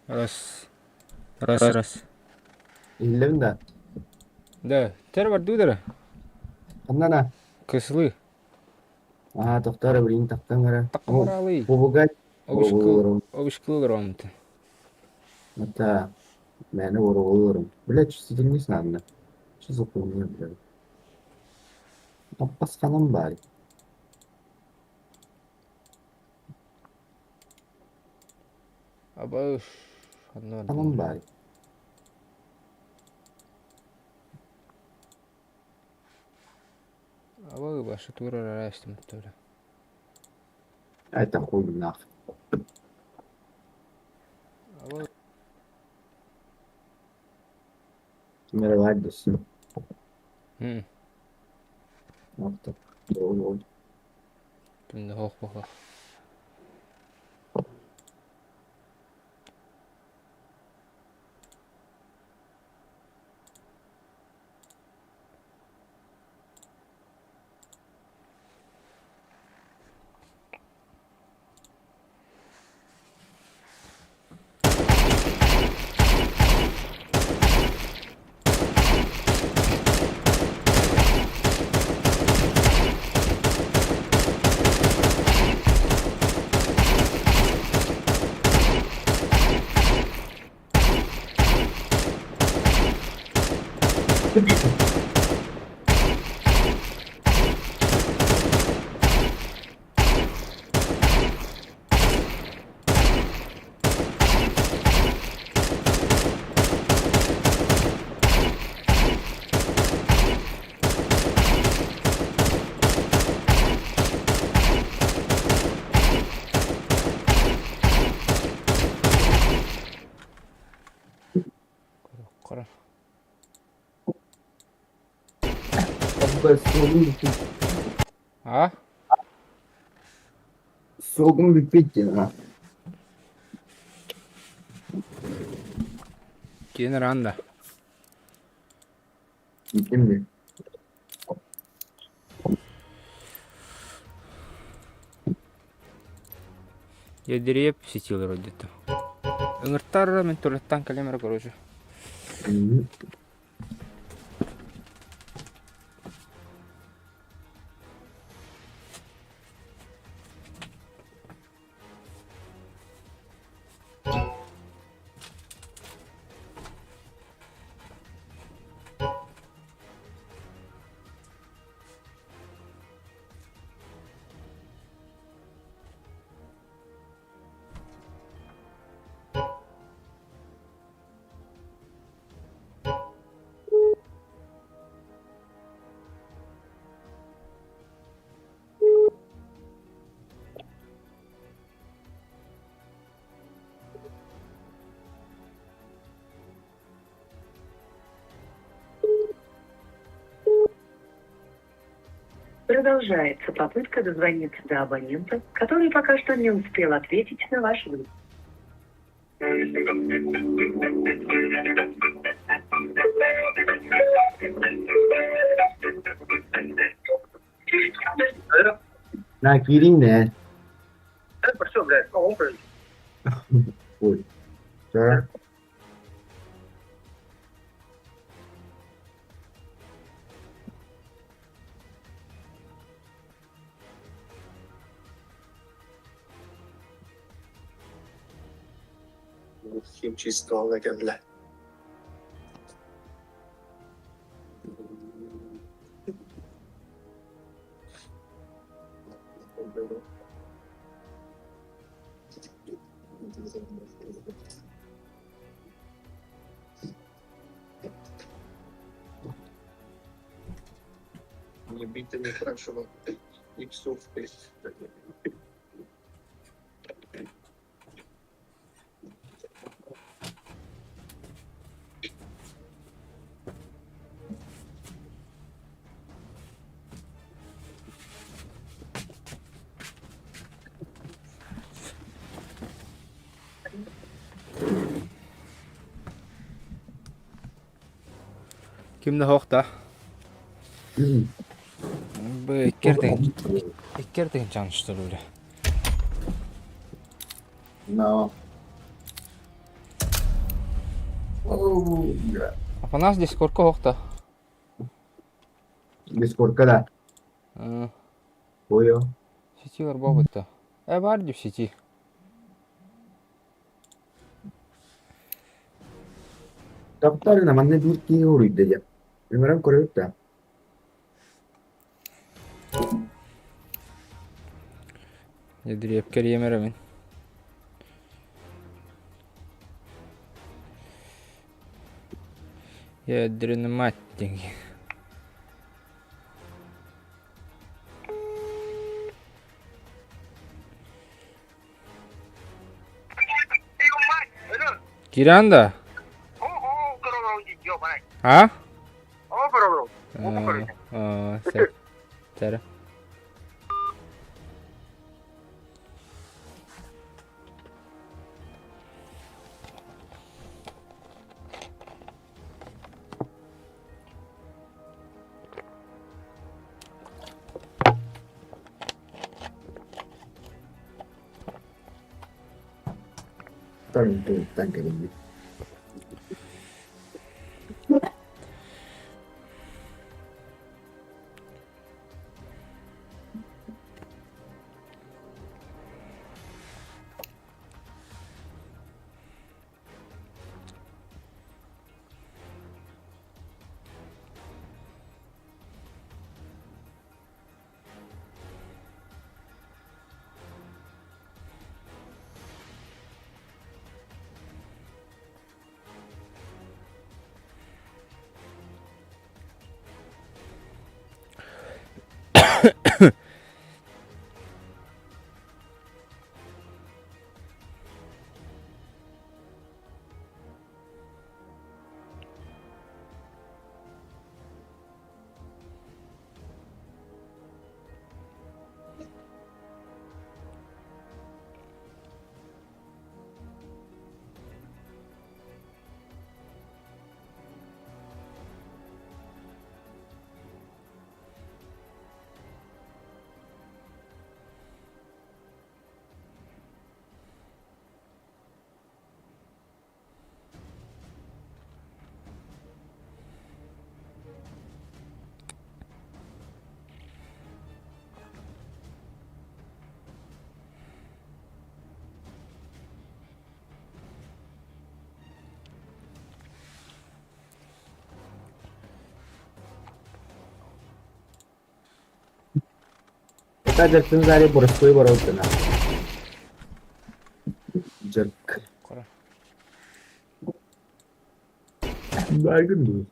Раз. Раз, раз. Иһиллэбин да? Да, тэр бардыы дара. Ханна Кыслы. Аа, тохтоор билигин тахтан эрэ. Такмаралый. Побугай Обышкы обышкылар омты. Это мээнэ уоруолуурум. Бля, чувствительность надо. Что за хуйня, блядь? Аппасханам баар. Абыш. Ханна Ханам баар. Абы башы тура рарастым тура. Это хуй нахуй. Абы Мировать десин. Хм. Вот так. Кимде хоох бохох. Кара. Суолум бүппүт. А? Суолум бүппүт диэн а. Киин ранда. Ким Ядереп сетил вроде-то. Ыҥыртар мен туалеттан кэлем эрэ короче. Продолжается попытка дозвониться до абонента, который пока что не успел ответить на ваш вызов. На киирин ээ. Ой. Sure. Химчисткаҕа кэллэ Не бито, не крашено. Иксов Ким да суох да? Бу икки эртэгин чааныстар үлэ. No. Афанас Дискордка оһохто. Дискордка да. Ой, Сети барбабыт Э, бар деп сети. Таптарына манна биир киһи уруйда диэн. Ыҥыран көрөбүт да. Дьэ, кэриэм эрэ мин. Ядрена мать деньги. Киирэн да? А? Сөп. Сэрэ. Тан кэлиммит. Дьарктын заре боростуой барабытына. Дьарк. Байгын дуу.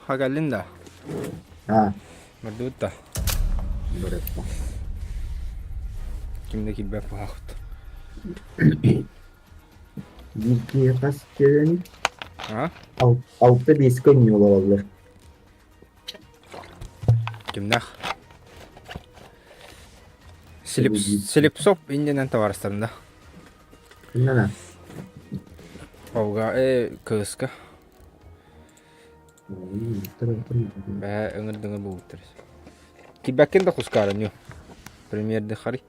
Ха кэллин да? Аа. Бардыбыт да? Барыппа. Ким да киирбэт буолаахпыт. Биир киһи хас кэлэн А? алта биэскэ оонньуу олороллор. Кимнээх? Слепцов иннинэн табаарыстарын да? Иннана. Павга, э, КСК. Бэһэ ыҥырдыҥы буолбуттар. Кибэккин да хускаарынньу. Премьерды хари.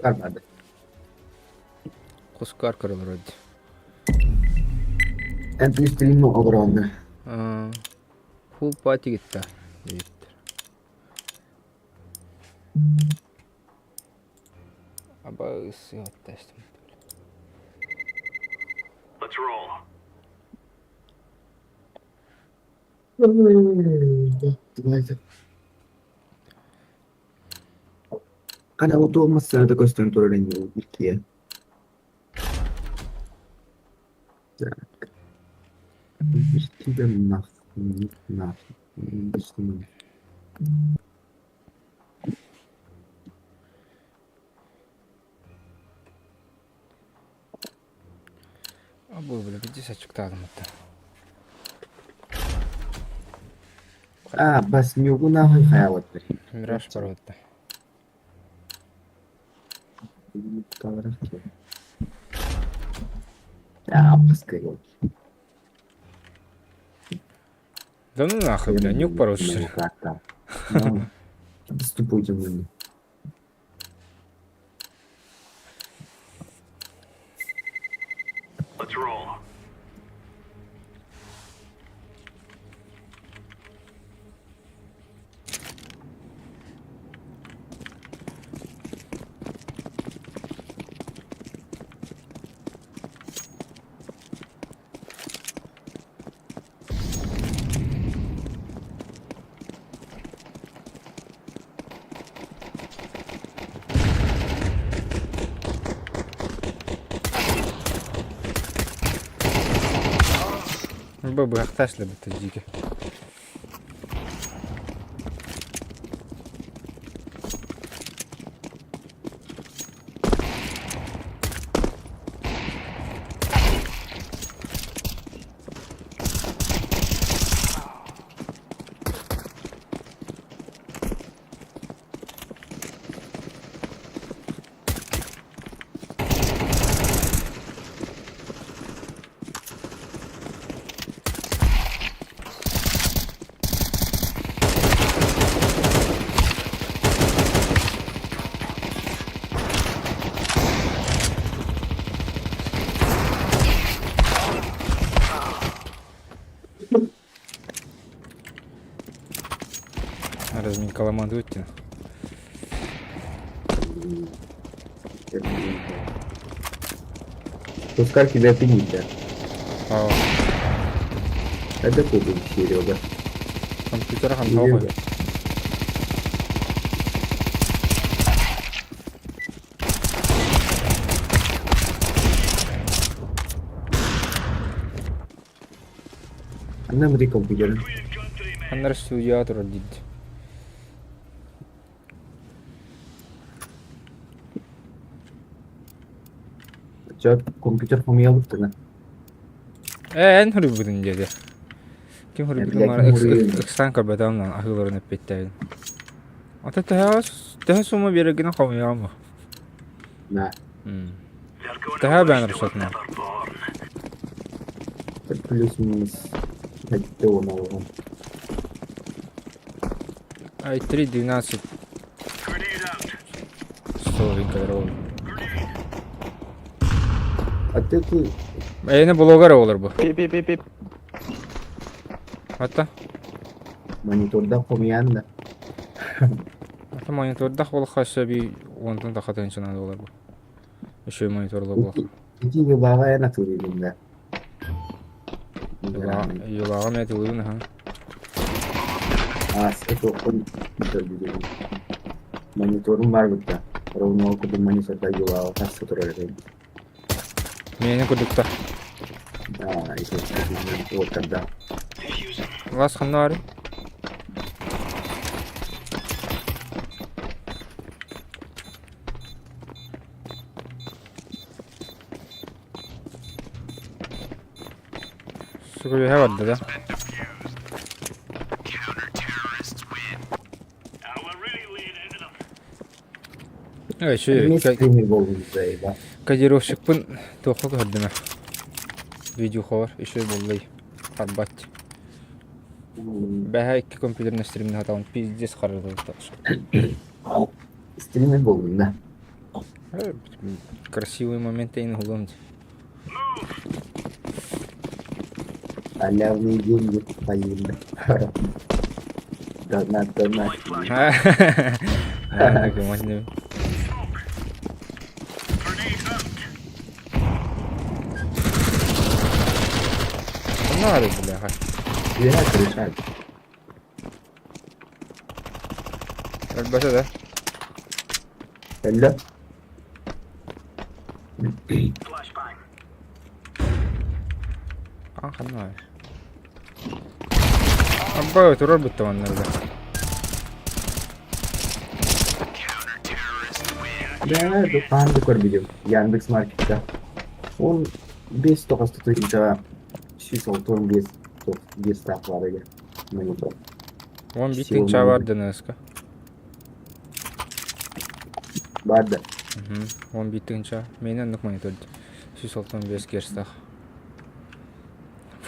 Кармады. Хускаар көрөлөр дии. Эн үстүлүн огромный. Фул пати гитта. Диэбиттэр. Аба ысыаттастым. Kana otuolmassa көстөн турар иккиэ. Так. Тебя нахуй, нахуй. Абы бля, где сачыктаадым это? А, бас нюгу нахуй хаялаттар. Мираж парватта. А, пускай. Да ну нахуй, бля, нюк поручишь. Ступайте мне. Бу быһахтааш лэбит дьиики. Разминкаламан өттен. Пускай тебя пенит, А, Это кубик, Серега. компьютер хантауга. Анна мри компьютер. Аннар студия турар дейт. Чё, компьютер хомуйабыттына. Э, эн хоруйбутун диэти. Ким хоруйбутун Блядь, мара хоруйбут. ыксаан көрбөтөм аһыыларын эппиттээбин. Ата төһө төһө сумма биэрэргинэн хомуйаҕын Да. Төһө бээн рұқсатынан? Плюс-минус. Нового. Ай, 3.12. Столовинка дорога. А ты ты... Эйне блогер олар бу. Пип-пип-пип. Ата. Мониторда хомуйан да. Ата мониторда холха сөби онтон тахатын чынан олар бу. Еще мониторла бу. Ити юлаға яна турилин да. Юлага мен тылыбын ха. А, это он мониторум бар бутта. Ровно окудун мониторда юлаға тасы турар экен. Мени курдукта. Да, это вот когда. Лас ханнары. Сука, бе да? Еще Стример буолбут заеба. Кодировщикпын туохха көһөрдүм Видеоховар еще буоллай харбат. Бэһэ икки компьютерный стримни хатаҕын пиздец харылыта. Стример буоллун да. Красивый момент эйин уһулуом дии. Халявные деньги поим. Донат, донат. Надо, бляха. Үөһэ крыша. Өлбөтө да. Өллө. А, ханна. Абба турар бүтті маннарда. Да, дукаанды көрбүтүм Яндекс Маркетка. 15 тоҕус тыһыынчаҕа 165 биэс таах монитор. 11 тыһыынча бар ДНС-ка. Баар да. 11 тыһыынча. Миэнэ оннук монитор 165 герцтаах.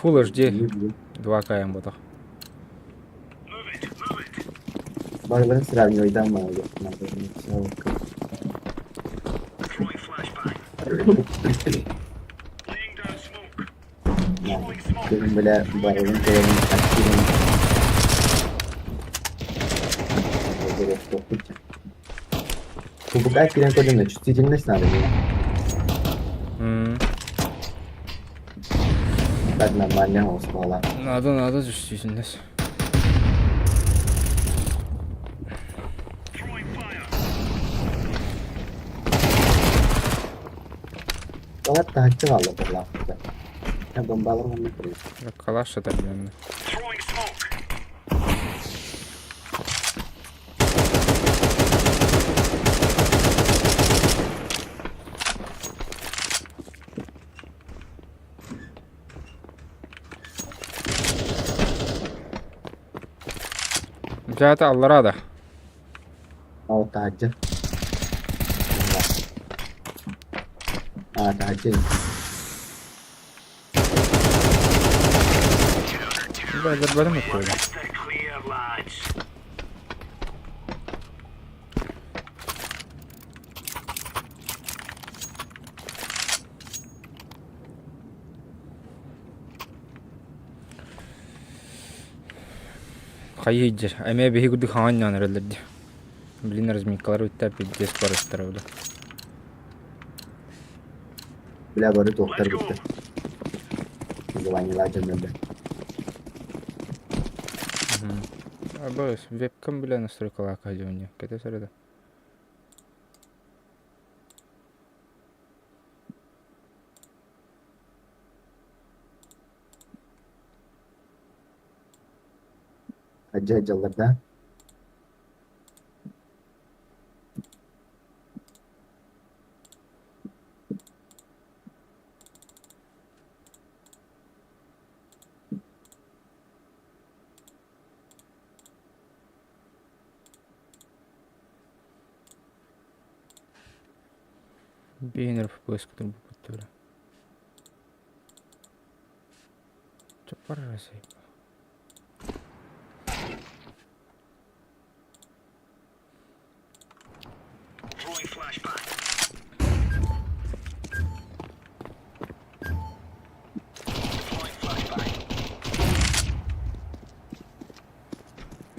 Full HD 2К ботах. Барыларын сравнивайдан маҕа. Күһүн бile барылын көрөмүн активын Кубукай киирэн көрдүм чувствительность надо было. Так нормально оскуола. Надо, надо чувствительность. Балар таһыччы хаалла буоллаахпыта. Бомбалар онно турар. Калаш сытар диэн. Дьаата аллараа да. Ол таһырдьа. Аа таһырдьа. Бары мөттүлэр. Хайыы дьэ, эмиэ биһи курдук хаҥан эрэллэр дии. Блин, разминкалар бүттэ пиздец барыстара бля. Бля бары туохтар бүттэ. Желание дьоннорда. Абы вебкам бля настройкалаах дьоҥҥо кэтэ сырыта. Дьэ дьалларда. Биэнэр поиск турбуппут Чаппар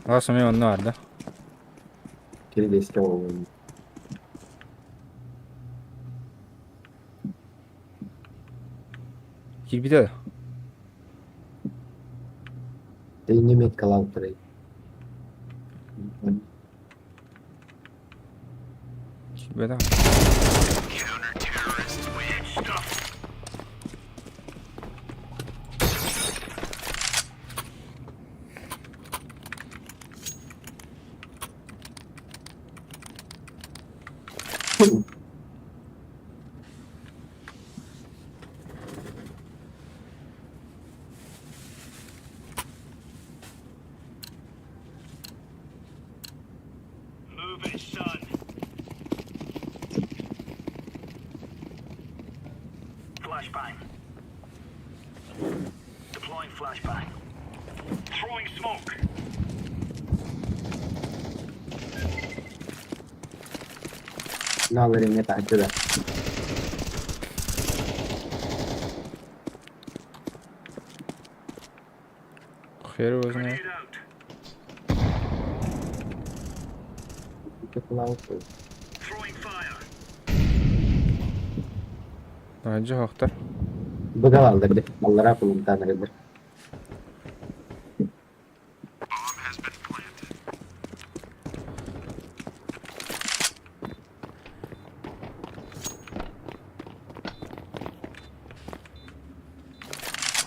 Алаас эмиэ онно баар да? Кирилиэскэ буолуо. Киирбитэ да? Ты меткалаабыттарай. Киирбэтэх. Наалар эмиэ таһырдьа да. Хер его знает. Таһырдьа оһохтор. Быга бааллар Аллараа кулунтаан эрэллэр.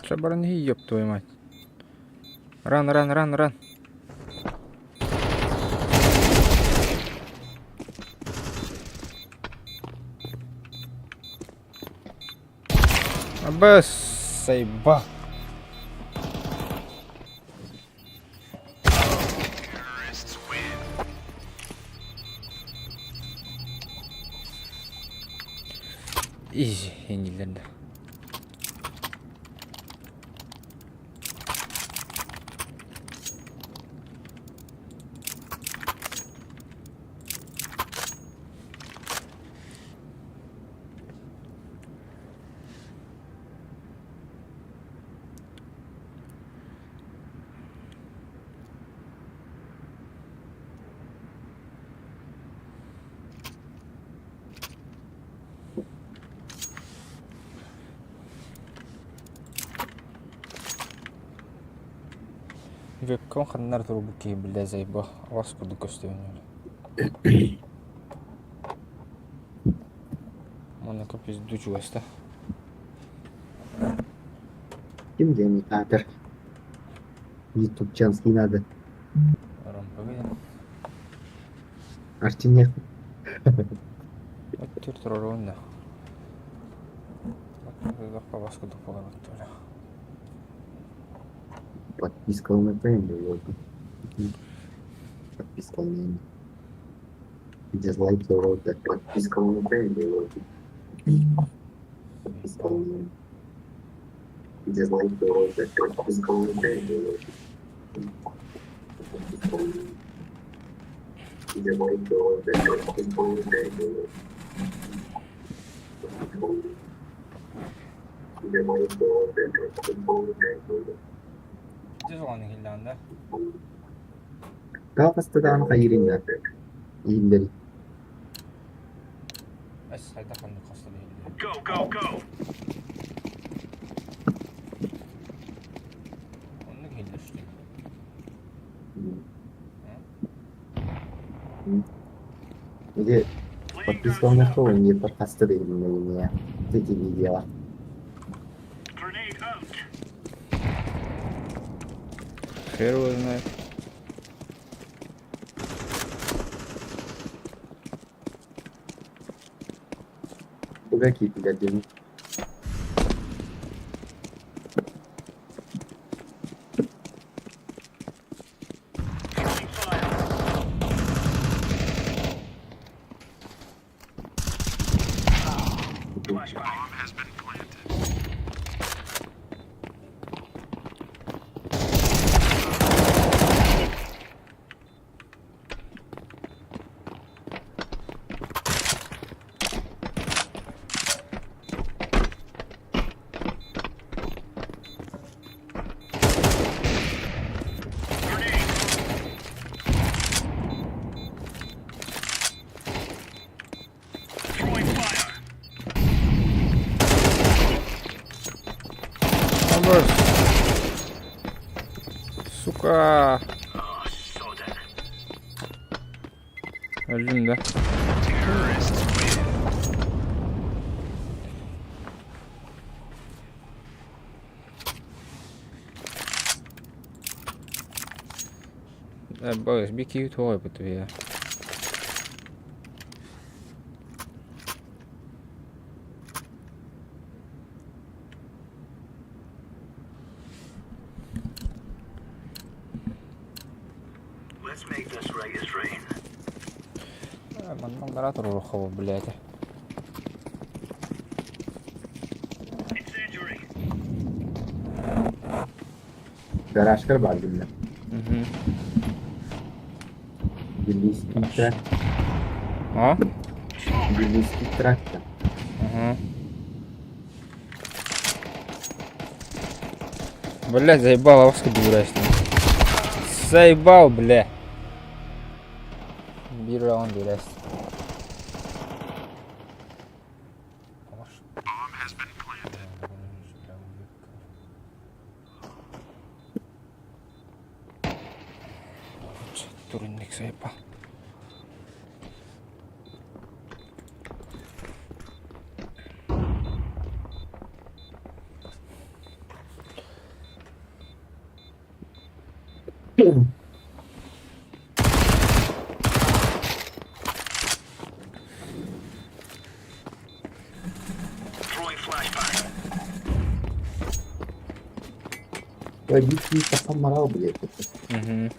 Чэ баран иһий, ёб твою мать. Ран, ран, ран, ран. Абас, сайба. Изи, иннилэрдэ. Вебкам ханнар турбут киһи биллэ зайба аҕас курдук көстүбүн Манныка пизду чугаста. Ким диэн аатыр? Ютубчанский надо. Ромповый. Артинех. Оттур турар да. Бас курдук буолар Подписка на премию. Подписка на Дизлайк рота. Подписка на премию. Подписка на Дизлайк рота. Подписка на премию. Подписка на Дизлайк рота. Подписка на премию. Подписка на Дизлайк рота. Подписка на премию. Дьэ суоҕун иһиллэҕин да? Таах даҕаны хайыырын иһиллэрий Эс хайдах ханнык хаста да иһиллэр. Оннук иһиллэр что ли? Ити подпискаланыахха инниппэр хаста да иһилиннэ ити видеоҕа Хер его знает. Туга киирдилэр диэн Абас. Сука. Öldüm de. Э, Быс, бики туой бутуя. Манна туруохха блядь. Гаражкар баар биллэр. Тбилисский тракт. А? Тбилисский тракт. Ага. Бля, заебал, авска дураешь. Заебал, бля. Биир раунд бирэс. Туринник заебал. Водитель поморал, блядь. Угу.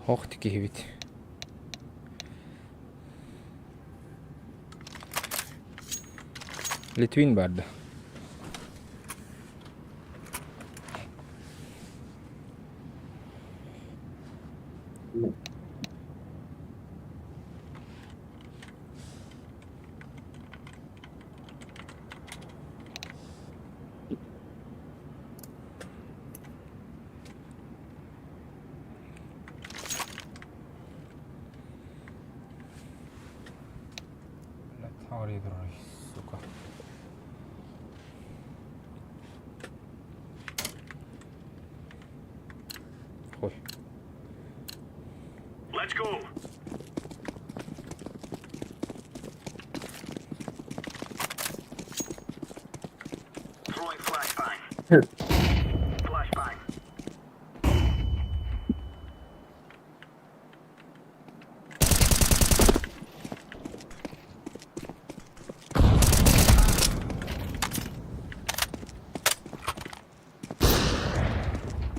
Ох киһибит. Литвин барды. Сука. Ой.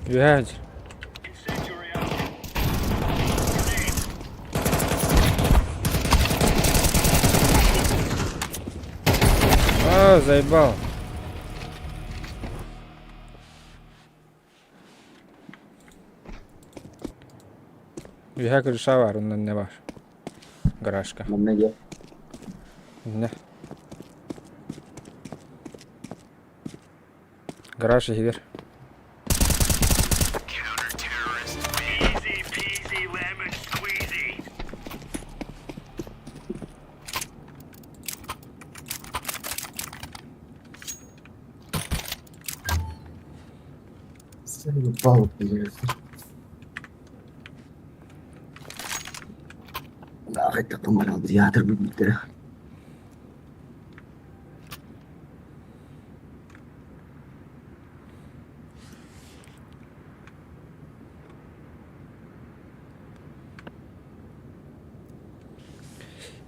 Үөһээ А, заебал. Үөһээ крыша бар, онно не бар? Гаражка. Манна дьэ Не. Гараж иһигэр. Заебал, блядь. Хайдах тумарал театр бүттэрэ.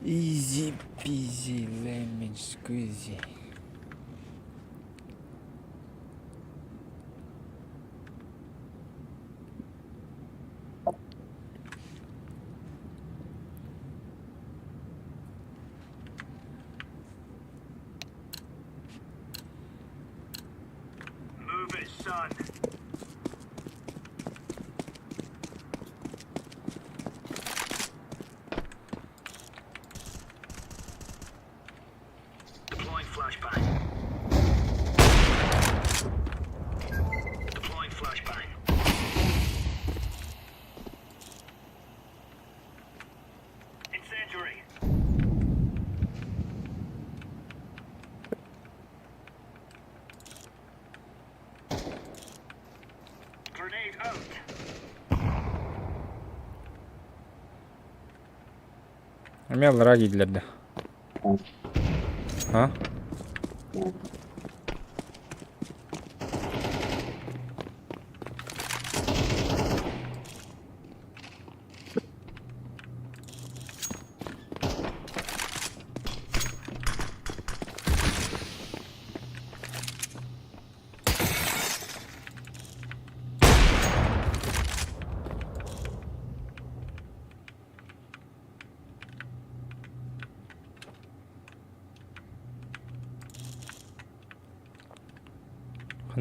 Easy peasy lemon squeezy. Эмиэ аллараа киирдилэр да. А?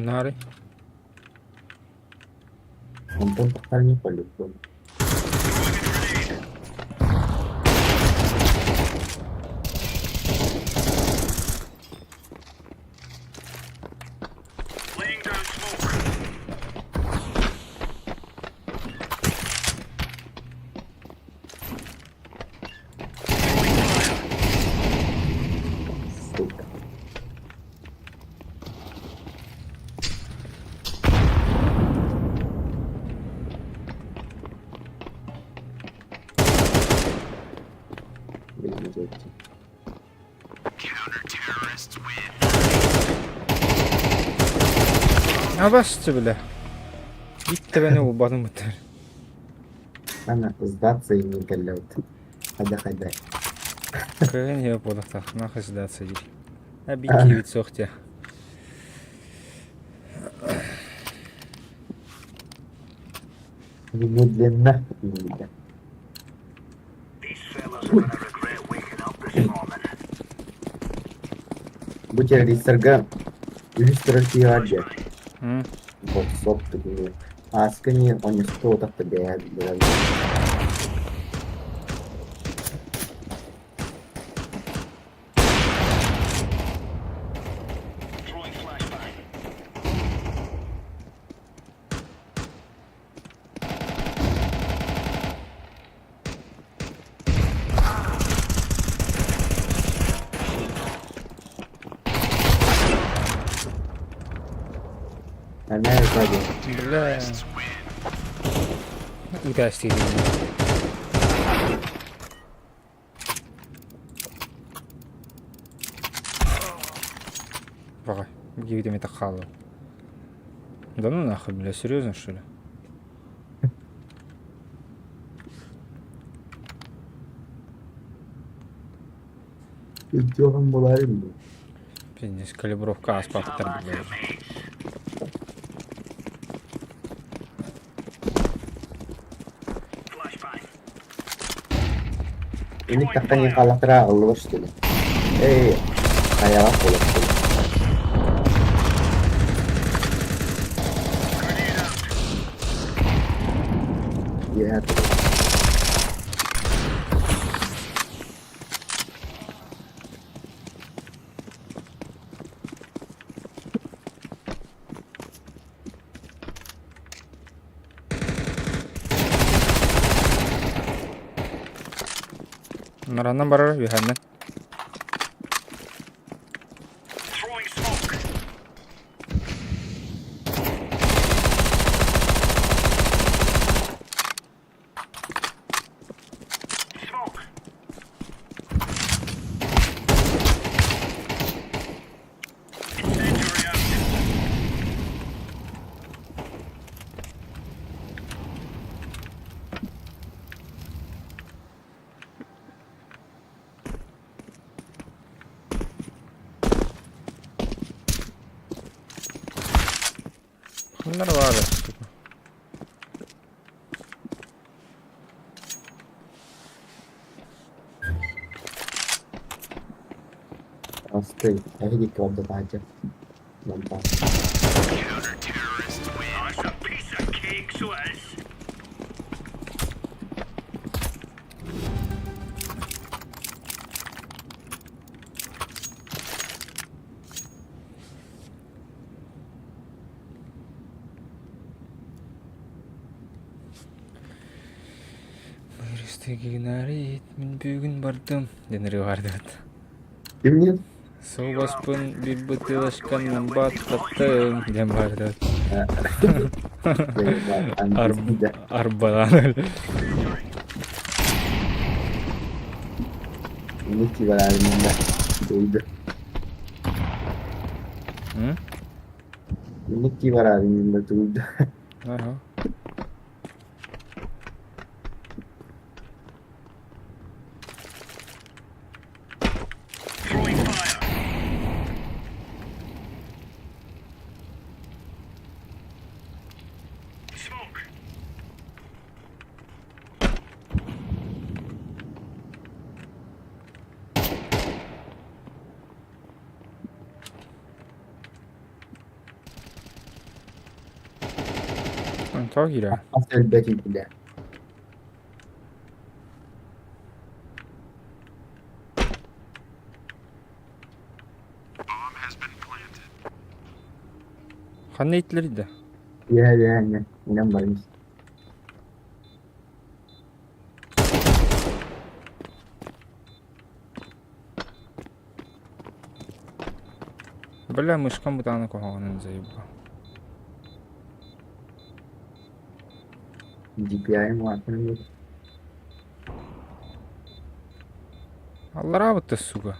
Нары. Онтон тахсар не по-любому. Сука. Блин, Абасчы бile. Bitti beni bulmadım bu Ана сдаться и не галят. Хайда-хайда. Кыһын иһэ буолуохтаах, нахуй сдаться диир. А биир суох дии. Немедленно. Немедленно. Бу террористарга үһүс турар киһи баар дьэ. Ботсоп тугу Ааска не онньусто утахта бэйэ билэр. Нормально диэн. Бля. Ыытаастыы Баҕай, гибит эмитэ хаалла. Да ну нахуй, бля, серьезно что ли? Өйдүөҕүм буолаарым дуу. Пиздец, калибровка ааспаттар бля. Инник тахтан хааллахтара аҕыллыбат что ли? Эй, хайаҕа буолар Үөһээ турар. Наранан барар үөһэннэн. Bunlar var. Стой, эһиги кыбырдатааччы. Мантан. Гигнарит, мин бүгүн бардым диэн ырыа бардыбыт. Кимниин? Суобаспын биир бытыылашканнан баттаттым диэн бардыбыт. Арбалаан Инник бараарымында дуйду. Инник бараарымында туйду. Ага. Онтоо киирэ. Хас өлбөт иитилэр. Ханна ииттилэр да? Үөһэ үөһэ иннэ. Инэн баран ис. Бля, мышкам бытаана куһаҕанын заебал. DPI-м улаатан иһэр. Аллараабыт да сука.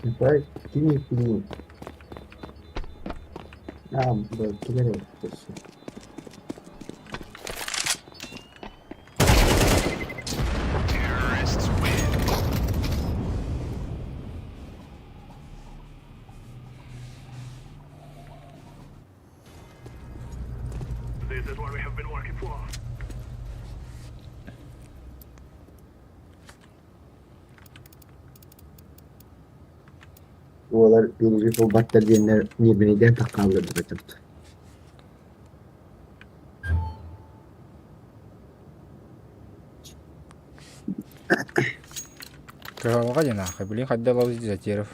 Николай, ким ииттиний? Аа, бөлтүлэр эбит өссө. Уолар биһиги буолбаттар диэннэр ньиэрбинэйдээн таххаалларбыт этэ. Кыһалҕа диэн аахай, блин, хайда ылабыз дезертиров.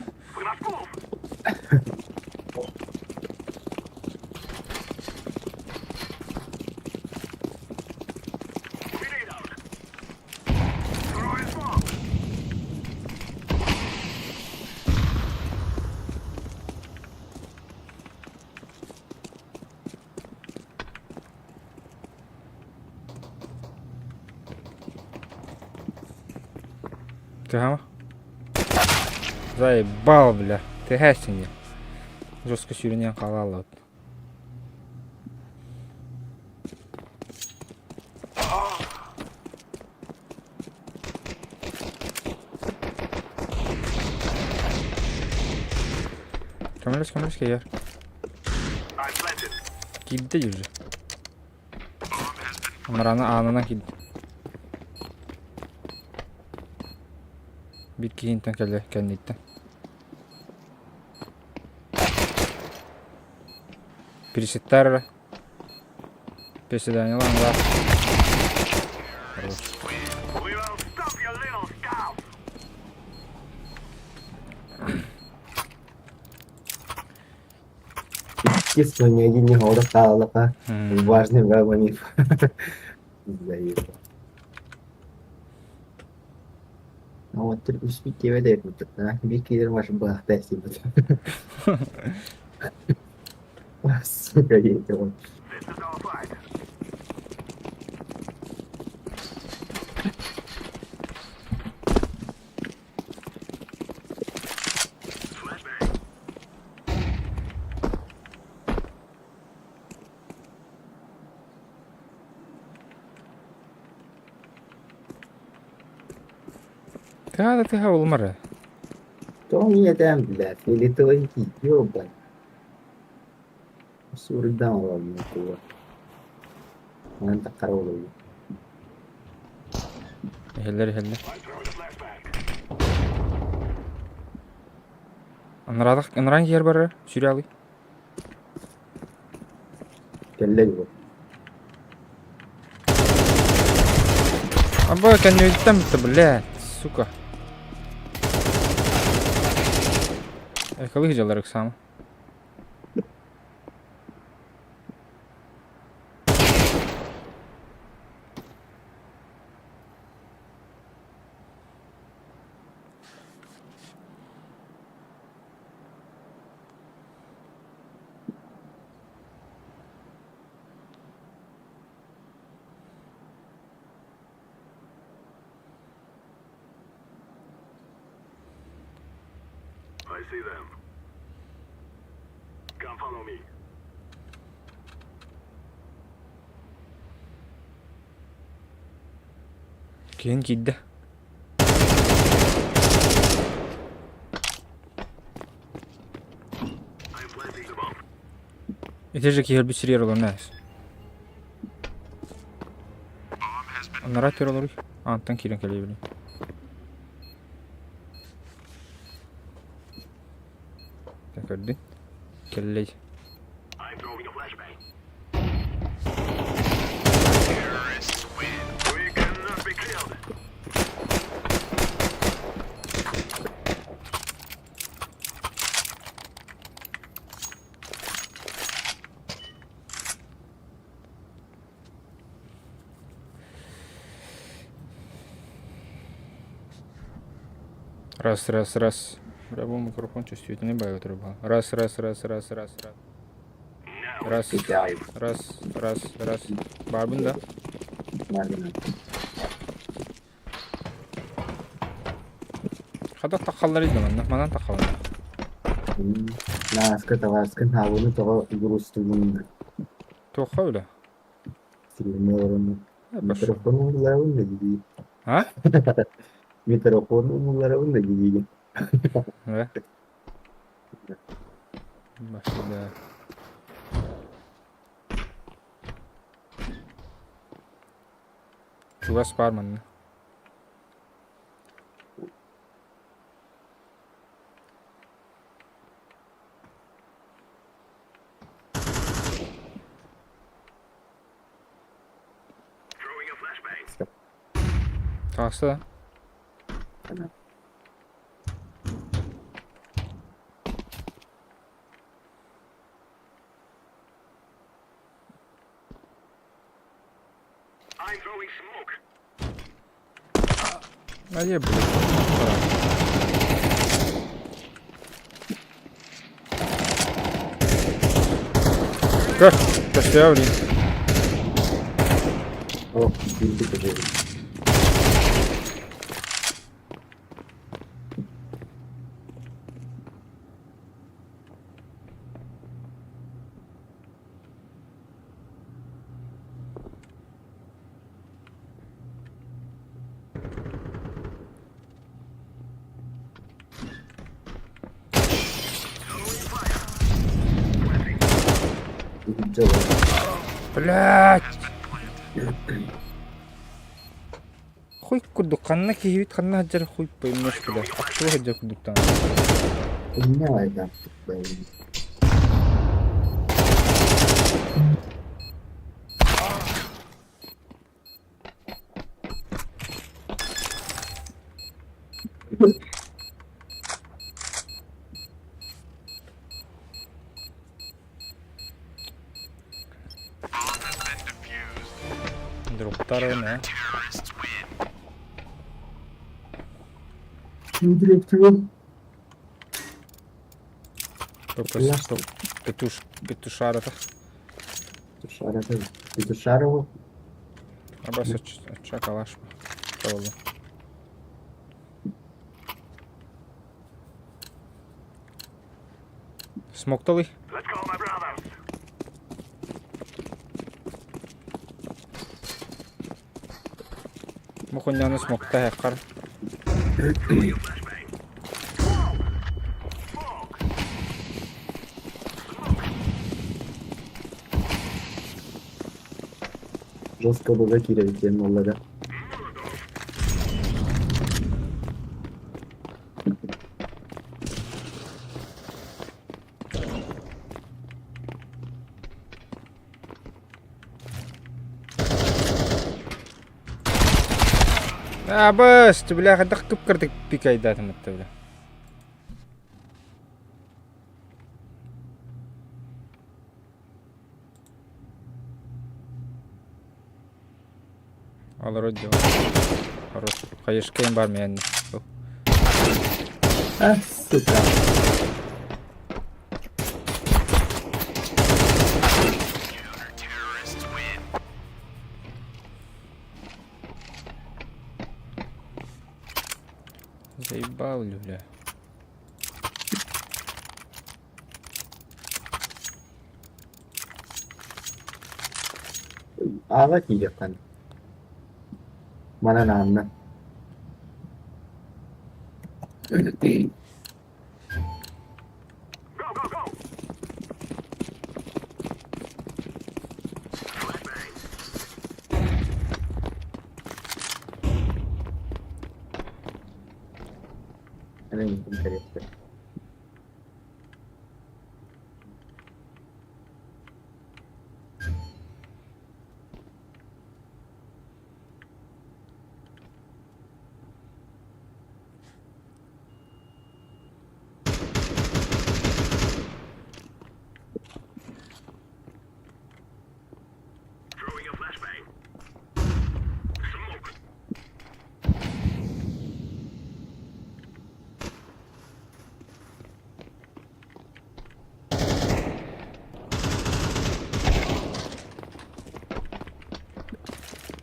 Тыһама. Заебал, бля. Тыһээсиҥ диэн. Жестко сүүрүнэн хаалааллыбыт. Көмөлөс, көмөлөс киэр. Киирдэ уже. Анараны аанынан киирдэ. Биир киһинтэн кэлэ кэнниттэн. Пересеттар эрэ. Приседание лаҥга. Иккис ни один не хааллаха. Важный момент. Заебал. Вот үспит диэбит биир киирэр машина баахта сибит. Сука, он. Тыа да тыа улмары. То мне там, блядь, или твои, ёбан. Сурдан ладно, кула. Ман таккар олуйу. Иһэллэр иһэллэр. Анараадах анараан киһи барара сүүрэ алый. Кэллэ бу. Аба кэннибититтэн бүтэ блядь, сука. Экология дьаллар ыксаама. Киһин киирдэ. Ити же киһи өлбүт сиригэр олорно ээс. Анараа түр олоруй. Аантан киирэн кэлиэбин. Көрдүн. Кэллэй. Раз, раз, раз. Бля, бу микрофон чувствительный баҕайы турар. Раз, раз, раз, раз, раз, раз. Раз, раз, раз, раз. Баарбын да? Хата таххаллар да манна, манан таххаллар. Нааска табааскын хаалыны тоҕо грустугун Туохха үлэ? Сирини олорон микрофон умулларабын да дии. А? Микрофон умулларабын да диигин. Э? Башыда. Чугас баар манна. Таҕыста да? А я, блядь. Көр, көстөө блин. О, билбит уже. Блядь! Хуй курдук ханна киһибит ханна сылдьар хуй поймешь бля. Аттыга сылдьар курдуктаан. Иннэ Дроптар ээ. Петуш, петушарата. Петушарата. Петушарову. Абас чакалаш. Чалды. Смокталый. Мухунняны смокта хеккар. Жестко быга киирэр диэн буолла да. Абыс, бля, хайдах кып-кырдык пикайдаатым этте, бля. Олорор дьон. Хорош. Хайышкайым бар мен. А, сука. Заебал, бля. Аала киириэххин. Манан аанна. Эн эйигин кэриэстэ.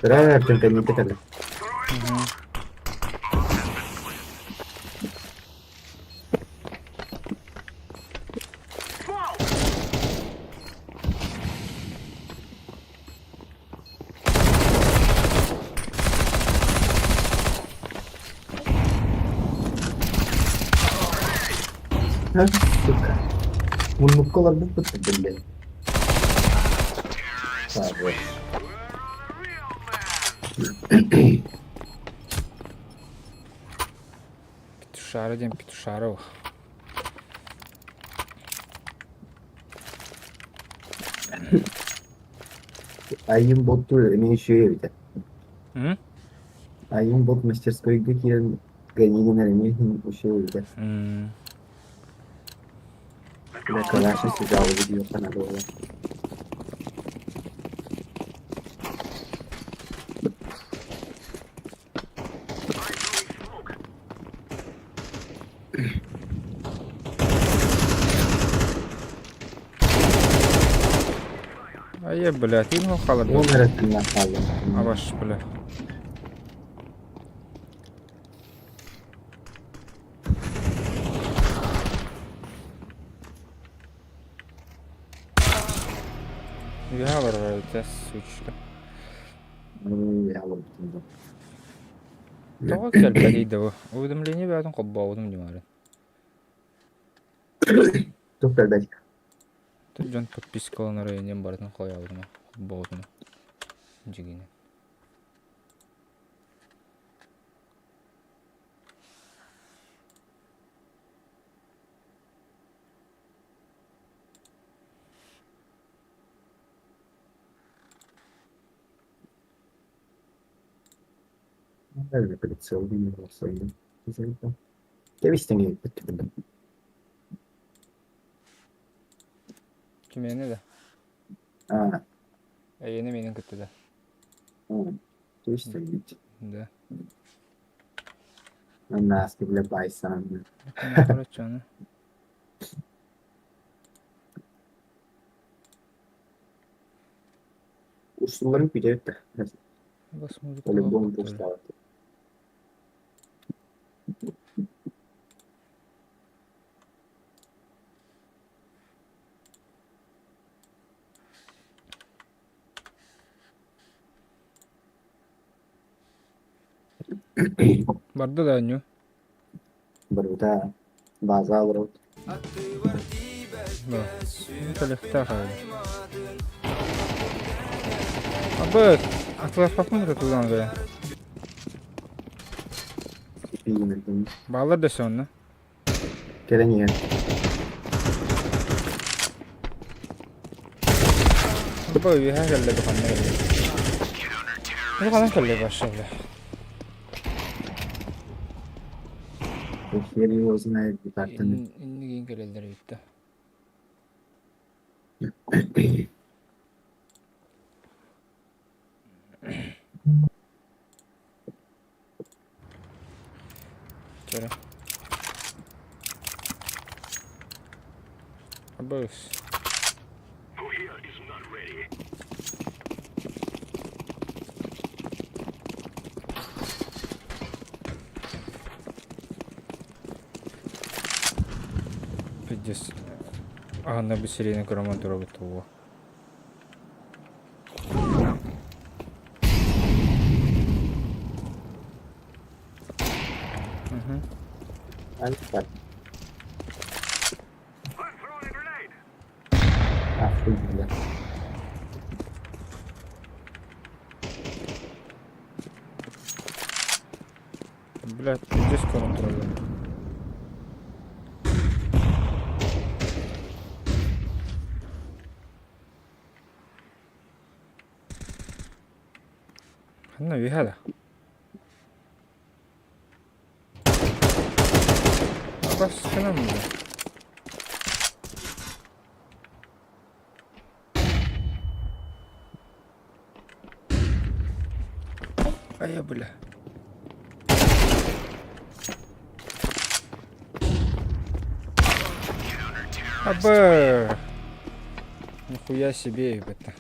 Кыра Артем кэнники кэлэ. Сука. Муннукка олорбуппут биллэн. Петушара диэн Петушаров. Айым ботту эмиэ үчүгэй эбитэ. М? Айым бот мастерскойга киирэн гайнигинэр эмиэ иһин үчүгэй эбитэ. М. Бля, калаши сидел видео каналова. Айа, блядь, им хаалар Уон эрэ тыыннаах хаалла. Абаш, бля. Я барар, сучка. Тоҕо кэлбэтий да бу? Уведомление бэйэтин холбообутум дьимаарын. Туох кэлбэтий? Тут дьон подпискаланар диэн барытын холообутум, холбообутум. Дьигинэ. Кэбис тэҥэ Кимиэнэ да? Аа, Эйиэнэ миигин кытта да. кэбис тэҥэ. Да. Наски бля байсан. Короче, аны. Устуларын күүтэбит да. Бас музыка По-любому лаппыттар. устаабат. Барда да анньу. Барыта база олорот. Да. Кэлиэхтээх эбит. Абы, атыласпаппын да тулан бэйэ. Пиинэрдин. Бааллар да сонно. Кэлэн иһэр. Бу үөһэ кэллэ бу ханна кэллэ. Бу ханан кэллэ вообще бля. Хер его знает, картаны. Иннигин кэлэллэр эбит да. Чөрө. Абыс. Пиздец. Аһына бу сирэйин көрөмөн турабыт тугу. Мгм. Альфа. А, хуй, бля. Блядь, пиздец көрөн тураллар. Ханна үөһэ да? Абаскынан бля. Айа бля. Абы. Нихуя себе, это.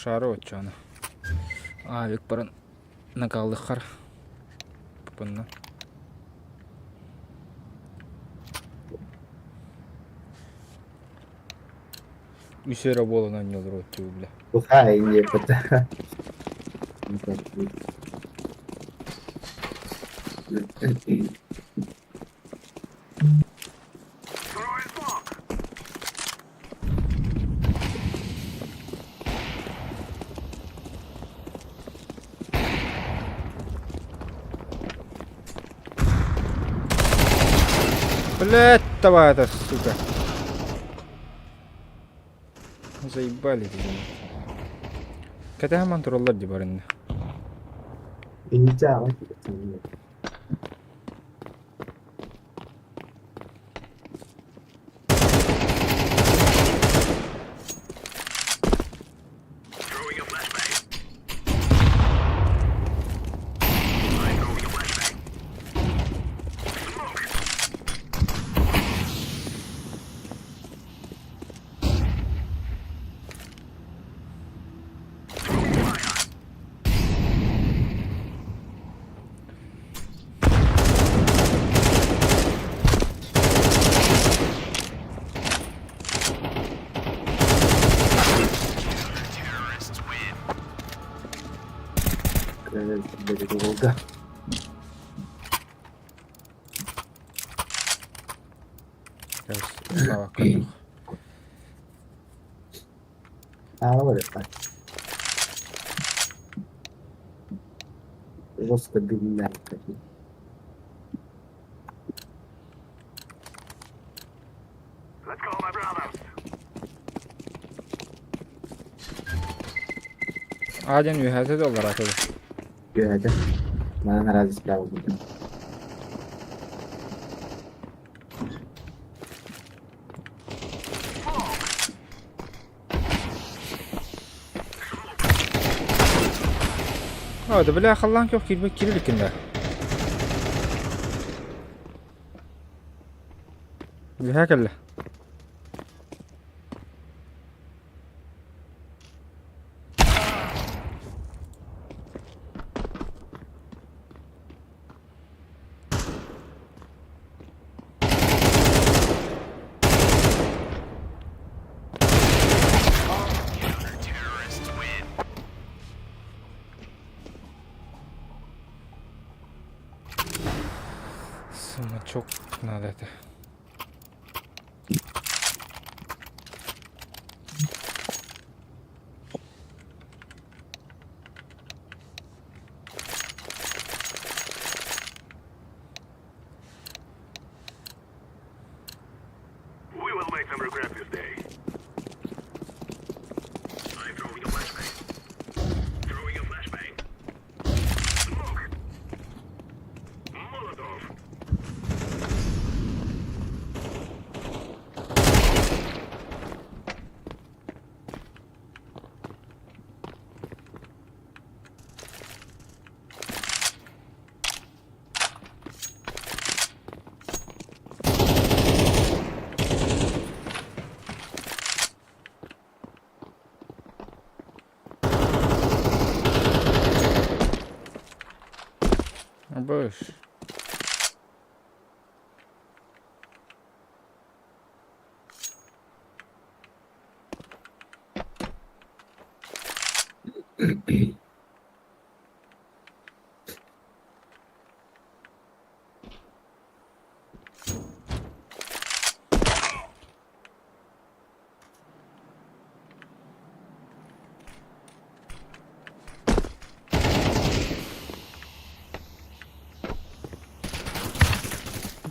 Пушары оччоҕуна. Авик баран накаллыххар. Пупунна. Үс эрэ буолан оонньуулар оччо бля. Бухай епта. Блять, давай это, сука. Заебали ты. Кэтэһэн тураллар дии барынна. Долго. Слава көрдөх. А, вот это. Жестко дымят такие. А диэн үөһээтэ да аллараата да. Үөһээтэ. Манан араас справа будет. О, да бля, халлаан көх киирбэт киирэ иликкин да. Үөһээ кэллэ. Смачок надо это. Быш.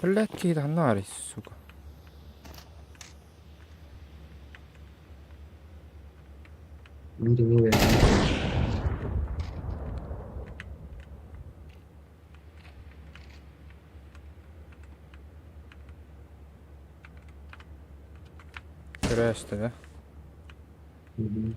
Блядь, киһи сука. Мире, мире. Көрөөстө да? Мгм.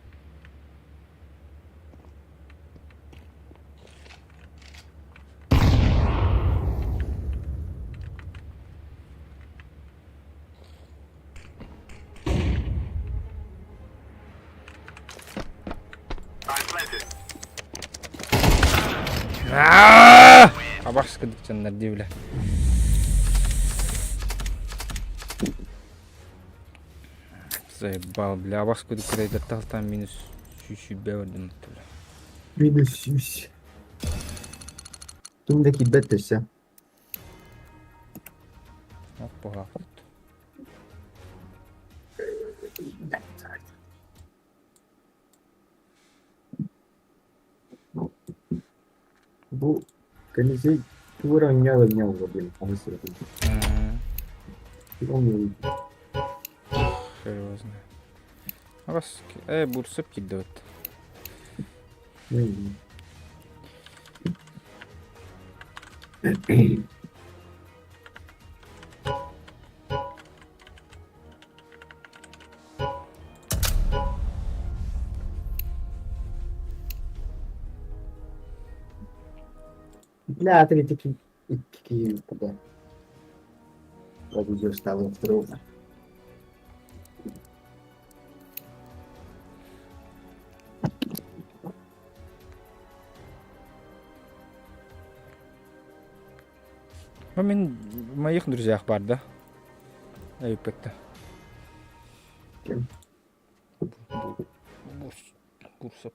Абас кыдыкчаннар дии бile. Заебал, бля, абас кыдык кытайдар талтан минус сүүсүүбэ бардым бля. Минус сүүс. Ким да киирбэт өссө. Оппа. Бу кэнниси тугу эрэ оонньоо-оонньоо олордум ону сырытын. Серьезно. Бас, бурсып киирдэ вот. Бля, третий икки куда? Вроде стало второго. Ну, мин в моих друзьях бар да? Өйүппэттэ. Ким? Бурсап.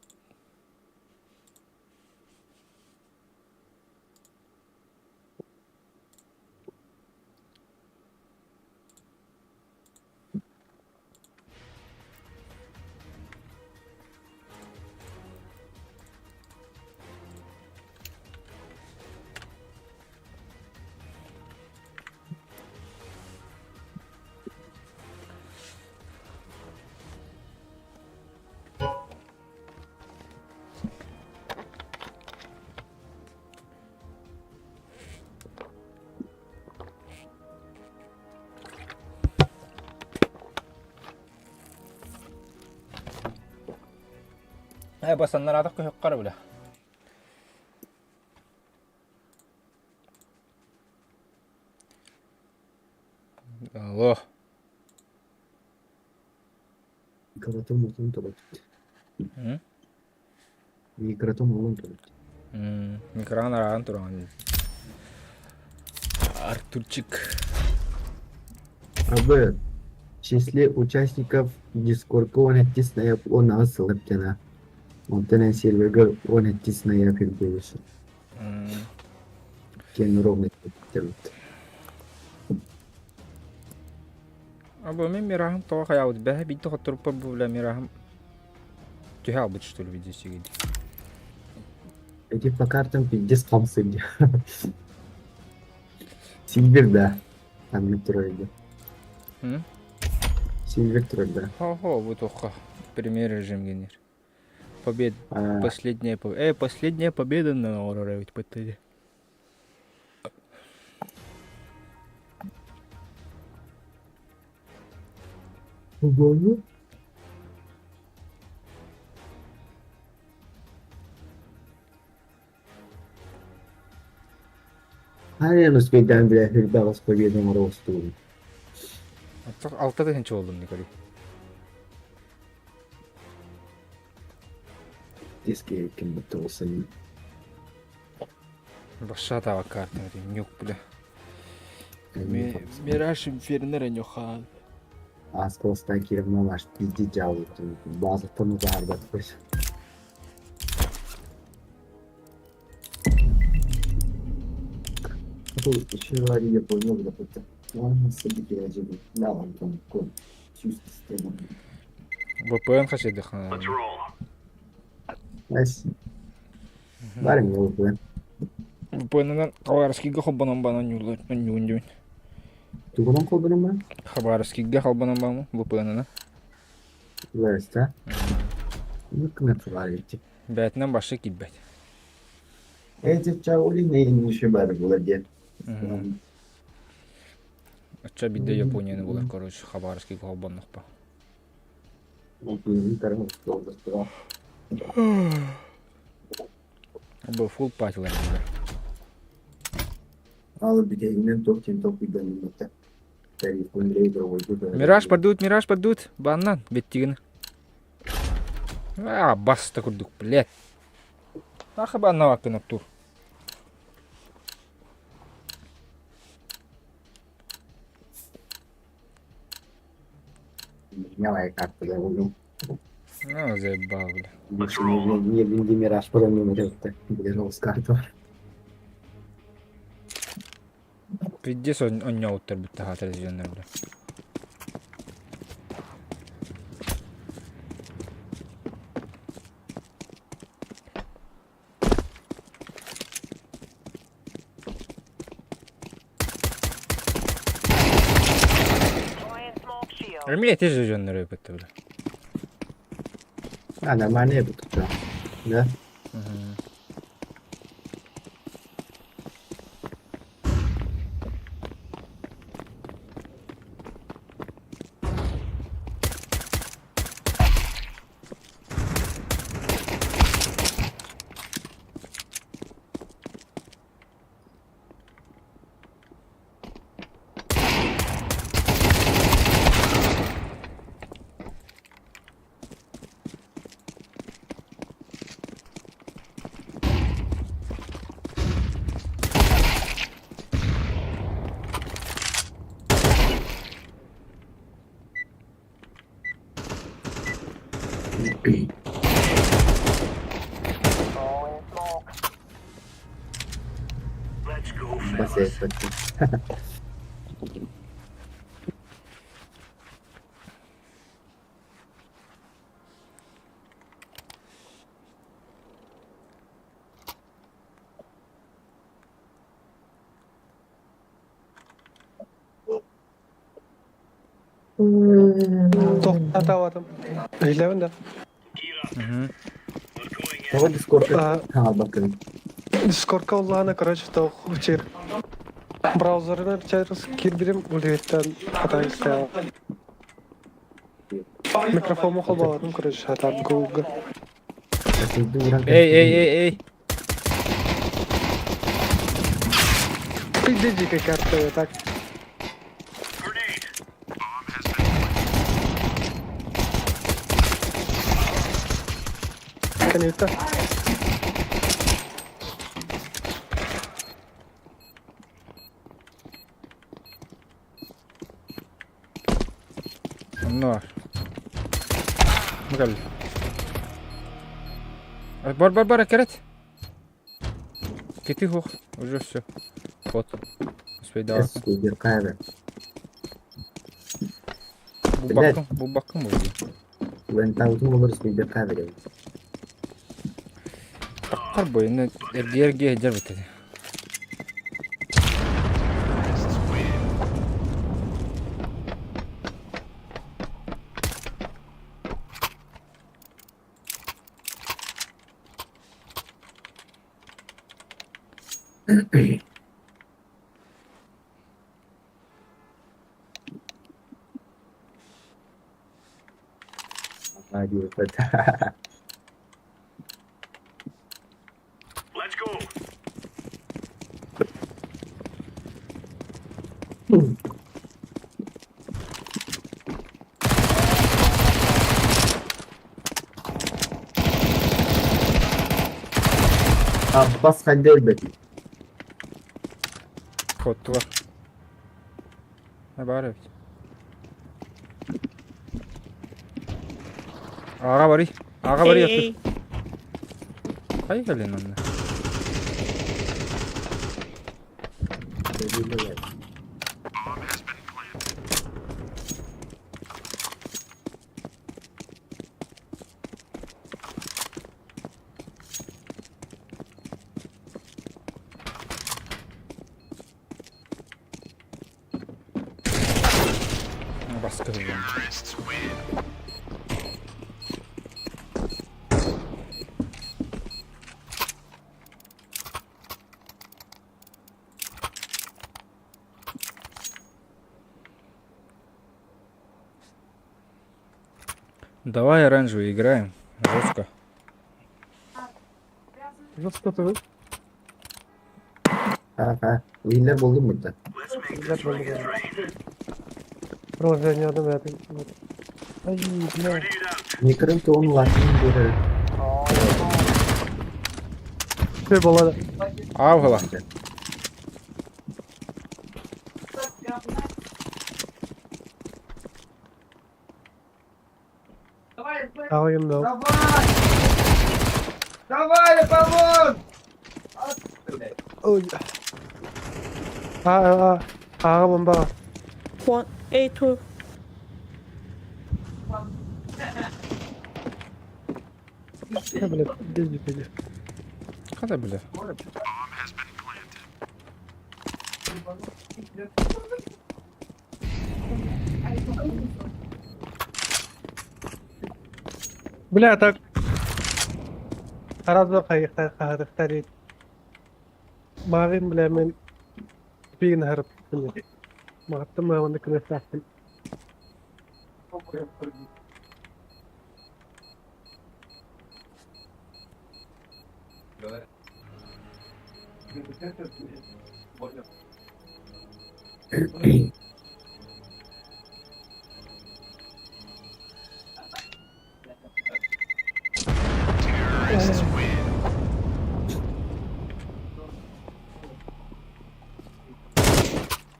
Э, басаннар атах көһөккар бile. Алло. Микротум улун турат. Микротум улун турат. Микроан араан туран. Артурчик. А в числе участников Дискордка 17 он сылыптена. Онтон серверга 17 ноябрь буолушу. Киэн ровно кэпсэбит. Або мин мираһым тоҕо хайаабыт бэһэ биирдэ хотторуппар бу бля мираһым түһэ албыт что ли видео сигиди. Эти по картам пиздец хамсыйдьа. Сильвер да. Там турар Сильвер турар да. Хо-хо, бу туохха премьер режим генер. Побед... Последняя победа. Последняя победа на Aurora ведь ПТД. Буолу? Хайа успейдаан бile хүрбэҕис победа оҥоро-устуубун. Алта тыһыынча буоллум Николай. Диски ким бутулсын. Башата карта нюк бля. Мираж Инфернер нюхан. Асколстан киирэн аш пизди дьаалыттын баазаттан утаарбаппыт. Еще я понял, да, VPN хасидыхна. Бары мне VPN. VPN-нан Хабаровскийга холбонон банан ньуун Тугунан холбонон Хабаровскийга холбонон баамы VPN-нан. Веста. Ну, кнопка Бээтинэн башы киирбэт. Эти чаули не еще бары было дед. Оччо биирдэ Японияны булар, короче, Хабаровскийга холбоннохпо. Бу фулл патилар Мираж подут, Мираж подут, баннан, беттигин. А, баста курдук, блядь. Аха баннаваккын оттуур. Меняла карту, да, Ну, заебал, бля. Не, не, не Мираж, потом не умрет, бежал с карту. Пиздец, он не уттар бүтті хатыр дьоннор, бля. Эмиэ ити дьоннор өпөттө, бля. А, нормально я буду, да. Да? Мгм. Бас это. Тоқтатабатым. Иһиллэбин да. Мгм. Того Дискорд. А, А, бакын. Дискордка уллаана, короче, то чир. Браузерына через кирбирим улиттан хата истя. Микрофон холбалатым, короче, хата Google. Эй, эй, эй, эй! Пизди дикая карта, так. Канюта. Но. Мгал. Бар, бар, бар, керет. Кити хух. Уже все. Вот. Успей да. Супер, Бу бакым, бу бакым болды. Вентаутун olur супер камера. Таккар бойны эрге жер битеди. Hadi öpet. Abbas hadi ölmedi. Коттуга. Бар эбит. Ага барый. Ага барый. Эй, Кай келин онна? Баскы. Давай оранжевый играем. Жестко. Жестко ты. Ага. Winner buldum burada. Приложение adam yapayım. Ay, бля. Mikro onun lakin bir Şey болады. Авгала. Аҕыйым да. Давай, Аполлон! Ой. А, а, а, бомба. One A2. Я, блядь, пизди, пизди. Хата бля. Бля, так. Аразба хайыхтар Мағын, бля, мен пигін харып. Мағаттым мағынды күнәстәхтім.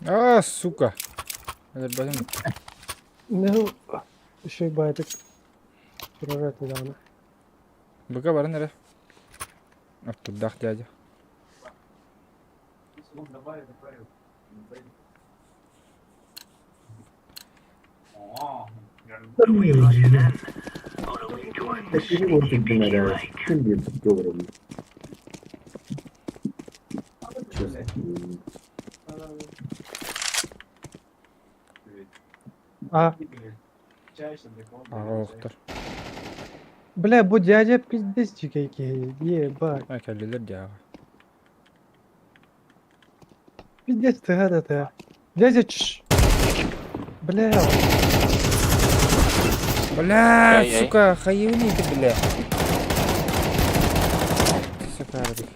А, сука. Өлөрбөтүм. Ну, еще и байтик. Турар недавно. Быка баран эрэ. Оттурдаах дядя. Переводчик нравится. Ким bir говорю. А, Аҕа охтор. бля, бу дядя пиздец какие. Ебать. А кэллилэр дии аҕа. Пиздец ты, гада ты. Дядя, чш. Бля, Бля, Ай-яй. сука, хайыыбын ты, бля. Сука, арбит.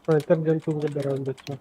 Снайпер туга баран бітті.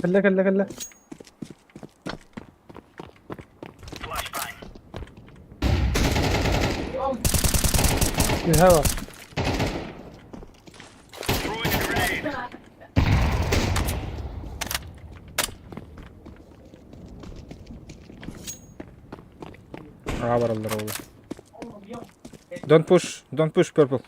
Кэллэ, кэллэ, кэллэ. Үһэ бар. Аҕа бараллар оҕолор. Don't push purple.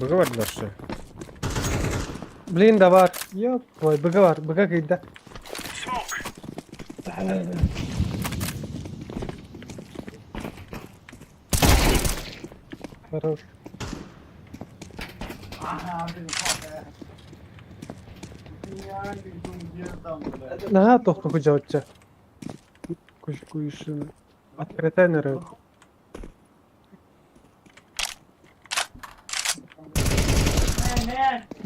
Быга бардылар что? Блин, да бар. Ёп, твой, быга бар, быга кыйда. Хорош. Наһаа тохто кудьаучча. Куш куйшын. Открытый ныры.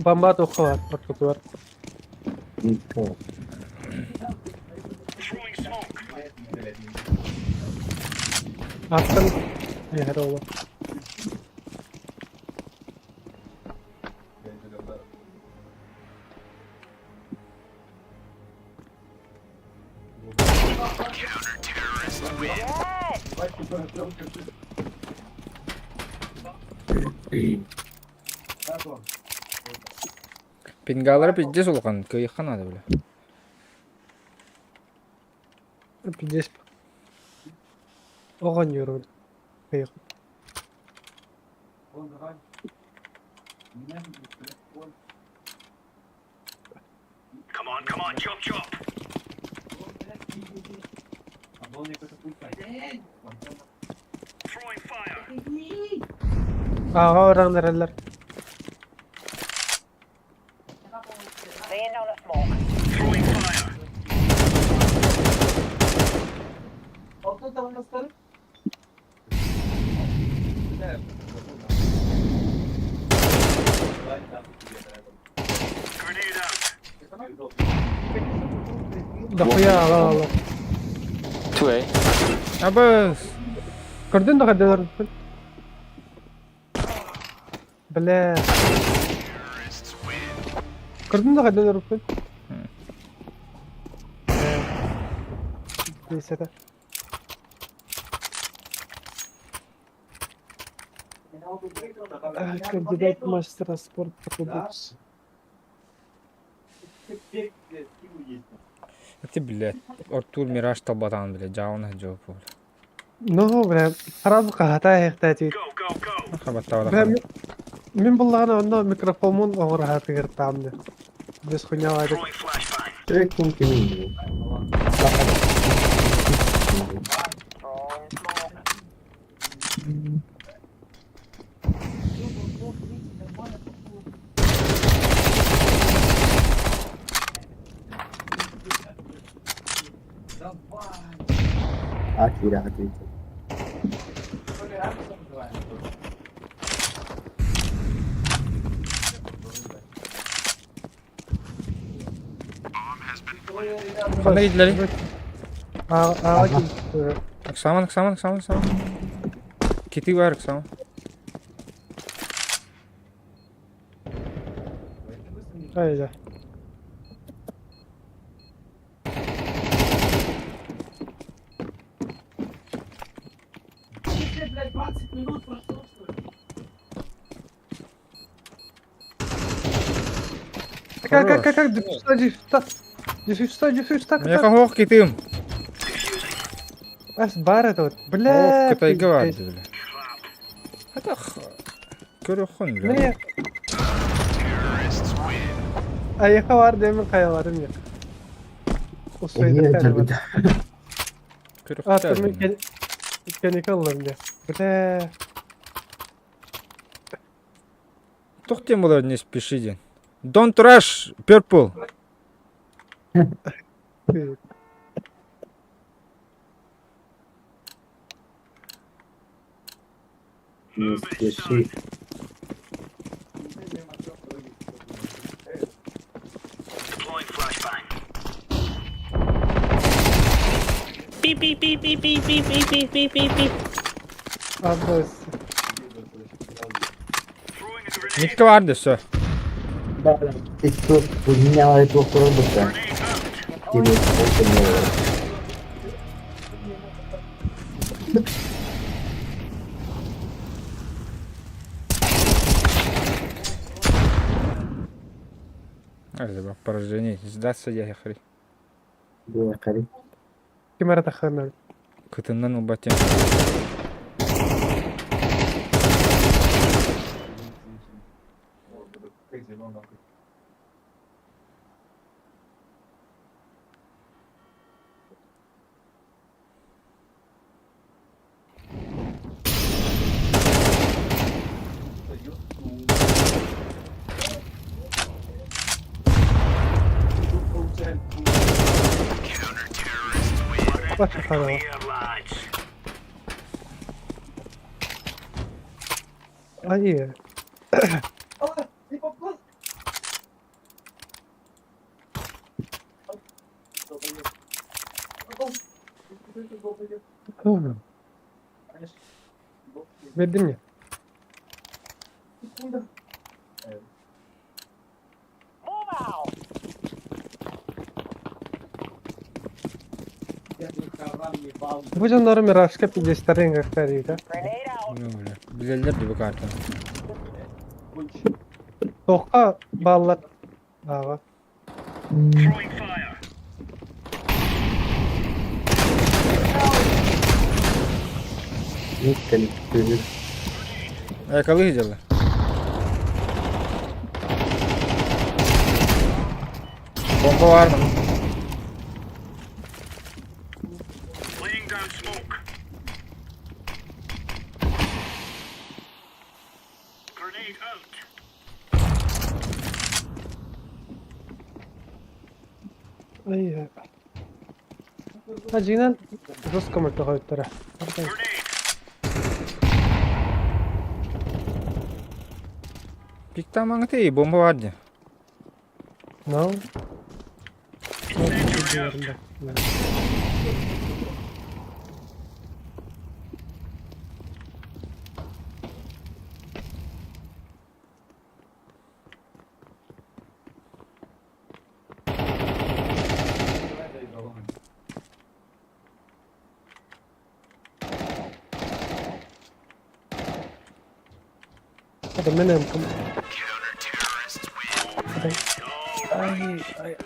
Бомба тохто бар, ортотугар. Никто. Аттан эһэр ола. Пингалары пиздец улахан, кыйыхха надо, бля. Пиздец. Оҕонньорун. Кыйык. Ааҕа баран эрэллэр. Дохуя аҕа 2A. Абыс! Көрдүн да хайдалар. Бля. Көрдүн да хайдалар. Бля. Кандидат мастера спорта по боксу. Ты, блядь, Артур Мираж талбатаан, блядь, дьаҕына дьуоппу. Ну, бля, сразу хаһата иһихтээти. Хабаттаабата. Бля, мин буллаҕына онно микрофоммун оҥоро сатыыртаам дии. Без хуйнялаабыт. Трекин кимин? Akira ответил. Ханна киирдилэрий? Аҕа Ыксааман, ыксааман, ыксааман, ыксааман. Кити бар ыксааман. Айда. Как, как, как, как, дефюз, Миэхэ суох китим. Ас бар это вот, Ох, бля. Кытайга бар бля. Это көрөххүн бля. Не. Айыха бар демин хаяларым yok. Эмиэ дьарбыта. Көрөхтөр. Аттым кенеке ыллым дьэ. Бля. Туох диэн буолар не спеши диэн. Don't rush, purple. Не спеши. Beep beep beep beep beep beep beep beep beep beep beep. Абыс. Никто баар дөссө. Ты что, поменяла эту робота? Тебе сколько не было? Поражение. Сдаться я хри. Было хри. Ким эрэ тахханар. Кытыннан ылбатым. Бача хараҕа. Айыы. Биэрдим дии. Бу дьоннору Миражка пиздецтэрин ыҥыртарыыта. Билэллэр дии бу картаны. Туохха бааллар ааҕа. Коллектив. Экалы дела. Бомба бар. Ай, а дьиҥинэн жестко мөлтөҕөйүттэрэ. Пиктамаҥы бомба бар дии. No. هذا منهم Ай, ай.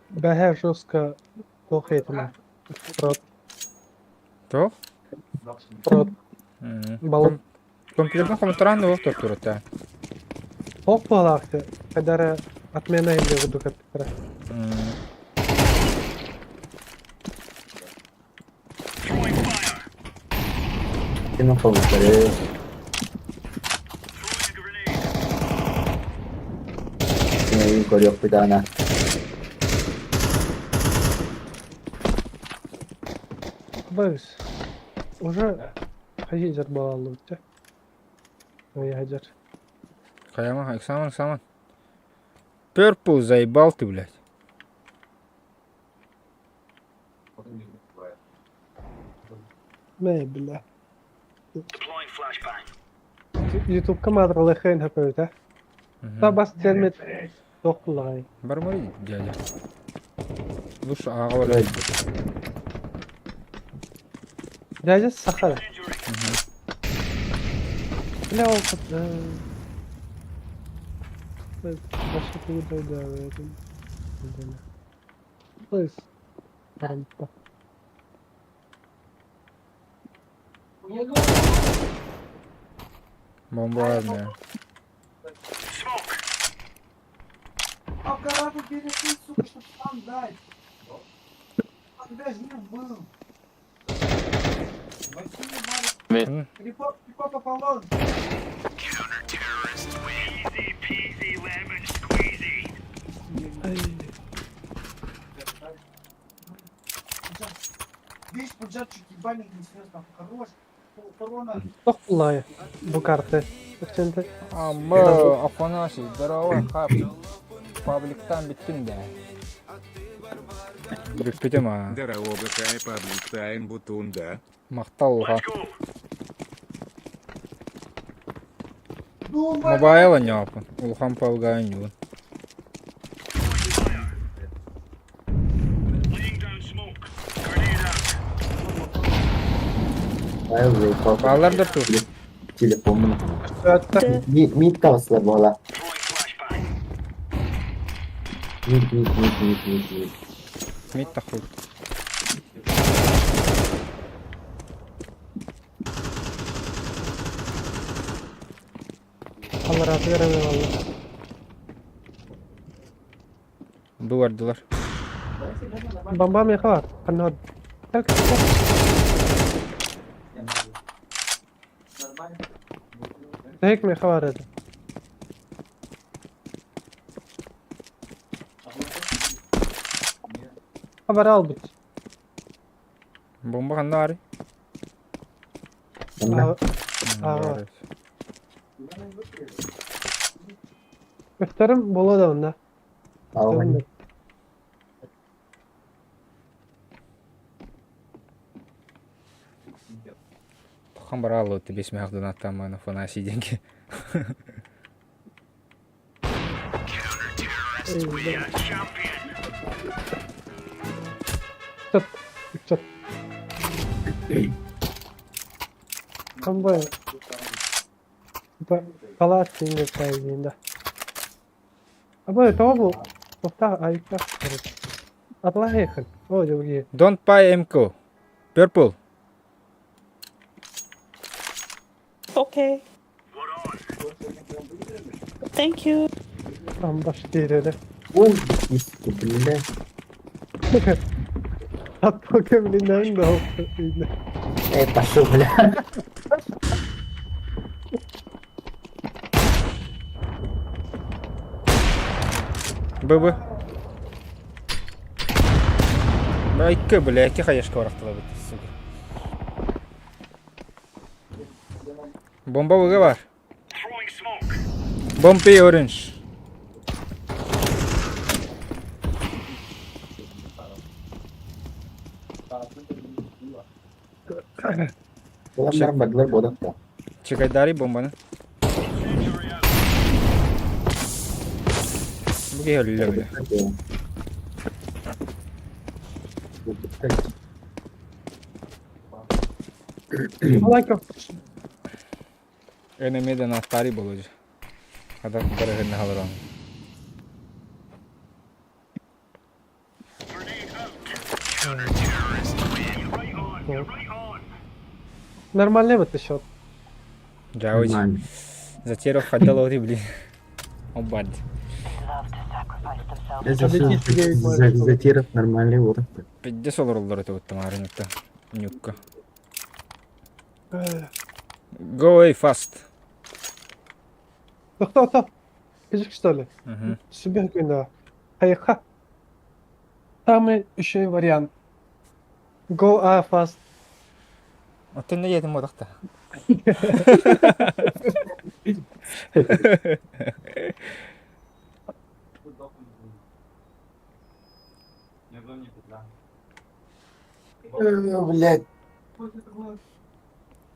Бэһэ жестко плохо этим. Прот, Туох? прот, балык. Компьютерга хомутараан да турута. Ох буолаахты. Кадара отмена или курдук эппиттэрэ. Кино повторяю. Көрүөхпүт Быс. Уже хайдер буолаллыбыт Ой, хайдер. Хайама, экзамен, экзамен. Purple заебал ты, блядь. Мэ, бля. Ютубка мадралыхын хөпөтө. Та бас термет тохтулай. Бармай, дядя. Лучше ага бар. Дядя сахара. Бля, ол Баш Бомба одна. Mid. Тохтулай бу карты. Өктенде. Амма, Афанасий, здорово, хап. Пабликтан биттин да. Бүппүтүм а. Здорово, хай паблик тайм бутунда. Мактал Мобайл ньопун. Улахан палга ньюн. Баллар да тур. Телефонун. Өттө. Мид тавсылар буола. Мид, мид, мид, мид, мид, мид. Мид тахур. Аллараты береме валла. Бу бардылар. Бомба меха бар. Каннад. Так. Тек меха бар edi. Haber aldık. Бомба ханна ари? Онна. Аа. Өктөрүм боло да онда. Аҕа. Хан баралы ты бес мягдын аттамын Афанасий деньги. Чат. Чат. Камбай. Палат тинге кайдинда. Абы тобу. Тоқта айыкта. Атлайхын. О, другие. Don't buy MK. Purple. Okay. Thank you. Там баш тиреде. Ой, бля. Апокалинан да. Эй, пошел, бля. ББ. Бля, бля, икки хаешка барахталабыт, сука. Бомба ВГ бар. Бомпи оранж. Буламнар бадлар бодатта. Чекайдари бомбаны. Бу киһи өллө бля. Лайков. Энемеден аттари болуж. Адам барыһын халаран. Нормальный вот счет. Жауж. Затеров хотел вот блин. Обад. Затиров нормальный вот. Пидде солороллар это вот тамарын это. Нюкка. Go away fast. Кто кто? Физик что ли? Угу. Себе да. Хайха. Самый еще вариант. Go A fast. Оттон не едем одахта. Блять.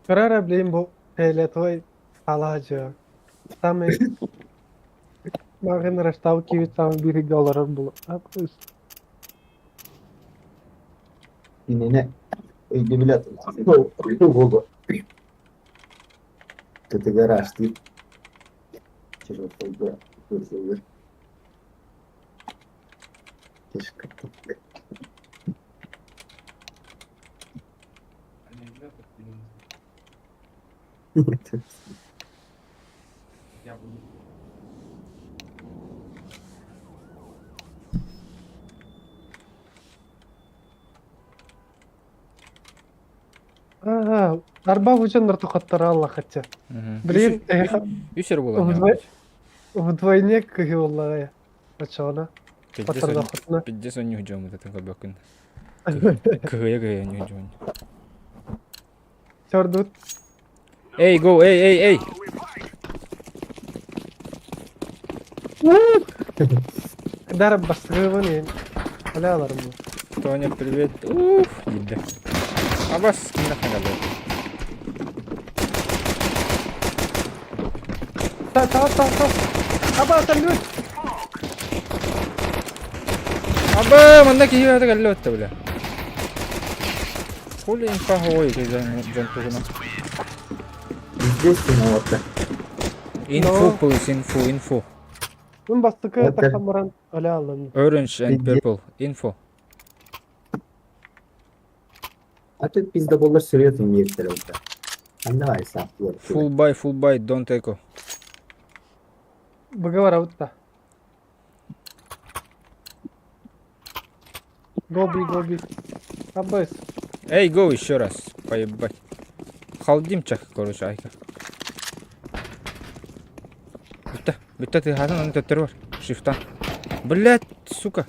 Карара, блин, бу фиолетовый салажа. Самый Маған раштау киви самый бир долларов было. Инене. Өйдөбүлөт. Болду. Это гараж, ты. Ага, арба вучен ртухаттара Аллах хотя. Блин, Үсер була. вдвойне кыгыллая. Ачана. Патарда хотна. Пидде сон нюхжом это кабакын. Кыгыя кыгыя нюхжом. Чордут. Эй, go, эй, эй, эй. Дар бастырыбын Аляларым бу. Тоня, привет. Уф, еда. Абас, кимдахна калды. Та та та та. Аба салют. Аба, манна киһи это каллы өттө бля. Хули инфа хой кизен жантугуна. Здесь вот. Инфу плюс инфу, инфу. Мин бастыкы Это- тахамаран аляларым. Orange and purple. Info. А тут пиздоболлар серьезно не вот. А давай сам. Full buy, full buy, don't echo. Быгавара утта. Гоби, гоби. Абайс. Эй, go еще раз. Поебать. Халдим чах, короче, айка. Бүтті, бүтті, ты хатын аны төттері бар. Шифтан. Блять, сука.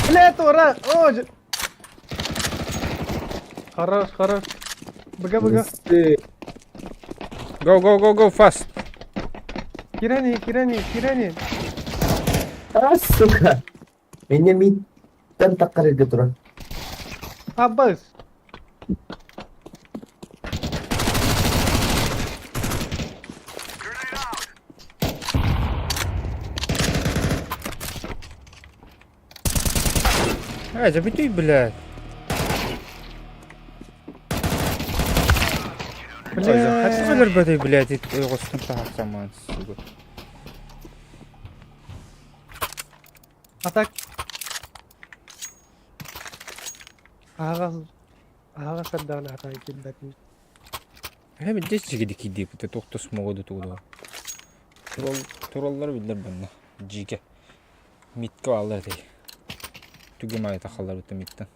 Блять, ура! О, Хорош, хорош. Быга, быга. Go, go, go, go, fast. Кирани, кирани, кирани. А, сука. Меня миттен таккар тура. Абайс. Ай, забери, блядь. Бля. Хатсылар бәдей, блядь, ойғыстың тағақсаман, сука. А так. Ағаз. Ағаз сардан атай килбэтин. Эми здесь жигиди киди, это тоқтос моғыды туғды. Тураллара биллэр манна. Дьиикэ. Митка бааллар этэй. Түгүм аайы тахаллар миттан.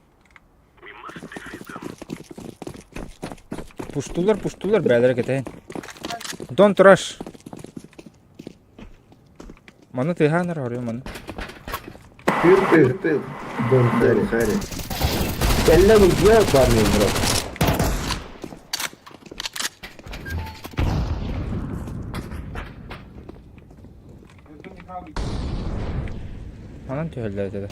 Пуштулар, пуштулар, бээлэрэ кэтэһин. Don't rush. Маны тыаһаан эрэ хоруйу маны. Тыл тыл тыл. Don't sorry sorry. Кэллэ бу парни бро. Манан түһэллэр этэ да.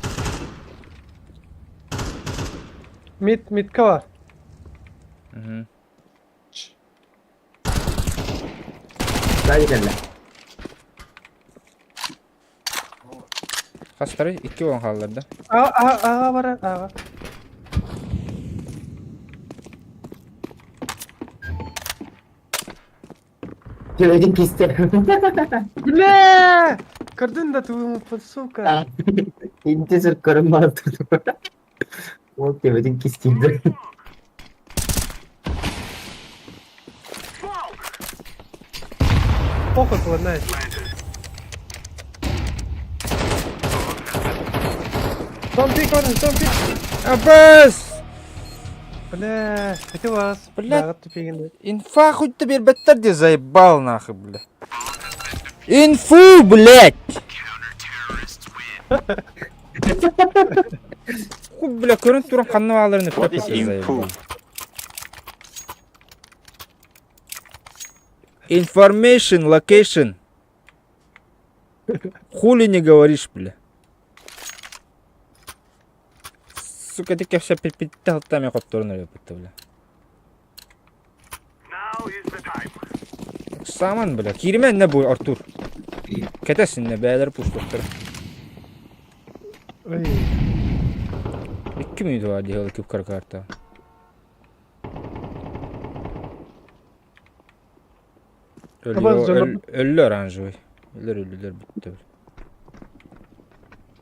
Мид, мидка бар. Мгм. Сзади кэллэ. Хастары икки буолан хааллар да. Аҕа, аҕа, аҕа барар, аҕа. Телегин кистер. Бля! Көрдүн да тугум, сука. Интезер көрөн барып турду. Ол тебетин кистиирдэ. Похуй было, Don't pick on don't pick. Абас! Бля, это вас. Бля. Инфа хоть ты биэрбэттэр дии заебал нахуй, бля. Инфу, блядь! Хуй, бля, көрөн туран ханна бааларын What is info? Information, location. Хули не говоришь, бля. Сука, ты кэпсэппиппиттэ алтаами хотторон өлөппүттэ, бля. Саман, бля, кииримэ иннэ бу, Артур. Кэтэс иннэ, бээлэр пустуктар. Ой. Икки минут баар дии, ол кыра карта. Өллө оранжевый. Өлөр өллүлэр бүттэ.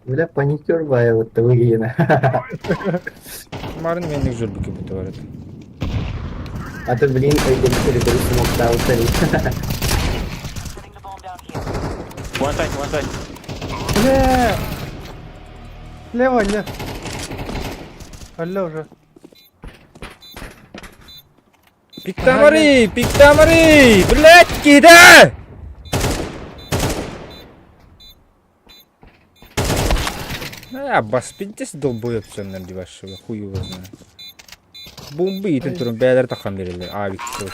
Бля, паникер бая вот выгина. Марын менник жүрбүкү бүтө бар еді. А то, блин, өйден территорию смог ставить. One side, one side. Бля! Слева, нет. Алло уже. Пиктамары! Пиктамары! Блядь, кида! А, бас пиздец долбоеб сönнөр дебашыга, хуй его знает. Бомба итин турун бээлер тахан берилер. А, Виктор.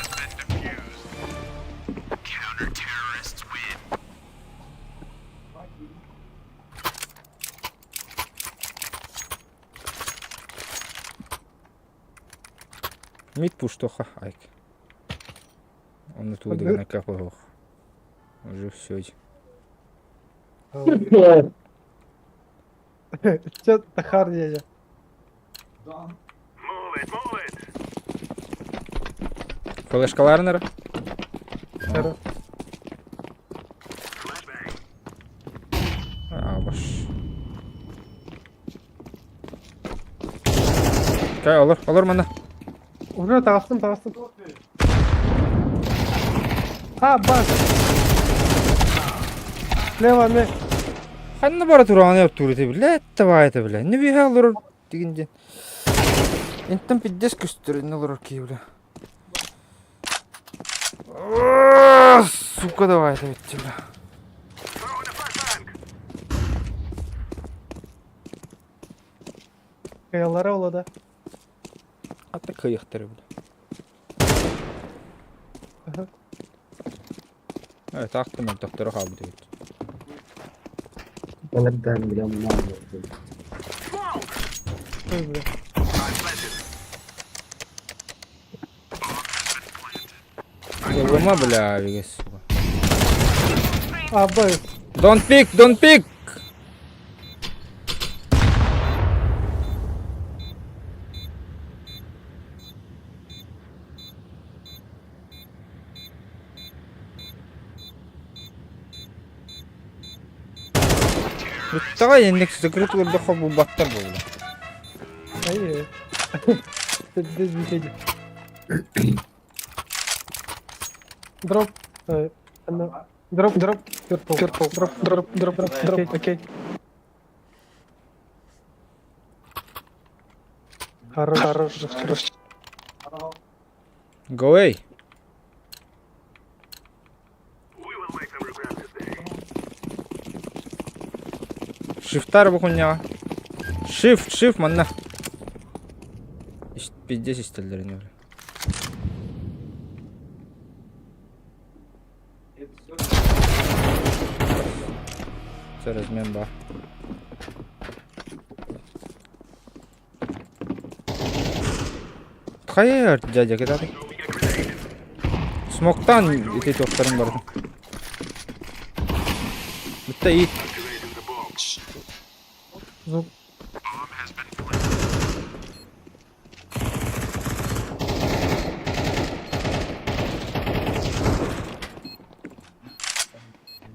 Мид пуштоха, айк. Он оттуда накапал. Уже все. Че тахар дядя? Флешкаларнер? А, баш. Кай, олор, олор мана. Уже таҕыстым, таҕыстым. А, бас. Слева ме. Ханна бара тураны Артур это, блядь, давай это, блядь. Не бегал, олор дигинде. Интен пиздец көстөр, не олор ки, бля. Сука, давай это, бля. Каялара ола да. Ата кыйыктыр, бля. Ага. Э, тахтым, мен тохтору хаалбыт эбит. Балардан, бля, мама. Ой, бля. Ылыма, бля, авиге, сука. А, бас. Don't pick, don't pick! Давай индекс закрыт олордоххо булбаттар буолла. Ай, Здесь беседе. Дроп. Ана. Drop, drop, purple, purple, drop, drop, drop, drop, drop, окей. Хорош, хорош, хорош. Go away. Шифтар бу хуйняҕа. Shift, shift манна. Пиздец истэллэрин өлө. Все, размен ба. Хайа дядя кидаты. Смоктан ити туохтарын барытын. Бүтэ иит. Звук.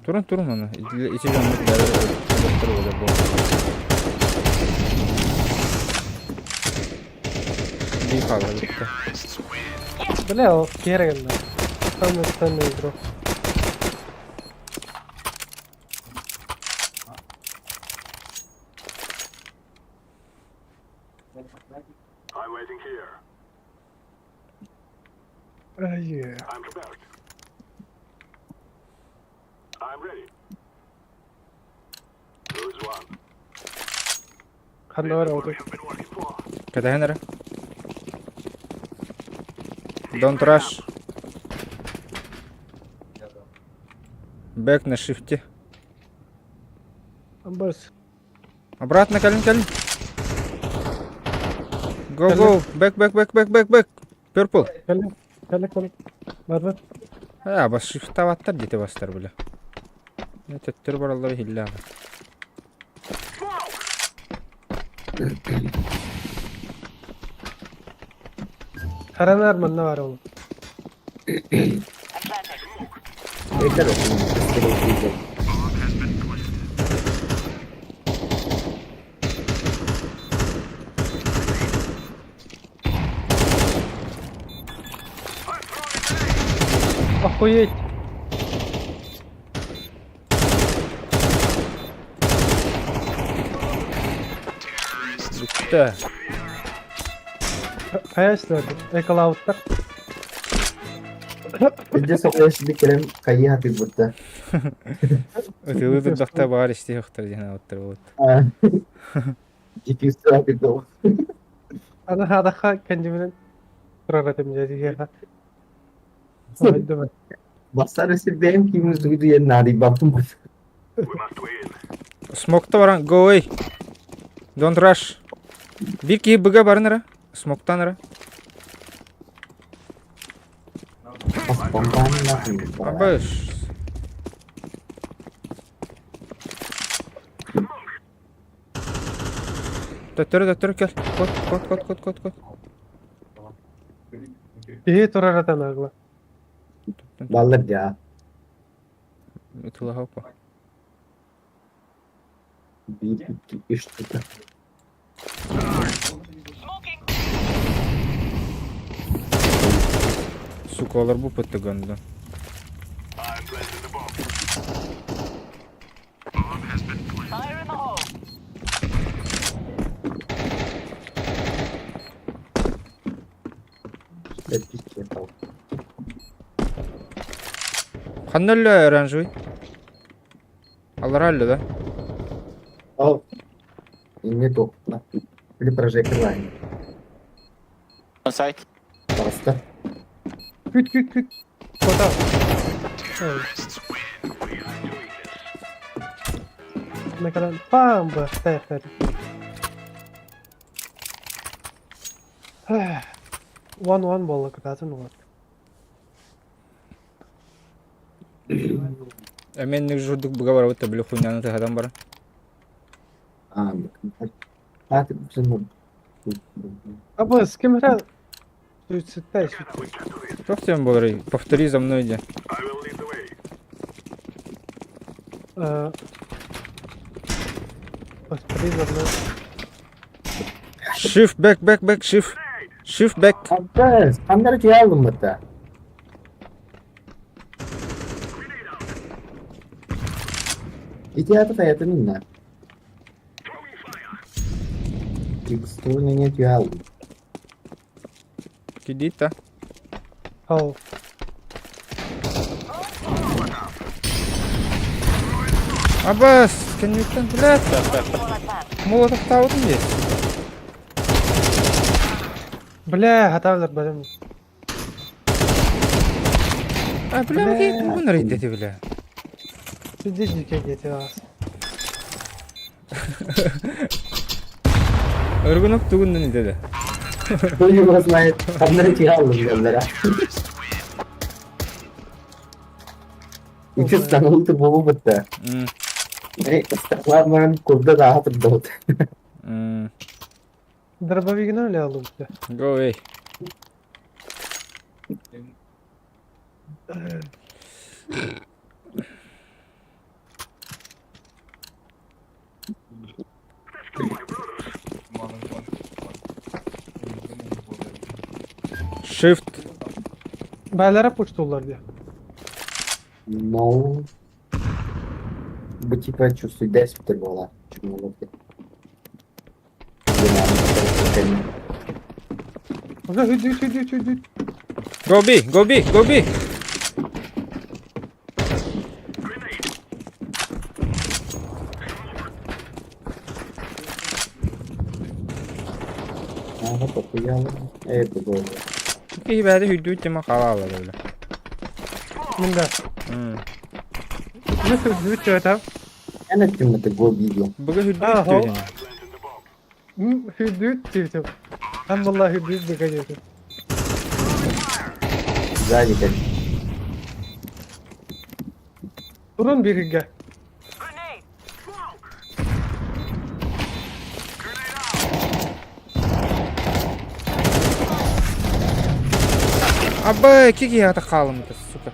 Турун турун аны. Ити дьоммут бары буолар буол. Бии хаалла бүттэ. Бля, ол киэр гынна. Самый ценный игрок. Ай, Ханна бар ол. Кэтэһэн эрэ. Don't rush. Back на шифте. Бас. Обратно кэлин кэлин. Go go. Back back back back back back. Purple. Кэлин кэлин кэлин. Бар бар. А, бас шифтаваттар дите бастар бile. Төттөрү бараллар иһиллэ. Харанар манна бар ол. Yeter olsun. Göstereyim. Охуеть. Бүттэ. Хайа Эколауттар. Виде соқойшы керем хайы хатыр бутта. Ытылы турдахта баар истиэхтэр диэн ааттар буолут. Дикий хатыр был. Аны хадаха кэннибинэн турар этим дьэ Басар бэйэм кимин суйду диэн наадыйбаппын. Смокта баран go away. Don't rush. Биир киһи быга барын эрэ. Смоктан эрэ. Абыш. Төттөрү төттөрү кэл. Кот кот кот кот кот кот. Киһи турар этэн агла. Баллар дьаа. Ытылаһа опа. Биир, икки, үс тута. Сука, олор бу пыттыган да. Ханна өллө оранжевый? Аллара өллө да? Ол. Инне туохта. Или прожектор лайн. On site. Просто. Күт күт күт. Кота. Накалан пам бахтар. One one буолла кытаатын вот. Эмен журдук быга барабыт били хуйняны тыһатан баран. Абы с кем играл? Суицид Туох диэн буоларый? Повтори за мной диэн. Повтори за мной. Shift back back back shift. Shift back. Аббас, ханнары тиялым бата. Ити аата хайатын инна. Текстурный не тюал. Кидита. Ол. Абас, кэнниттэн блядь. Молотовтаабытын дии. Бля, хатаалар барым. А, бля, бля, тугун рейдети, бля. Сидишь дикэ диэти аас. Өргүнөк тугуннан идэде. Кто его знает? Ханнары тюал дииллэрэ. Ити станулты буолу бытта. Ыстакларман курда даха турдабыт. Дробовигынан үлэ алыбыта. Go away. Shift. Бээлэрэ пуштууллар дии. No. Бу типа чувствует спитер буолар. Уже хүдүүт хүдүүт хүдүүт. Go B, go B, go B. Ага, похуяла. Э, было. Киһи бэйэтэ хүдүүт тема хаалаала бля. Мин да. Мин хүдүүт диэтэ. Эн эттим это go B диэн. Быга хүдүүт Аа, диэтин. Хүдүүт диэтим. Эн балла хүдүүт быга диэтим. Сзади как. Турун бииргэ. Абы, киһи ата хаалымыта, сука.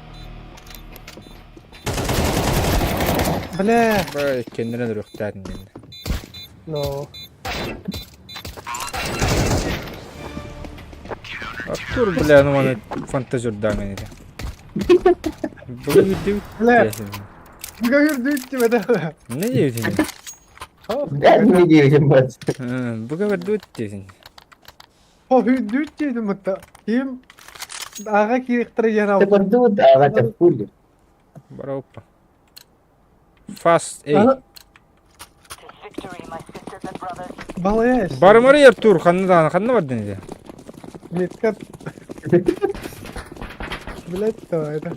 Бля. Бай, кэннинэн үрүөхтээтин диэн. No. Артур, бля, ну маны фантазердаан этэ. Быга хүдүүт Бля. диэтин. Быга хүдүүт диэтэ. Не диэтин? Да, не диэбитим бат. Быга хүдүүт диэтин. О хүдүүт диэтим бытта. Ким аға кириктер диэн Ты албын. бордут, ага, ты в пуле. Бароппа. Fast, эй. Балая. Барымары Артур, ханна даҕаны, ханна бардын ити? Метка. Блять, кто это?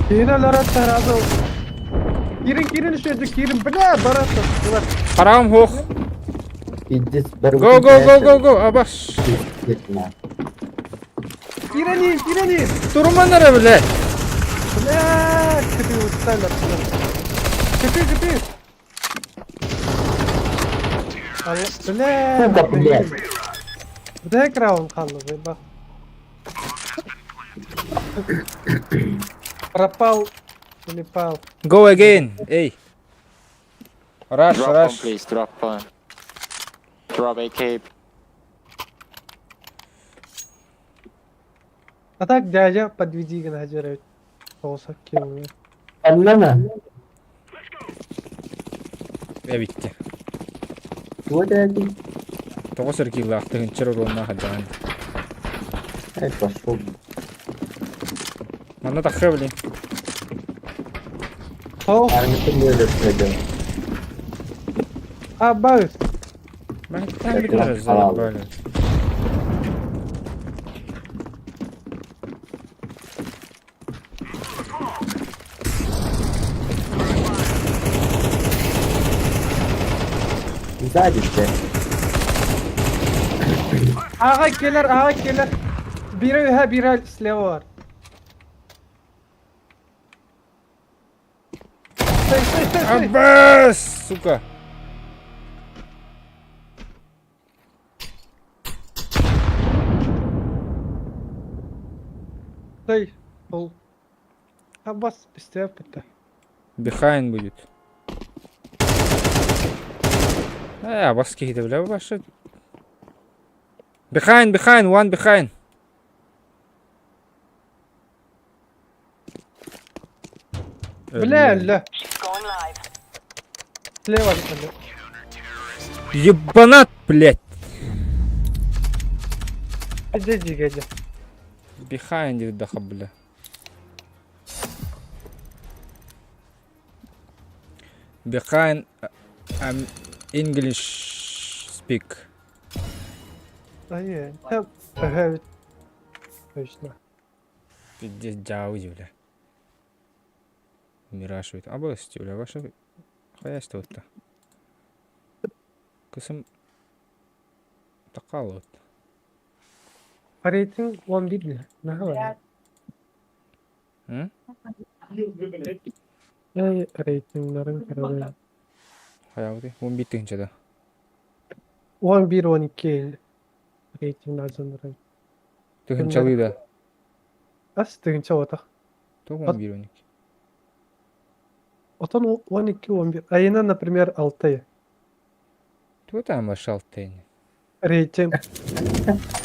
Киин олорот сразу. Кирин, кирин еще, кирин, бля, барата. Хараҕым суох. Пиздец, Go, go, go, go, go, абас. Кирини, кирини. Туруман эрэ, блядь. Бля, ты устали. Кипи, кипи. Бля. Сука, блядь. Бля, краун хаалла, ба. Пропал. Или пал. Go again, эй. Rush, Drop one, rush. please. Drop one. Drop AK. А так, дядя, подведи геннадий. Тоғыз кило. Аннана. Эбитте. Вот это. Тоҕус эр киилаах тыһыынча уруоннаах хадаан. Эй, пошел. Манна тахха блин. О, Армия ты не пройдет. а, баюсь. Там битэр заебали. Сзади ты. Аға келер, аға келер. Бири үһэ, бири слева бар. Стой, стой, стой, стой. Абас, сука. Стой. Ол. Аббас, истеп бітті. Behind будет. Э, абас киһитэ бля башы. Behind, behind, one behind. Бля, өллө. Слева өллө. Ебанат, блядь! Иди, иди, иди. Behind you, даха, бля. Behind I'm English speak. Ай, э, Точно. Пиздец, дьаабы бля. Мираж ведь. Абыс, бля, ваша хозяйство вот-то. Кысым такал вот. Рейтинг 11 Наһаа М? Эй, рейтингларын көрөбүн. Хайабыты? 11 тыһыынча да. 11-12 рейтинг Тыһыынчалыы да. Ас тыһыынча отах. Туох 11 12? Отон 12-11. Айына, например, алты. Тугу там шалтайны? Рейтинг.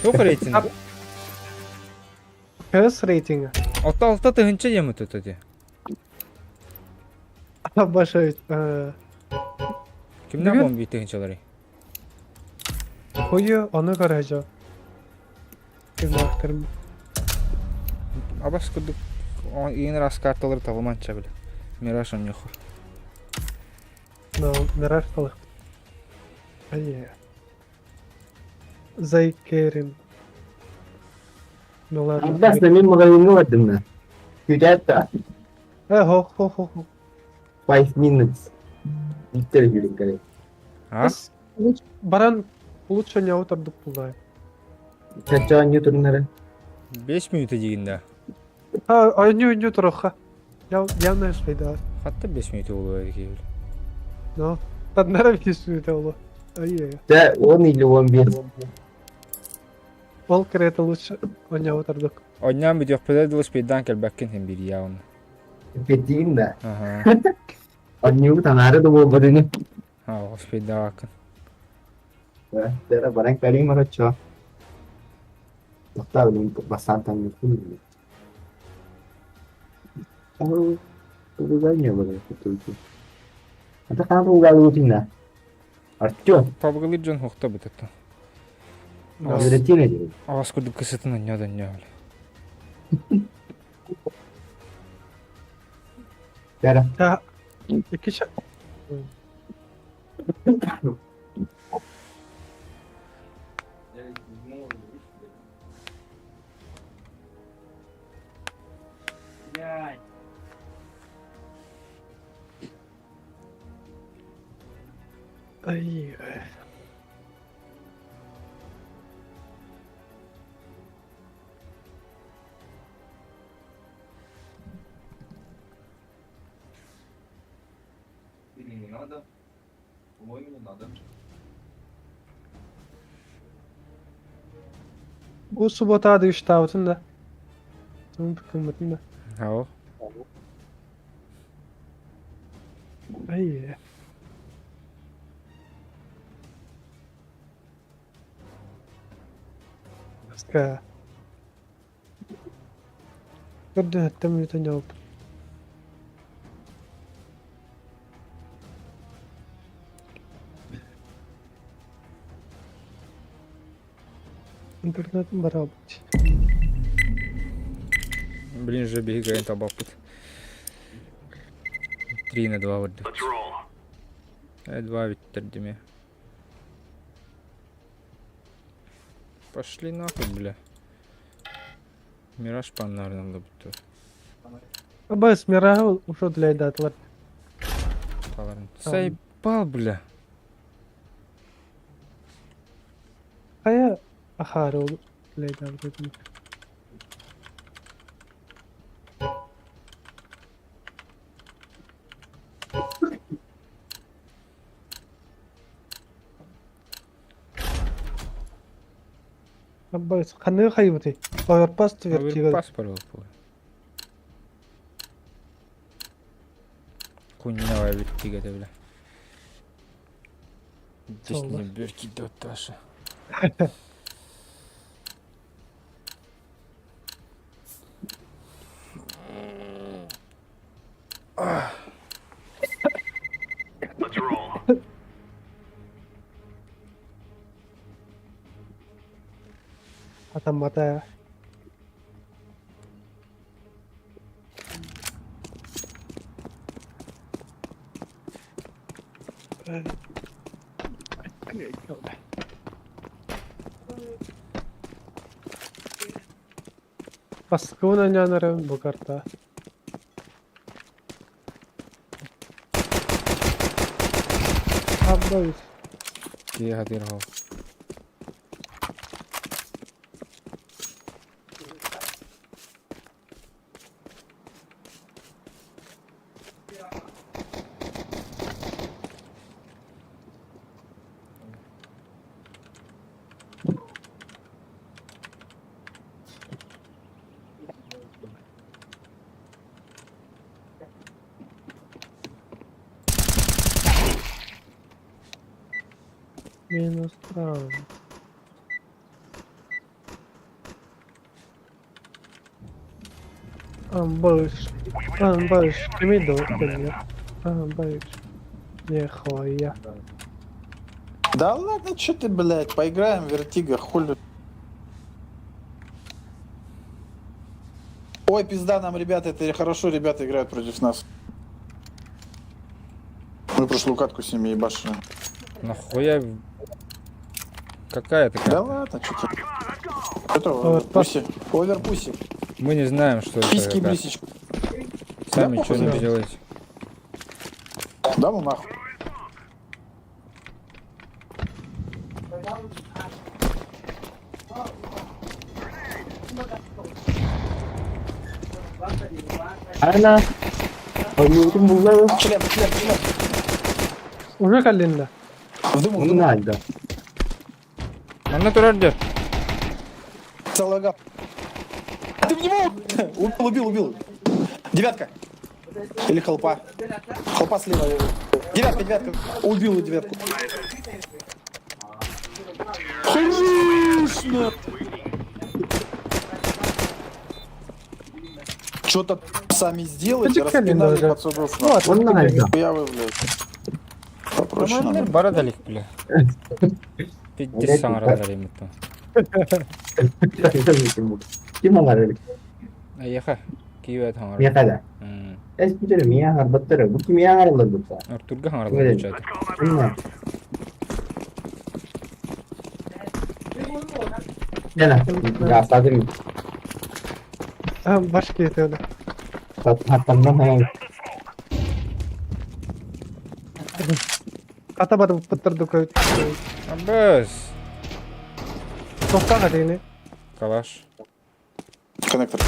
Туох рейтинг? Көс рейтинга. Алта алта тыһыынча диэмэ тут дии. Баша Кимнээх Бүгүн- 11 тыһыынчаларый? Хойу ону көрөжө. Кимнээхтэрим. Абас курдук иин раз карталары табылманча бile. Мираж онньохо. Но Мираж талых. Ай. Зайкерин. Ну ладно. Аббас, мин маҕаһыыҥҥа бардым да. Күүтээт да Э, хо хо хо хо. 5 minutes. Биттер жүрүн кэлэ. А? Баран лучше не отырдык булай. Чача оонньуу туруннара. 5 минута диигин да. А, оонньуу оонньуу туруохха. Я явно швейда. Хатта 5 минута буолуо эбит Ну, таднара 5 минута было. Ай-яй. Да, он или он без. Ол это лучше оонньуу отырдык. Онньоон бүтүөхпүтэ дылы спейдаан кэлбэккин иһин биир он. Петиин да. Аха. Оонньуу таҥаара да буолбатыны. Аа, спейдааккын. Дара баран кэлиҥ мароччо. Тохтоо билин бастаан таҥныбыппын. Тугуга не было Ата хаан тугуга да? Артем. Пабгылыыр дьон хуохта бытыттан. Үөрэтиэн этэ. Аҕас курдук кысытын анньаа да анньаа бile. Дара. Да. Икки Ай. Или не надо? По-моему, не надо. Бу суббота үстаабытын да. Кыммытын да. Ау. Ай. Ска. Көрдөһөттөм бүтэн жауап. Интернет барабыт. Блин, же биһиги табаппыт. 3 на 2 бардыбыт. 2 бүттэрдим Пошли нахуй, бля. Мираж паннарынан да бүттү. Абас Мираж уже для датлар. Заебал, бля. Хайа ахары ол для Аббас, ханыы хайбытый? Оверпас вертига. Оверпас барыл бу. Куннава вертига бля. Здесь не берки Даша. Атаммата ээ. Бастакыбын оонньоон эрэбин бу карта. Абдойс. Киһи хатыыр хол. Минус травма. Амбыш. Амбыш. Кими дохуя? Амбыш. Нехуя. Да ладно, что ты, блядь, поиграем в Вертиго, хули. Ой, пизда нам, ребята, это хорошо ребята играют против нас. Мы прошлую катку с ними ебашили. Нахуя... Какая это Да карта? ладно, что ты. Это оверпуси. Оверпуси. Мы не знаем, что это Письки за карта. брисечку. Сами Да похуй что-нибудь на. делайте. Да ну нахуй. Ана. Ойуутун булла Член, член, член. Уже калинда. В дыму, в дыму. Надо. Манна турар дер. Целая гап. Ты в него! Убил, убил, убил. Девятка. Или хелпа. Хелпа слева. Девятка, девятка. Убил девятку. Хорош, на. Что-то сами сделайте, Это Калина распинали уже. пацанов. Ну, нахуй. Он надо. Хуя вы, блядь. Попроще Манна надо. бара далек, бля. Пиздец саңаралар эми там. Ким алар? Аяха. Киеве саңарар. Мияқада. Эс бүтүр мия харбаттыр. Бу ким мия харалар бутта. Артурга саңаралар Блин. чаты. Эмне? Жана, гасадым. Баш кетеді. Хаттамдан Ата барып пыттырды көт. Абас. Тоқтаға дейін. Калаш. Коннектор.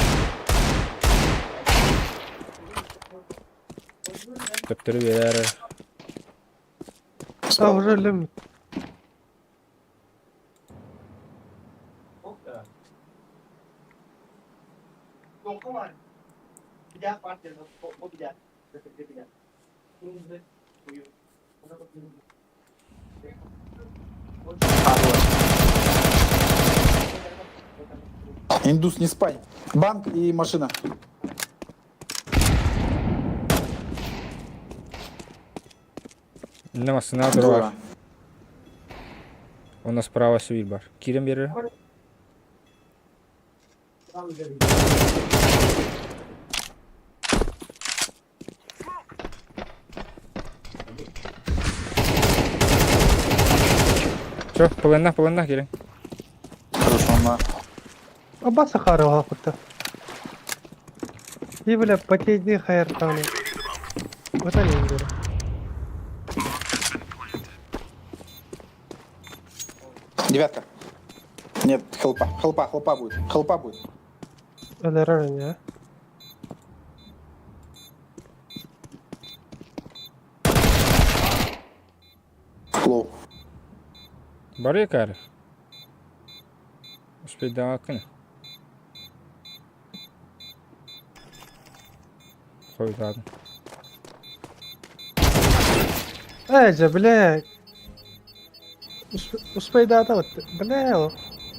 Төптөрү берер. А, уже өлім. Индус, не спай. Банк и машина. Намасына Двое. турар. У нас справа сюил бар. Кирен берер. Чё, полынна, полынна кирен. Хорошо, на. Аба сахары алақытты. И, бля, потейди хайыртаны. Вот они говорят. Девятка. Нет, хелпа. Хелпа, хелпа будет. Хелпа будет. Өлерін, я. Лоу. Бар якары. Успейдан акын. Қойдадым. Әже, бля. Успейда аталыпты. Бля,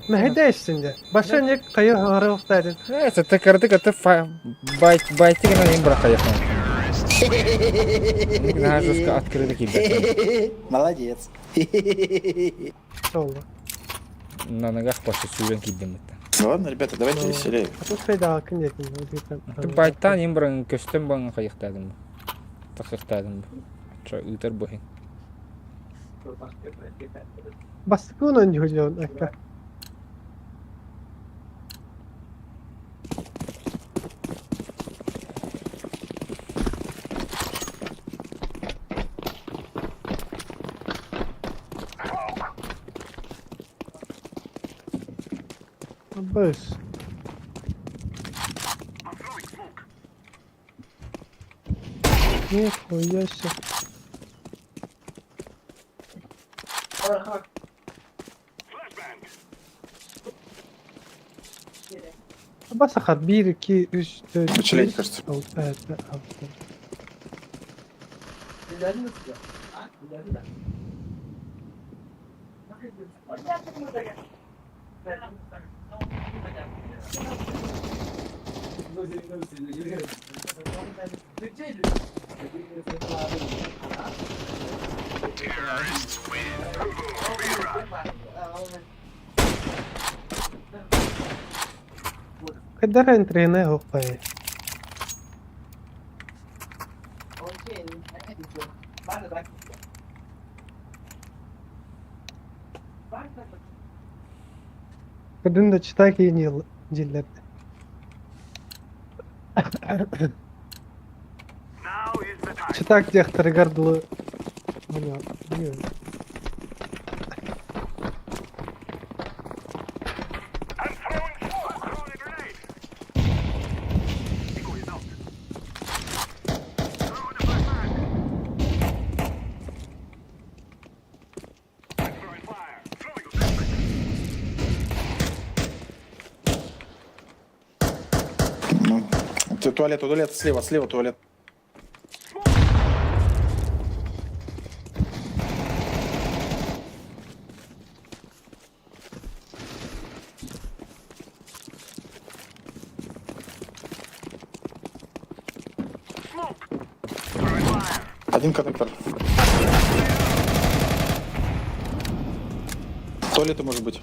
Мәһедәшсин де. Баша не кайыр харылықтадын. Это ты карды каты байт байты гына ең бірақ аяқман. На жестко открыты килде. Молодец. Солды. На ногах башы сүйрен килдем бітті. Да ладно, ребята, давайте веселее. Файдаакын диэтин. Байтаан им баран көстөн баҥа хайыхтаатым. Тахыхтаатым. Чо ыытар буһин. Бастакы дьон акка. Быс. Нихуя себе. Басахат 1, 2, 3, 4, Почалить, 5, кажется. 6, 7, 8. Хайдах энтрины оһохпай. Кырдын да читай киин дьиллэрдэ. Читак диэхтэригэр дылы Ну, туалет, туалет, слева, слева туалет. Один коннектор. Туалеты может быть.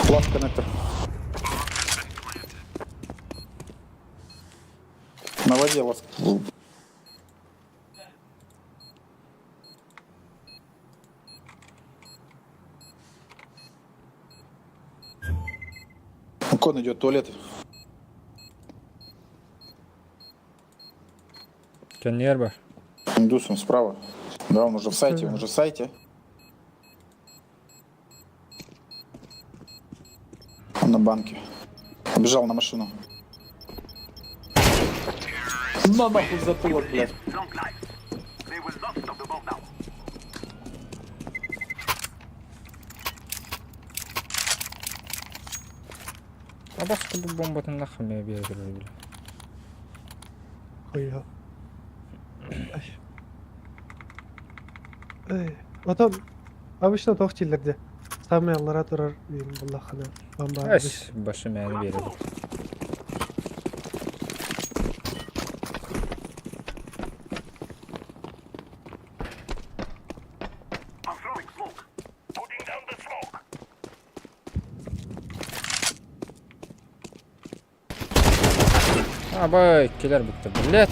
Ласт коннектор. На воде ласт. Кон идет, туалет. Кэнниэр бар. Индус, он справа. Да, он уже в сайте, он уже в сайте. Он на банке. Побежал на машину. На нахуй в затылок, блядь. Абаска бу бомбатын нахуй мне биэрэр Хуя. Потом обычно туох дииллэр Саамай аллара турар диэн буоллаххына бомба Эс, башы мээнэ биэрэр. Абай, кэлэр бүттэ, блядь.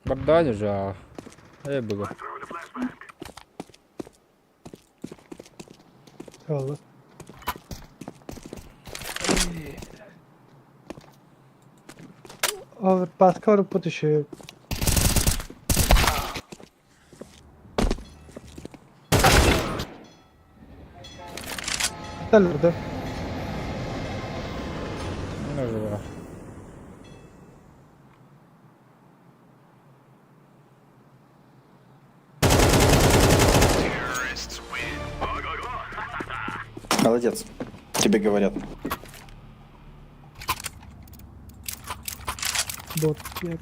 Барда же, Эй, было. Ол. Оверпаска барыппыт үчүгэй. Өлөрдө. Ну, Молодец. Тебе говорят. Бот Ярик.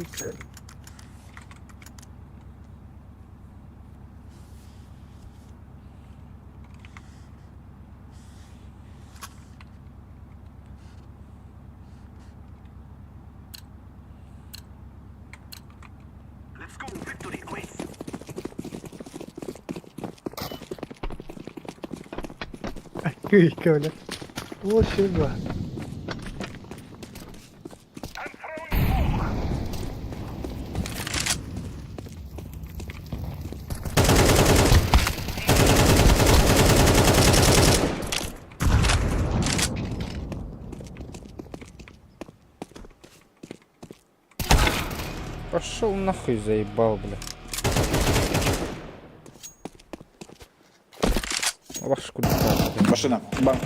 Кыйка, бля. Вообще два. Пошел нахуй, заебал, бля. Ваш Машина, банк.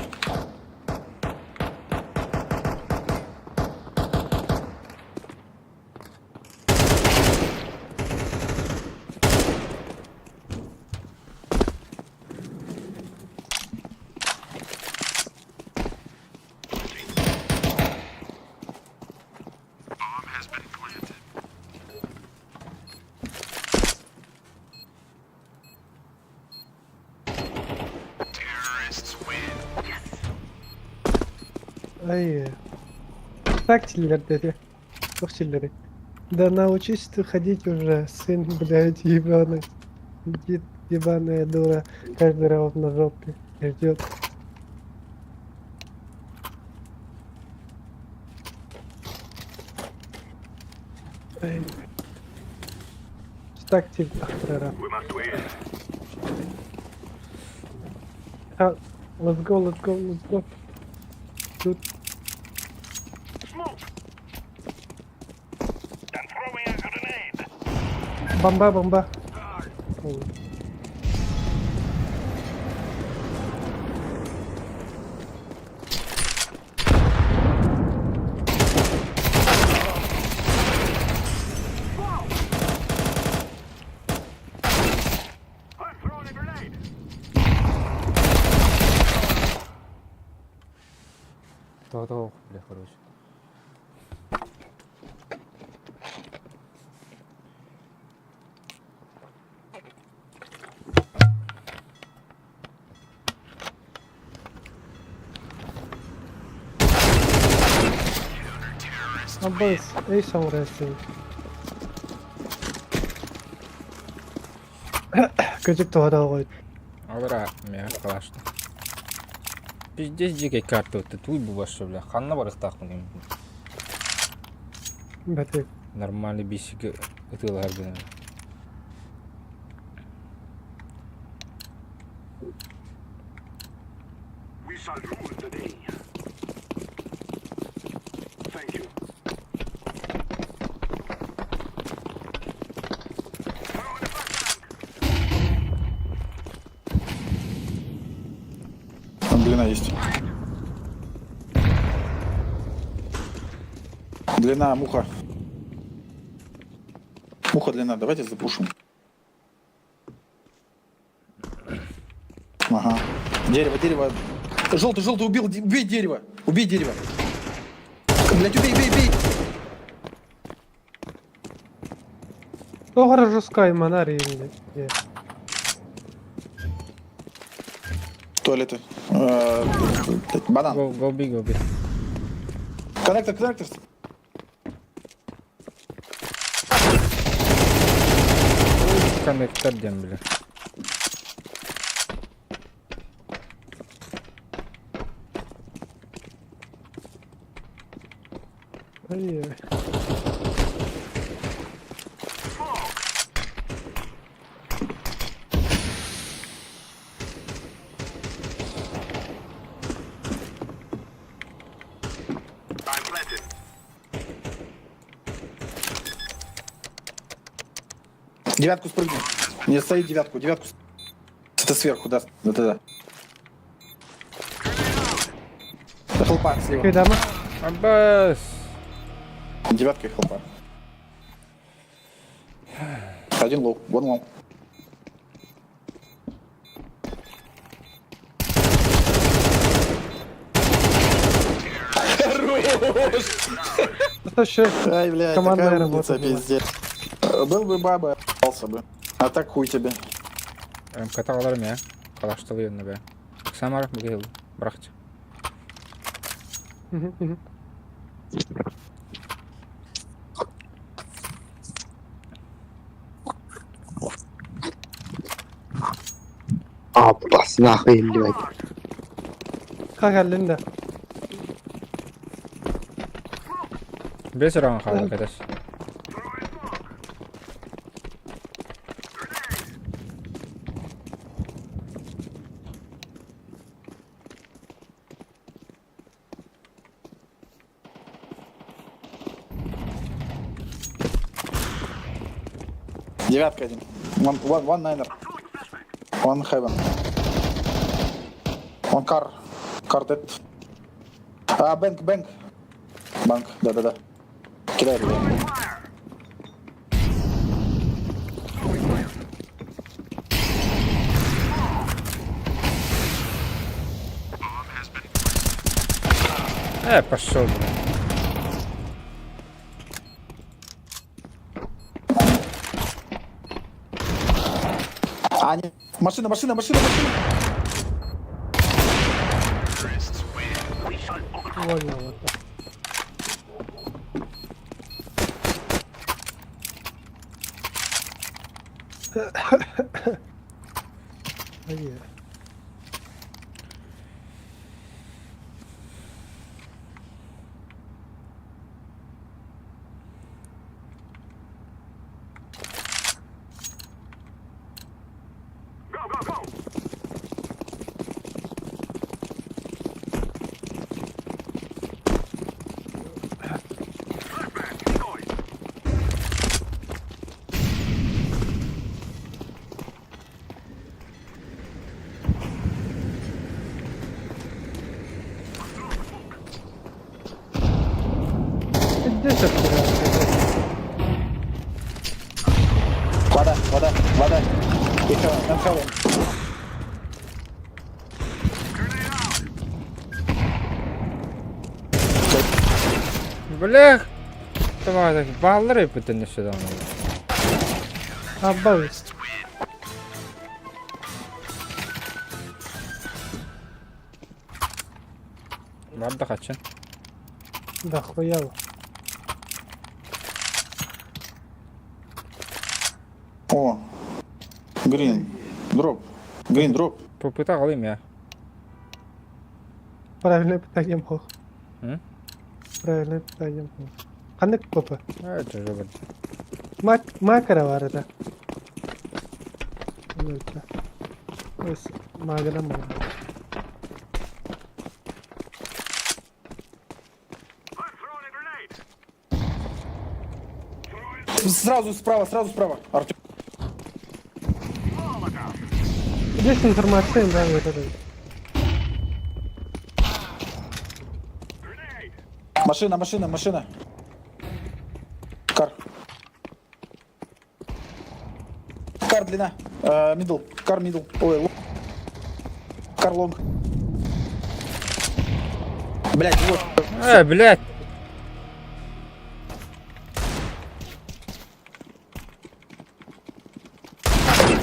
Ай. Так чиллер дядя. Ох, чиллеры. Да научись ты ходить уже, сын, блядь, ебаный. Дед, ебаная дура. Каждый раунд на жопе. Ждет. Ай. Так тебе прораб. А, Let's go, let's go, let's go. Тут Бомба, бомба. Ой. То-то, бля, короче. Аббас, эй, самурайсын. Көтүк тоҕо қойды. Алара, мя, калашты. Пиздец дикой карта, вот ты бу бля. Ханна барыхтаахпын. Бәтек. Нормальный бисик ытыалар гына. Там длина есть. Длина, муха. Муха длина, давайте запушим. Ага. Дерево, дерево. Желтый, желтый убил, убей дерево. Убей дерево. Блять, убей, убей, убей. Тоҕо жескай манар енді. Туалеты. Блядь, Банан. Go, go B, go B. Коннектор, коннектор. Коннектор дем, бля. Ай, Девятку спрыгни. Не стоит девятку, девятку. Это сверху, да. Да, да, да. Хелпа слева. Кайдама. Аббас! Девятка и хелпа. Один low, one low. Это еще Ай, блядь, Командная такая работа умница, была. пиздец. Был бы баба, ебался бы. А так хуй тебе. МК аларым я. Калаштылы yönüne be. Самар бігел. Брахчы. Мгм, мгм. Аббас нахуй, блядь. Миэхэ кэллин да. Бес раунд хаалла кэтэс. Девятка один. One, one, one niner. One heaven. One car. Car dead. А, бэнк, бэнк. Банк, да-да-да. Кидай, ребят. Э, пошел, блин. А, не. Машина, машина, машина, машина. Уонна уотта. Айыы. Пиздец открывается. Вода, вода, вода. И heaven, and heaven. Блях! Давай, баллары бүтүнү сюда. Абба Барда хачын. Да хуяво. О, грин, дроп, грин, дроп. Попыта алыйм я. Правильное питание мог. М? Правильное питание мог. Ханнык попа. Это же бар. Макара бар это. Магана мага. Сразу справа, сразу справа. Артем. Есть информация, да, вот это. Машина, машина, машина. Car. Car длина. Middle. Car middle. Ой, long. Car long. Блять, вот. Э, блядь!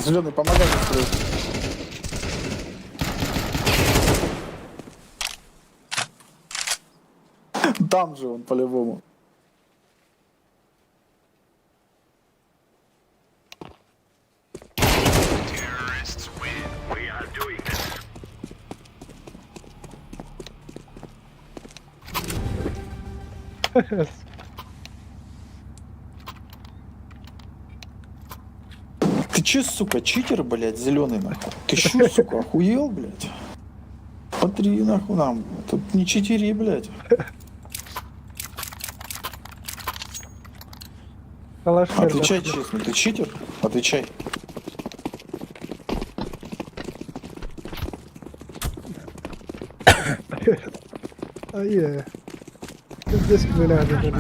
Зеленый, помогай мне. Там же он по-любому. Ты че, сука, читер, блядь, зеленый нахуй? Ты че, сука, охуел, блядь? Смотри, нахуй нам. Тут не читери, блядь. Калаш Отвечай честно, ты читер? Отвечай. Айе. Пиздец квиляды.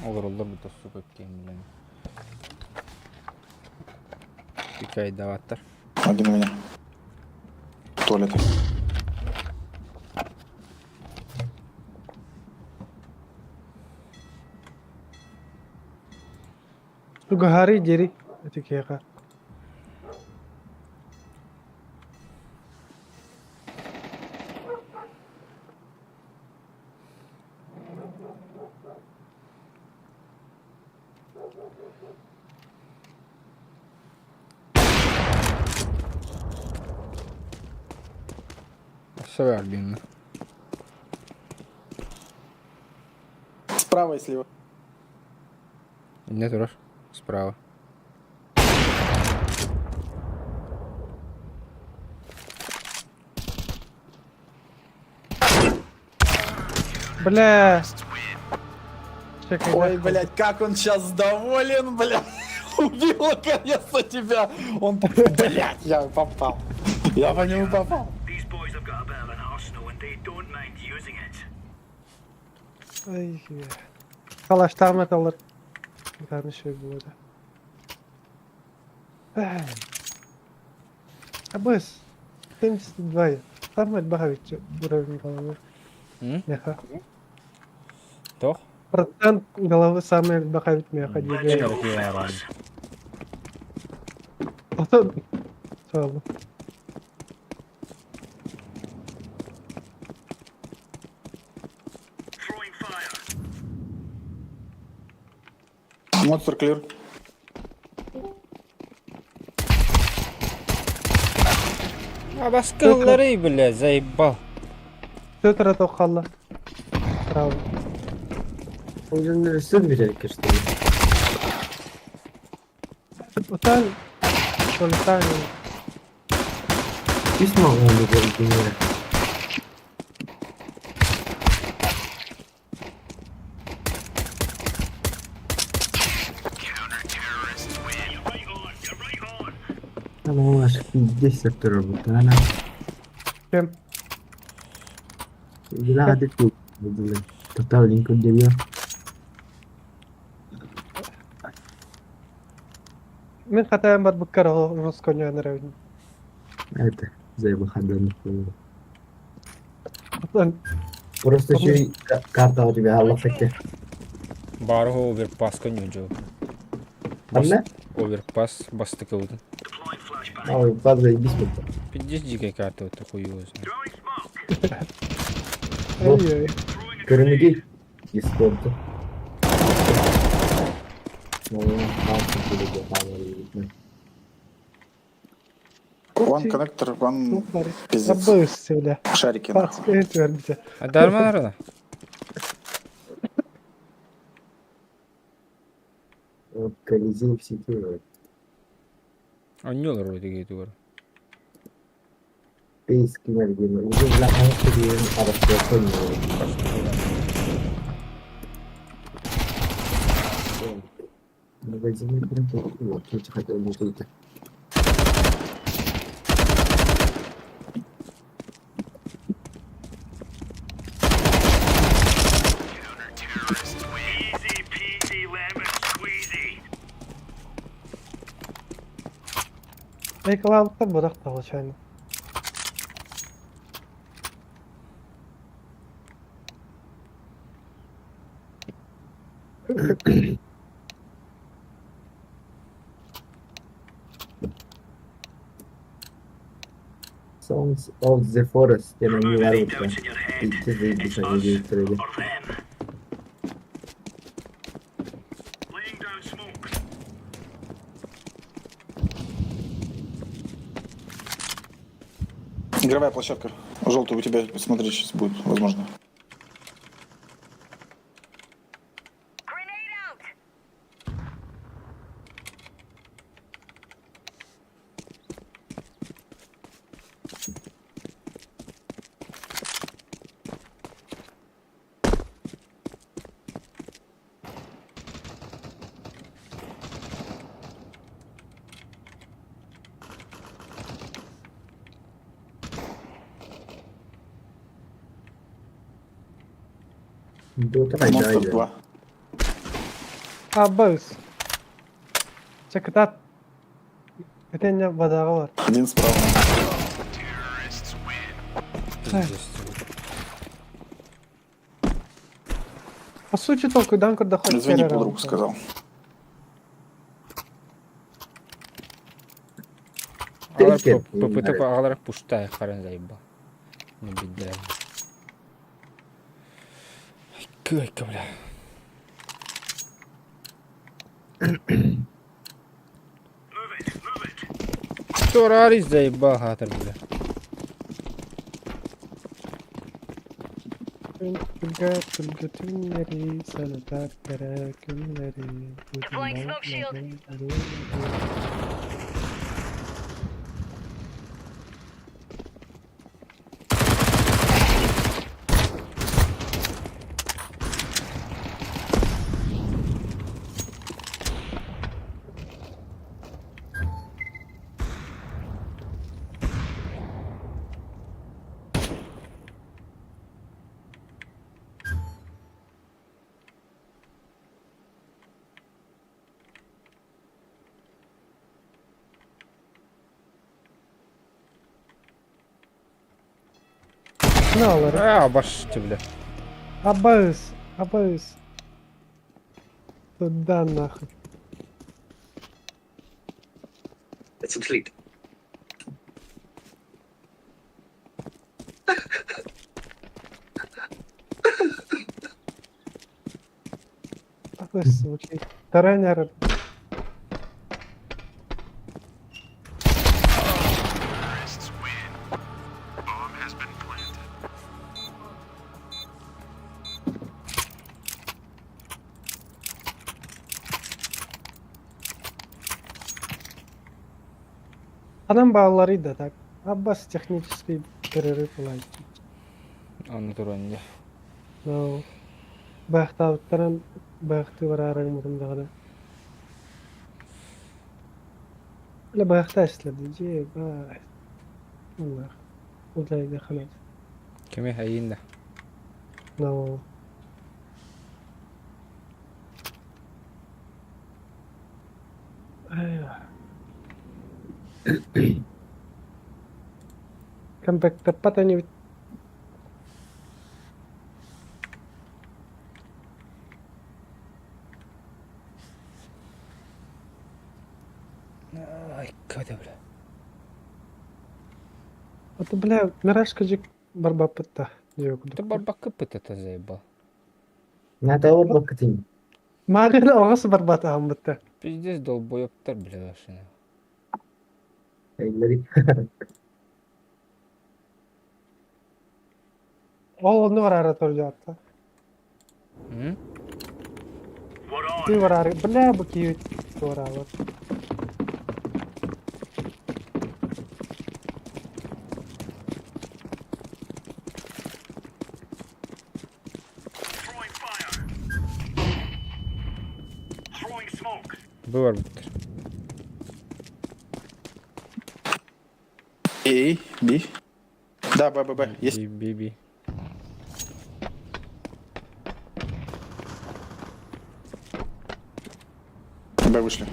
Олороллор бу сука кем, блин. Пикайдаваттар. Один у меня. Туалет. Тугаһары диэри ити киһиэхэ. Өссө баар Справа и слева. Иннэ турар. Справа. Бля. Чекай, Ой, блядь, как он сейчас доволен, блядь. Убил наконец-то тебя. Он, блядь, я попал. Я по нему попал. Ай, Калаштаҕым эталлар. Итааны үчүгэй буолуо этэ. Абыс, 72. Саамай элбэх эбит уровень головы. Меха. Туох? Процент головы саамай элбэх эбит меха диэри. Ото Саалла. Монстр клир. Абаскаллары, бля, заебал. Петр это хаалла. Право. Уже сын берет, что ли? Утан. Улетаем. Письма он не Там 50 работана. Кем? Глади тут. Total incondebido. Мин хатаан барбыккар русскону эрэбин. Это заебахадон. Просто еще и карта у тебя Аллах таки. Баарыһы оверпаска ньудьу. Манна? Оверпас бастакыбытын. Ой, заебись вот. Пиздец дикая карта вот хуй его знает. Ой-ой. Көрүнүгэй. Дискорд. Ну, там One connector, one пиздец. Забылся, бля. Шарики нахуй. Паска Дарман Колизей в сети. Анньолар вроде говорю. Ты скинул, уже бля, Магазин прям вот, я хотел бы выйти. Айкалаабыттар бырах получайно. Songs of the Forest диэн эмиэ баар эбит. Икки заебись они диэбиттэр Игровая площадка. Желтый у тебя, смотри, сейчас будет, возможно. Дота Монстр 2. Абыс. Чекатат. Этэннэ бадаҕа бар. Один справа. Пиздец. По сути толкуйдаан көрдөххө Извини, под руку сказал. Текер. Попытка аҕалара пуштай харан заебал. Не беда. Кыайка, бля. Террорист заебал хатыр, бля. Күлгэ түлгэтүннэри санатар кэрэ күннэри Ne alırım? А, башты, бля. Абыз, абыз. Туда нахуй. Такой случай. Тренер. Адам балалары да так. Аббас технический перерыв ылай. Аны туран дьэ. No. Баахтаабыттаран баахтыы бараары гыммытым даҕаны. Бля баахтаа истилэр дии, бай. Аллах. Удайда ханат. Кими эйиин да. No. Компактаппат ини Ай, када бля. Ото бля, миражка дьик барбаппыт да дьиэ Ты курдук. барбаккыппыт это заебал. Надо барбаккытын. Мааҕын оҕус барбатаҕым бытта. Пиздец долбоебтар, бля, ваши. Эллери. Ол онну бараара тордьоотто. М? Ты бараары, бля, бу киһи туораабыт. Бу барбыттар. A, B. Да, Б, Б, Б. Есть. Би, би, би. Б вышли.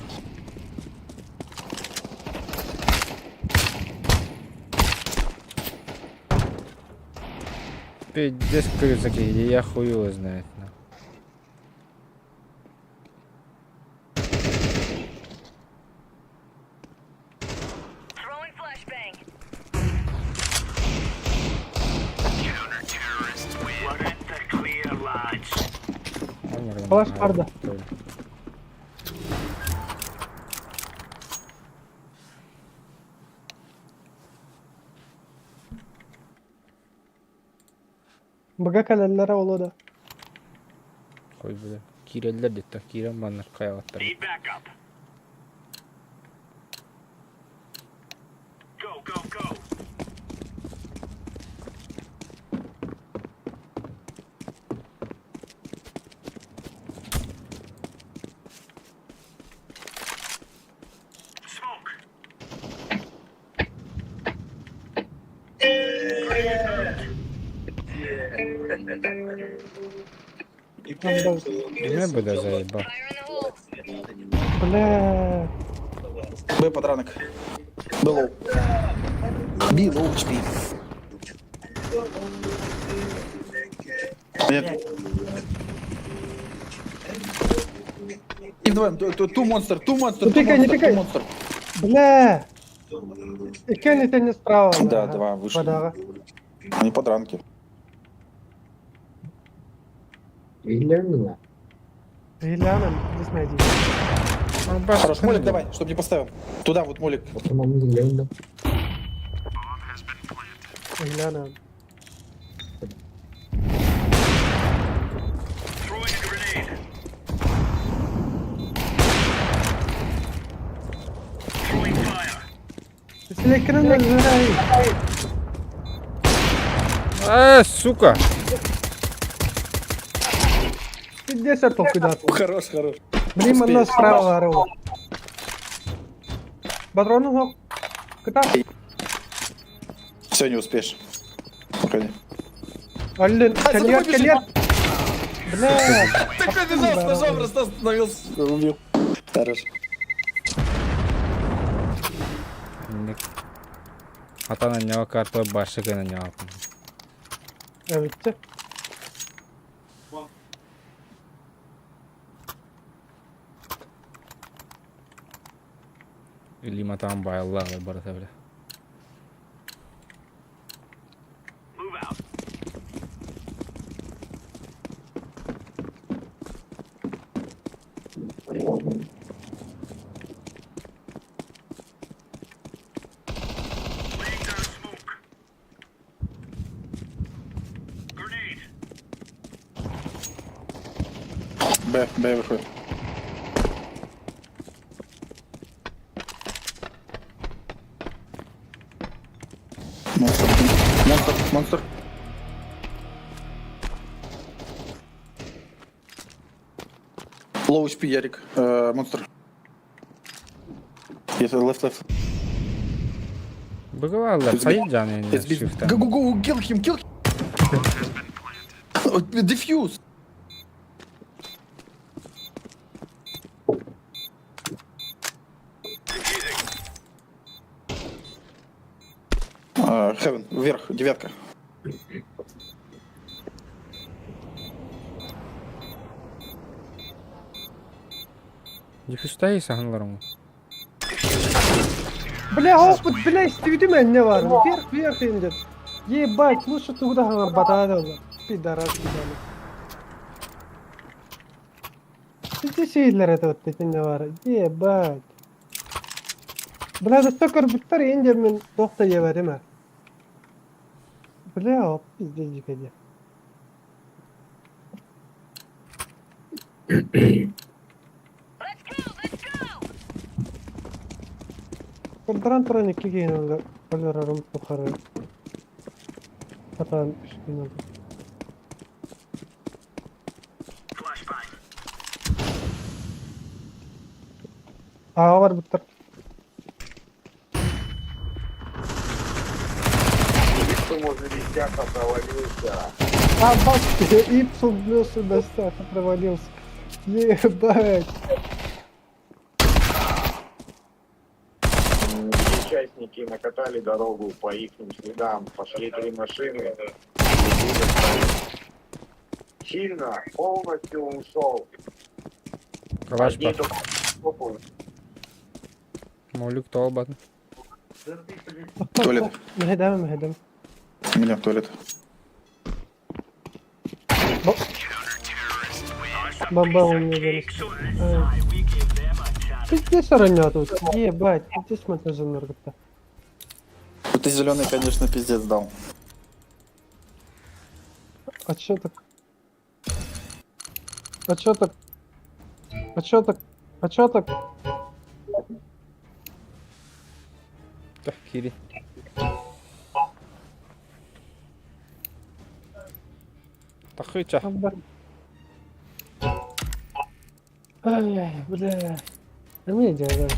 Пиздец крыса какие, я хуй его знает. на. Флеш барда. Быга кэлэллэрэ олуо да. Хой бля. Киирэллэр диттэ, киирэн маннар хайаҕаттар. Кимэ бля заебал. Бля. Б подранок. Б лоу. Би лоу HP. Нет. И вдвоем. Ту монстр, ту монстр, Не ту пикай, не монстр, ту пикай. монстр. Бля. Иккиэн итиннэ справа. Да, Ага. два вышли. Бадаҕа. Они подранки. Биллэр меня. Ильяна, не знаю, где. Хорош, молик давай, чтобы не поставил. Туда вот молик. Гляна. Слекрен нажирай. Э, сука! Пиздец, я толку дат. Хорош, хорош. Блин, манна справа ору. Патрону хок. Кыта. Все, не успеешь. Уходи. Аллин, А, за кальяр, тобой бежит. кальяр. Бля. Ты побежал с ножом, просто остановился. Убил. Хорош. Атана ньоҕо карта башы гына ньоҕо. Evet. Илиим атаҕым баайылла барыта бile. Б, Б выходит. Монстр, монстр, монстр. Low HP, Ярик. Монстр. Yes, left, left. Быгываллар, It's сайын жаны It's big. шифта. Go, go, go, kill him, kill him. Defuse. Heaven, вверх, девятка. Диффустай сахналарың. Бля, опыт, бля, истебитим не бар. Вверх, вверх инде. Ебать, лучше туда батадала. Пидорас ебаный. Пиздец это вот эти не бар. Ебать. Бля, да столько арбиттар инде мен тохта ебарым. Бля, оп, пиздец дикаде. Контран троник кигейн олорорум тухары. Хатан үстүн Аа бар буттар. А, бабки, Ипсум плюс достав провалился. Ебать. Участники накатали дорогу по их следам, пошли три машины. Сильно, полностью ушел. Калаш Одни бар. только попу. Молюк тоолбатын. Туалет. Мehedeme мehedeme. У меня в туалет. Бомба у меня вылез. Пиздец оранят тут. Ебать, пиздец монтажын нұргытта. Вот ты зеленый, конечно, пиздец дал. А чё так? А чё так? А чё так? А чё так? Так, кири. Тахыча. Ай, бля. А мне делать.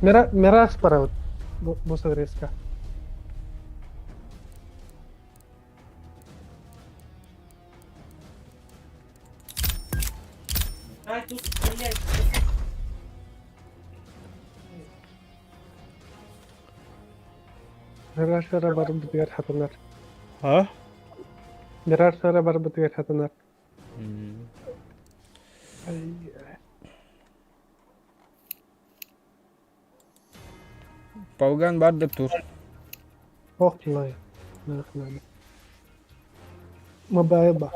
Мира, Мираж пора вот. Бусов резко. Мираж пора барып бітігер хатынар. А? Мираж пора барып бітігер хатынар. Палган бар деп тур. Ох, лай. Нах надо. Мабайба.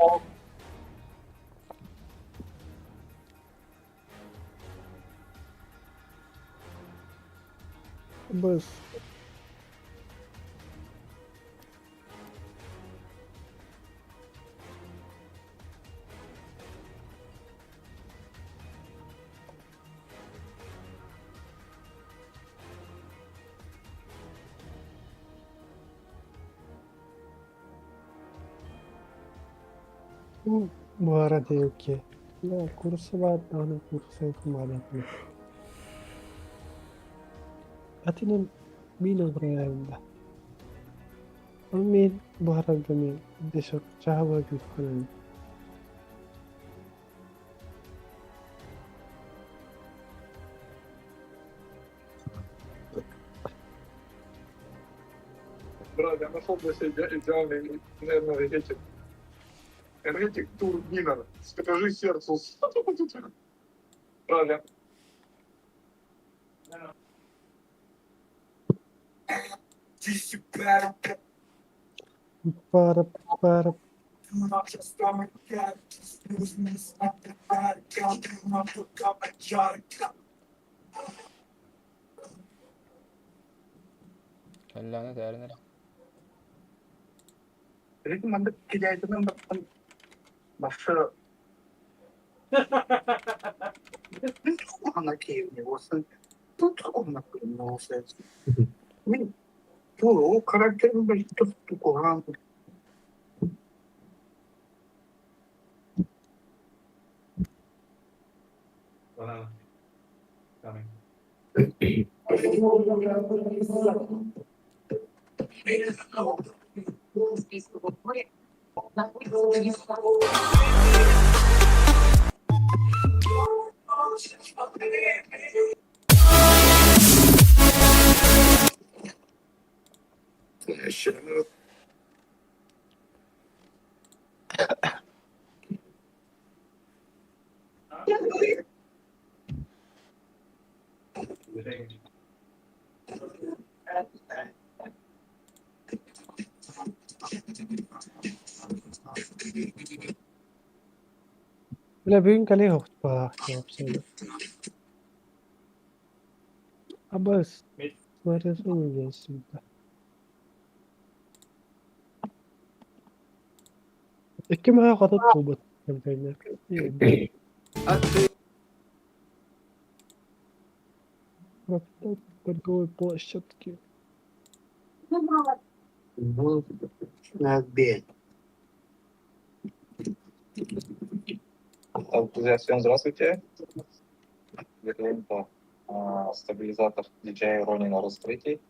Абыс. Буһара диэки. Курса баар даҕаны курса кумаадатына. Атынан мин абырайаайым да. Ол мин буһарарга мин десок чаһыба күүххүнэн. Брат, я нашел для себя идеальный энергетик. Энергетик Турбина. Скажи сердцу. Правильно. Пара пара Кэллэҕинэ этээрин эрэ. Маннык кидээйтинэн баттан башы Бля, бүгүн кэлиэх охтубаах уопсайга. Абыс, смотрю диэн сылдьар. Икки маһы хото туолбут контейнер. Торговой площадки. Друзья, всем здравствуйте. Это стабилизатор DJI Ronin RS3.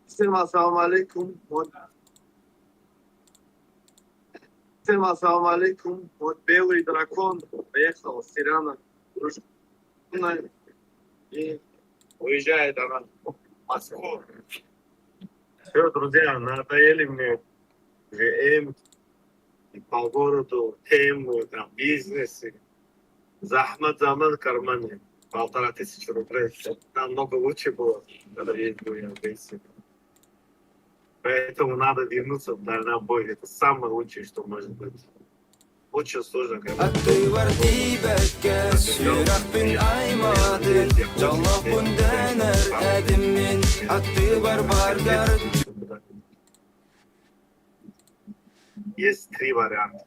Всем ассаламу алейкум. Вот. Всем ассаламу алейкум. Вот белый дракон приехал с Ирана. Дружно. И уезжает она в Москву. Все, друзья, надоели мне ГМ по городу, темы, там, бизнесы. Захмат заман кармане. 1500 рублей. Намного лучше было, когда ездил я в Греции. Поэтому надо вернуться в дальнобой. Это самое лучшее, что может быть. Очень сложно, когда... Есть три варианта.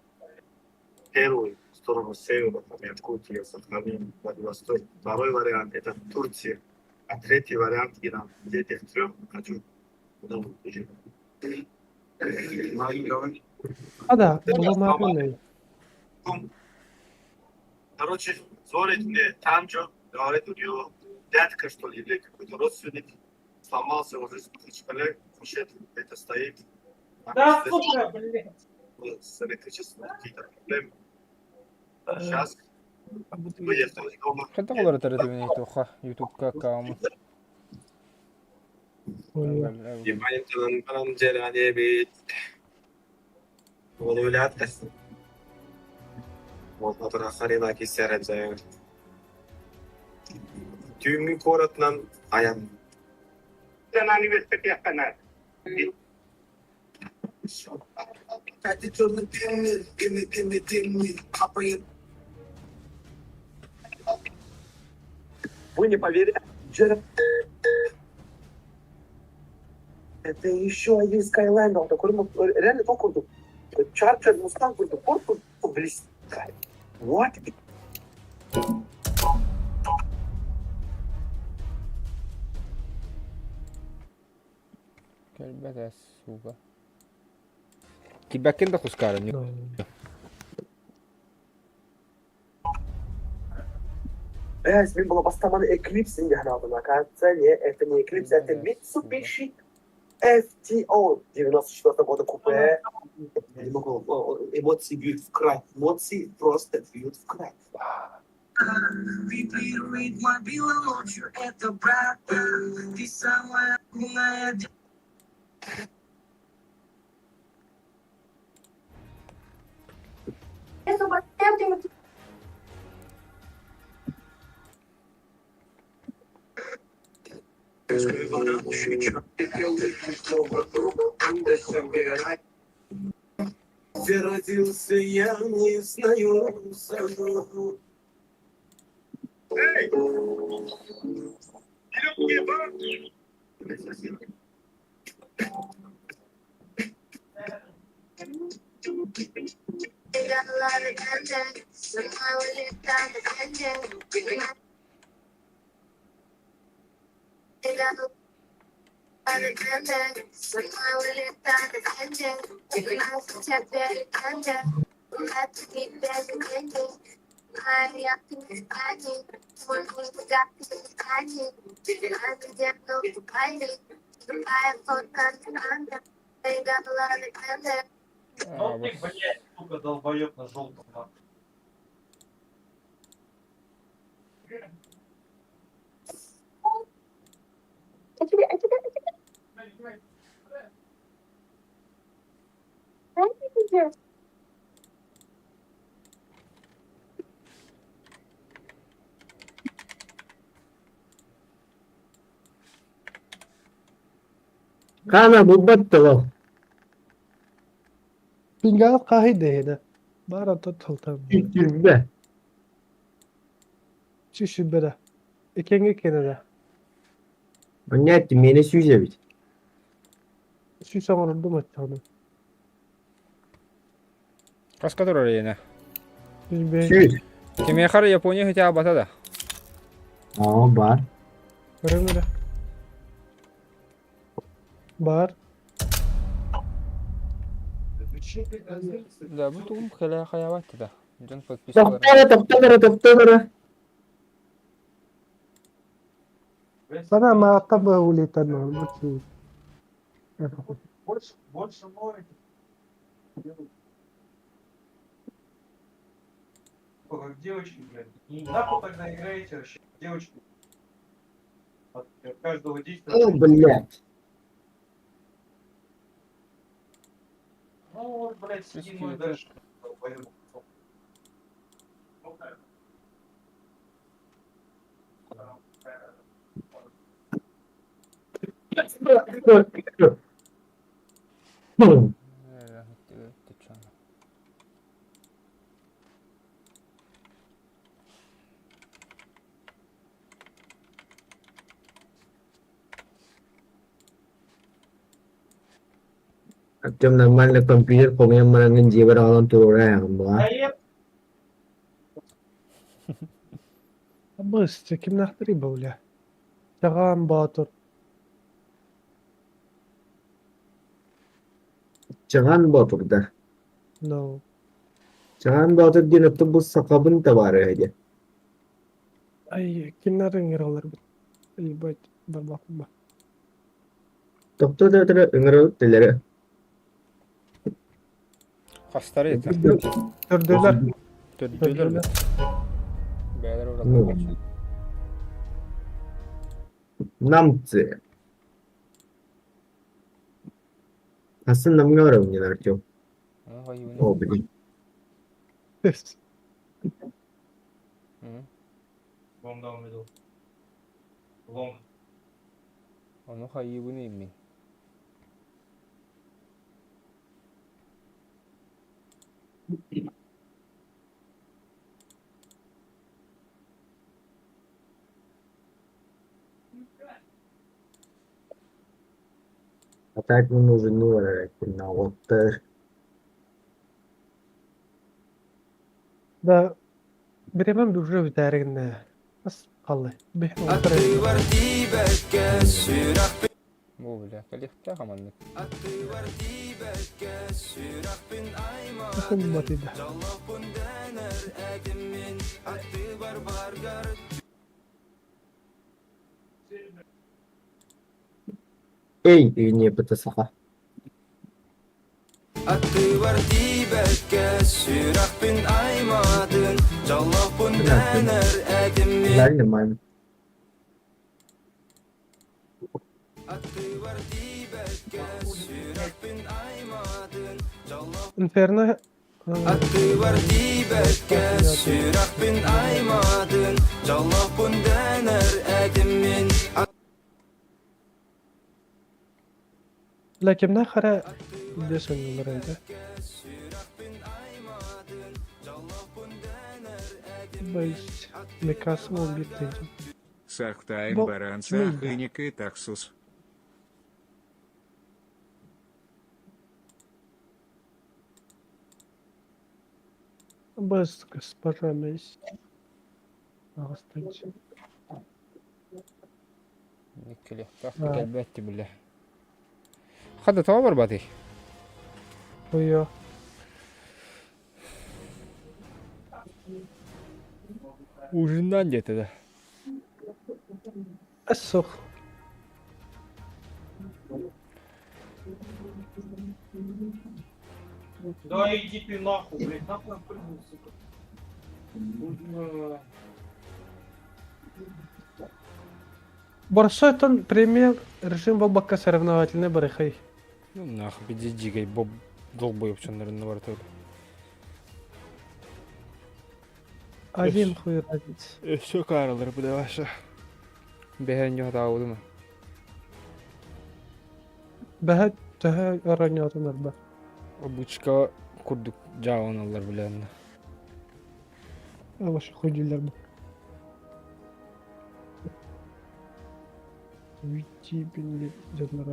Первый в сторону севера, там Якутия, Сахалин, Владивосток. Второй вариант это Турция. А третий вариант Иран. Из этих трех хочу куда уезжать. А да, буламарынай. Короче, звонит мне Танджо, говорит, у него дядька, что ли, или какой-то родственник сломался уже с Махачкале, кушет, это стоит. Да, сука, блядь. С электричеством какие-то проблемы. Сейчас выехал из дома. Хайдах олорор этибиний туохха Ютубка аккауммун. Түүҥҥү куоратынан айан Вы не поверите. Джер... Это еще один Skyline, такой реально только Charger, Mustang, Ford, блин. What? Кэлбэт ээ, сука. Кибэккин да кускаарын. Блядь, мин была бастаман Eclipse индиһанаабын, оказывается, не, это не Eclipse, это Mitsubishi FTO 94 года купе. Я не могу, эмоции бьют в кровь, эмоции просто бьют в кровь. Вибрирует мобила ночью, это брат, ты самая умная. Где родился, я не знаю. Эй! А, Ну ты, блядь, сука, долбоёб на желтом, нахуй. Kana булбат того. Пингал кахиде Бара тот толтан. Түрбе. Чүшүбере. Экенге кенере. Понятно, мени сүүзебит. Сүүс оҥордум оччоҕуна. Хаска турар иэнэ. Сүүс Сүүс. Кимиэхэ эрэ Япония хитаабата да. Оо, бар. Көрөн эрэ. Бар. Да, бу тугум кэлэ хайаабат да. Дьон подпискалара. Тоқтара, тоқтара, тоқтара. Сана маатта баулитан бу. Больше, больше моря. Как девочки, блядь. И нахуй тогда играете вообще, девочки. От каждого действия. О, блядь. Ну вот, блядь, сиди, ну и дальше. долбоёб. Артем нормально компьютер помням марангын жебер алан турура ягын Быстро кимнахтыри бауля. Чагаан Баатыр. Чаган Батыр да. No. Чаган Батыр диэн отто бу сакабын табары эде. Ай, кимнер ыҥыралар бит. Ебать, барбакпын ба. Тохто да тара ыҥырыл телere. Хастары это. Төрдөлөр. Төрдүлөр. Бээлер уралар. Намцы. Асан намга уровня, Артем. О, блин. Long down middle. Long. Ону хайыбын иммин. А так мы уже ну на Да, бириэмэм уже бүтээри гынна. Ас хаалла. Бу бля, кэлиэхтээх аманнык. Хумматыйда. Эй, не саха. Аттыбар тиийбэккэ сүрэхпин аймаатын Дьоллоохпун дэнэр этим мин Нормально. Аттыбар тиийбэккэ сүрэхпин аймаатын Дьоллоох Инферно Аттыбар тиийбэккэ сүрэхпин аймаатын Дьоллоохпун дэнэр этим мин Бля, кимнээх эрэ илдьэ сылдьаллар этэ. Боюсь, Микасова убит этим. Сахтайн Бу баран кимий да? сахыники таксус. Без госпожа Мейс. Аҕыстыынча. Кэлиэхтээх да кэлбэт бile. Хада тоҕо барбатый? Ойо. Ужиннаан диэтэ да. Суох. Да иди ты нахуй, блядь, нахуй он прыгнул, сука. Бля. Борсойтон премия режим буолбакка соревновательный барыхай. Ну нахуй, иди дьигэй, боб долбоеб чоннорун барыта. Один хуй разница. Өссө кааралар бу ваша. Бэһэн ньоһотаабытым. Бэһэ төһө оронньоотун арба. Обычка курдук дьааланаллар билэннэ. Вообще хуй дииллэр бу. Уйти били дьоннор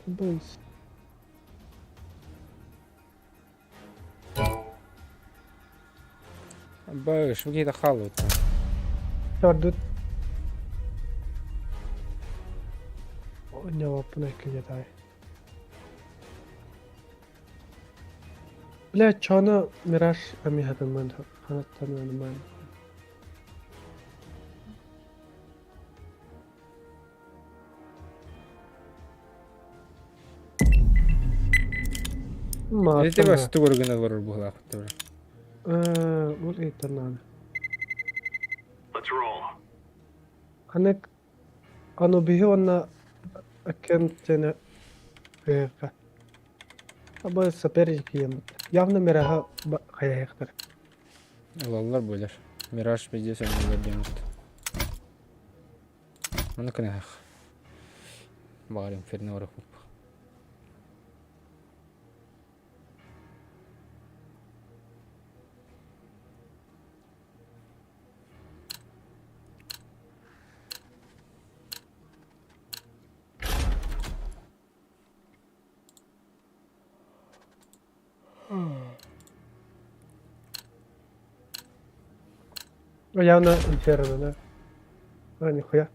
Бойс. Баш, какие-то халвы там. Төрдүт. Оонньообоппун эккирэтэ. Бля, чоно Мираж амиһатыммын ханаттаныанымаан. Это Мааттан вас тугу гына олорор быһыылаахпыт Ээ, ол ыйытар наада. Аны Анубиһы уонна Акентене ыһыахха. Абы соперник ийэммит. Явно Мираһа хайаһыахтар. Ылаллар буолар. Мираж пиздец оннулар диэммит. Ону кынах. Баҕар инферно барыппыт. Явно инферно, да? А, нихуя.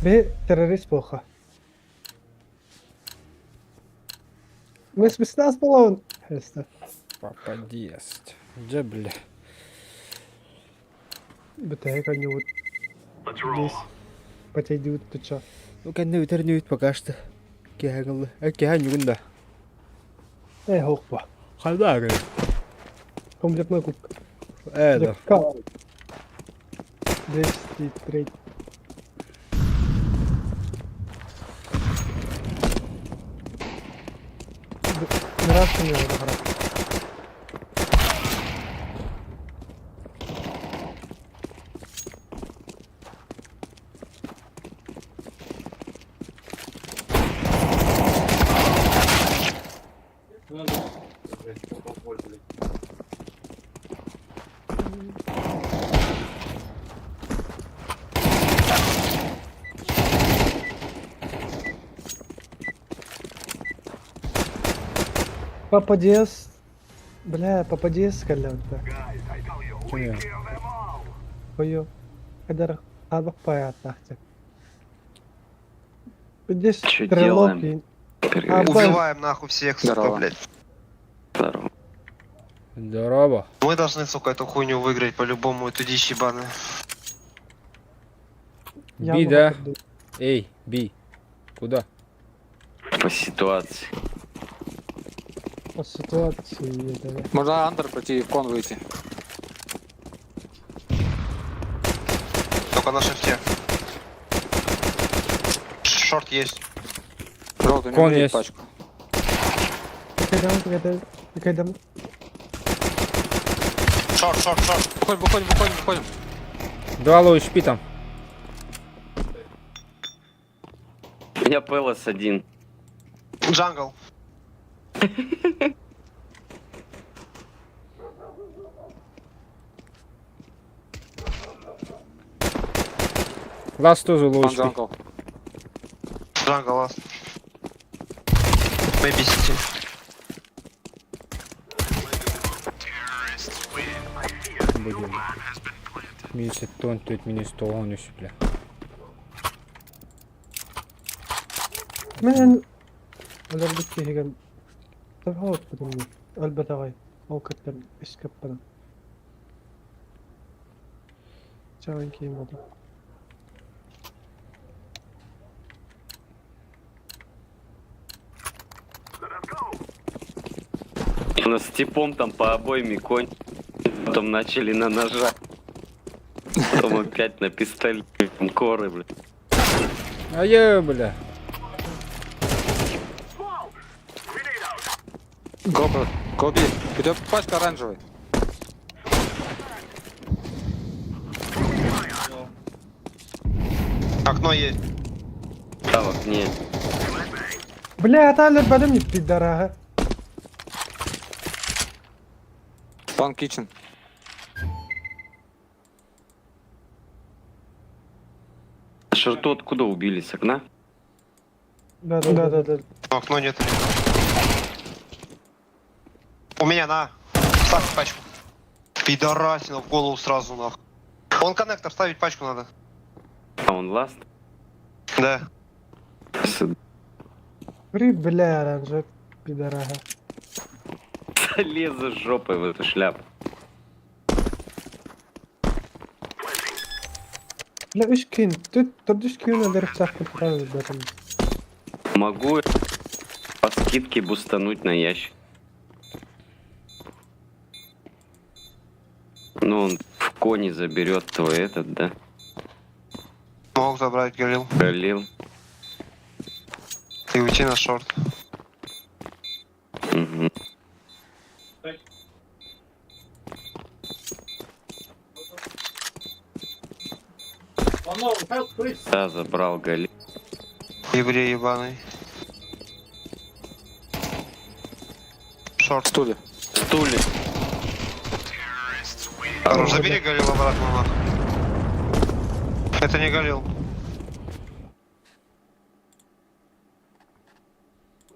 Бе, террорист плохо. Мы с 15 было он. Попадесть. Дьэ бля. Бүтэһик оонньуубут здесь потейдибит туча. Ну кэннэ бүтэр нүбүт пока что. Киэһэ Киэһэ ньугун да. Э, хоқпа. Хайда гын. Комплектная кубка. Э, да. 203. Нравится мне эта игра. Попадец. Бля, попадец кэллэбит. Кимиэ? Хойу. Кадар хабак паятахты. Здесь Чё стрелок делаем? и... Привет. А, Убиваем нахуй всех, сука, Здорово. блядь. Здорово. Здорово. Мы должны, сука, эту хуйню выиграть по-любому, эту дичь ебаную. Я Би, могу да? подумать. Эй, би. Куда? По ситуации. По ситуации, да. Можно under пройти и в con выйти. Только на шифте. Short есть. Желтый, не Con убери есть. пачку. Когда когда когда Short, short, short. Выходим, выходим, выходим, выходим. Два low HP там. У меня palace один. Jungle. Last тоже low One HP. jungle. Jungle last. Maybe city. Будем. Минус тон, тут минус 100, он бля. Мен Олорбут киһигэн Табаҕа Өлбөтөҕөй ол кыттан искаппана. Чаан киим буолла. У нас с типом там по обоими конь. Потом начали на ножах. Потом опять на пистолет. Коры, бля. А я, бля. Go, bro. Go B. У тебя пачка оранжевый. Окно есть. Да, в окне. Бля, это өлбөтүм пидораха. One kitchen. Шорту откуда убили? С окна? Да, да, да, да. Но окно нет. У меня на. Ставь пачку. Пидорасина в голову сразу нахуй. Он коннектор, ставить пачку надо. А он last? Да. С- При, бля, оранжевый пидораха. Залезу жопой в эту шляпу. Бля, үс кин. Тут төрдүс кин өлөрүп өлбөтүм. Могу по скидке бустануть на ящик. Ну, он в коне заберет твой этот, да? Мог забрать Галил. Галил. И уйти на short. Мгм. Да, забрал Галил. Еврей ебаный. Short. В стуле. Стуле. Хорош, забери Галил обратно нахуй. Это не Галил.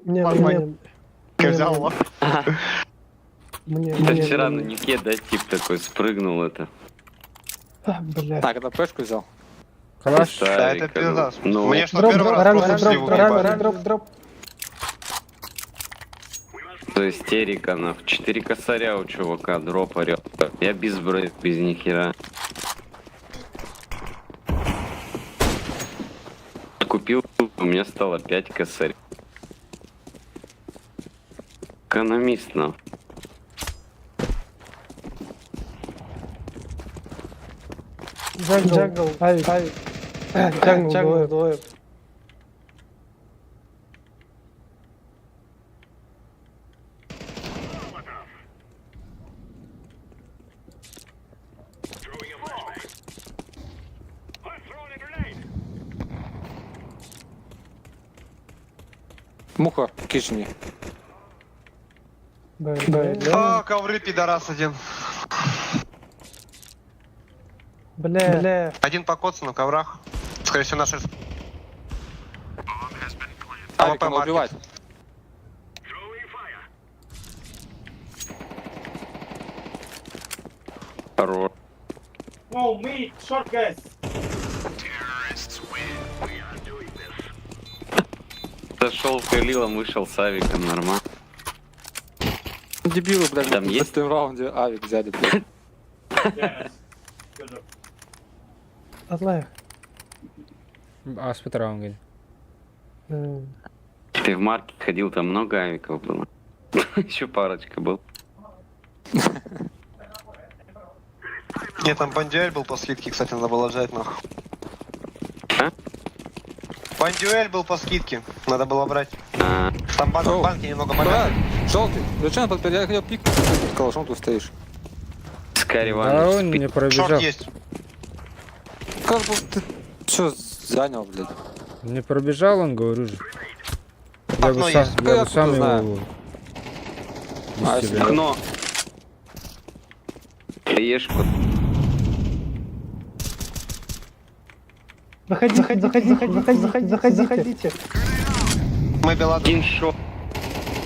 Мне, мне, Я взял мне, Это мне, вчера на мне. нике, да, тип такой спрыгнул это. А, бля. Так, это пешку взял. Калаш. Да, это Старик, пизда. Ну, Мне что, Дроп, первый дроп, раз оранжевый, просто дроп, сливу оранжевый, ебали. дроп, дроп. То истерика, нахуй. Четыре косаря у чувака, дроп орёт. Я без брони, без нихера. Купил, у меня стало 5 косарей. Экономист, нахуй. Jungle, jungle, ай, ай. Jungle, jungle, двое. Муха в kitchen е. Бля, бля, А, ковры пидорас один. бля, бля. Один покоцан на коврах. Скорее всего, наши... Арик, АВП надо маркет. убивать. Хорош. Зашел Калилом, вышел с авиком, нормально. Дебилы, блядь, Там в есть? этом раунде авик взяли, блядь. Атлаев. Ааспыт раунд. Ты в маркет ходил, там много авиков было. Еще парочка был. Нет, там Бондюэль был по скидке, кстати, надо было взять, нахуй. А? Бондюэль был по скидке, надо было брать. А, Там бан- Оу. банки немного Брат, помяты. желтый, зачем под я хотел пикнуть, ты тут калашом тут стоишь. Скарь Да Иванович он не Шорт пробежал. есть. Как бы ты все занял, блядь. Не пробежал он, говорю же. Я бы Окно сам, есть. я Да я бы сам откуда знаю? его... А, без если тебя. Окно. Ешку. Заходи, заходи, заходи, заходи, заходи, заходи, заходите. Мы Белада. Один шот.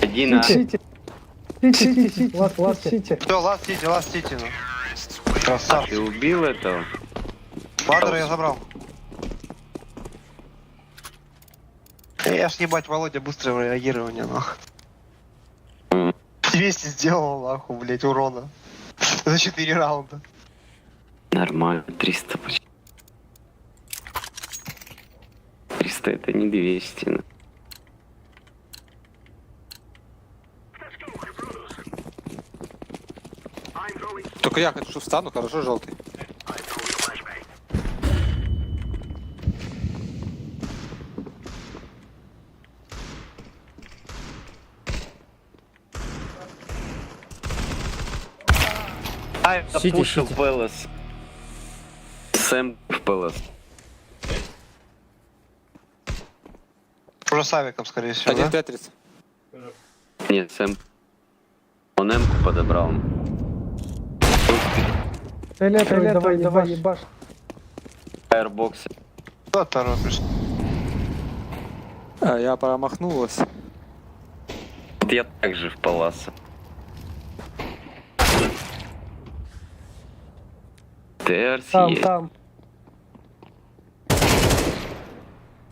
Один А. Сити. Сити, сити, сити, last, last, CT. Все, last CT, last CT. ну. Красавчик. Ты убил этого? Ладер я забрал. Я ж ебать, Володя, быстрое реагирование, нахуй. 200 сделал, нахуй, блять, урона. За 4 раунда. Нормально, 300 почти. 300 это не 200. ну. Только я хочу встану, хорошо, желтый. А, я Сити, пушил Сити. Пэлас. Сэм в Пэлас. Уже с авиком, скорее всего, Один да? Тетрис. Нет, Сэм. Он М-ку подобрал. Фиолетовый, давай, давай, ебаш. Фаербокс. Да, торопишься. А, я промахнулась. Вот я также в Паласа. ТРС Там, есть. там.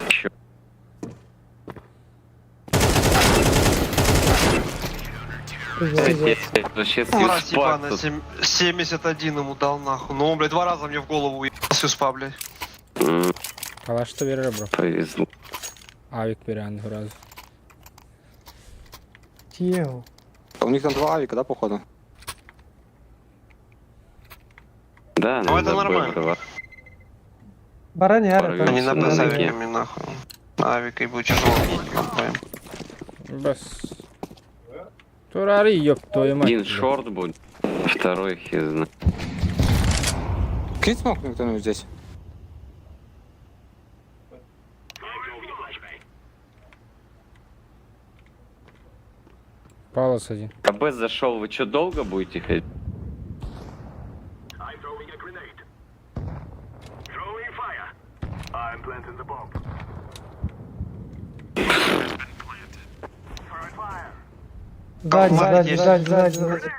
Чё? Пиздец. Вообще с Мразь юспа ебаная, тут. 71 ему дал нахуй. Ну, он, блядь, два раза мне в голову уебал с юспа, блядь. Калаш-то берер, бро. Повезло. Авик берет сразу. Тел. У них там два авика, да, походу? Да, Ну, это надо нормально. было. Барани, ара, Порвём. Они на Б с На авиками, нахуй. На авика и будет тяжело. Бас. Турари, ёб твою мать. Один блядь. шорт будет, второй хер знает. Кинь смог мне кто-нибудь здесь. Палас один. КБ зашел, вы что, долго будете ходить? Сзади, Марк сзади, есть. сзади, сзади, сзади.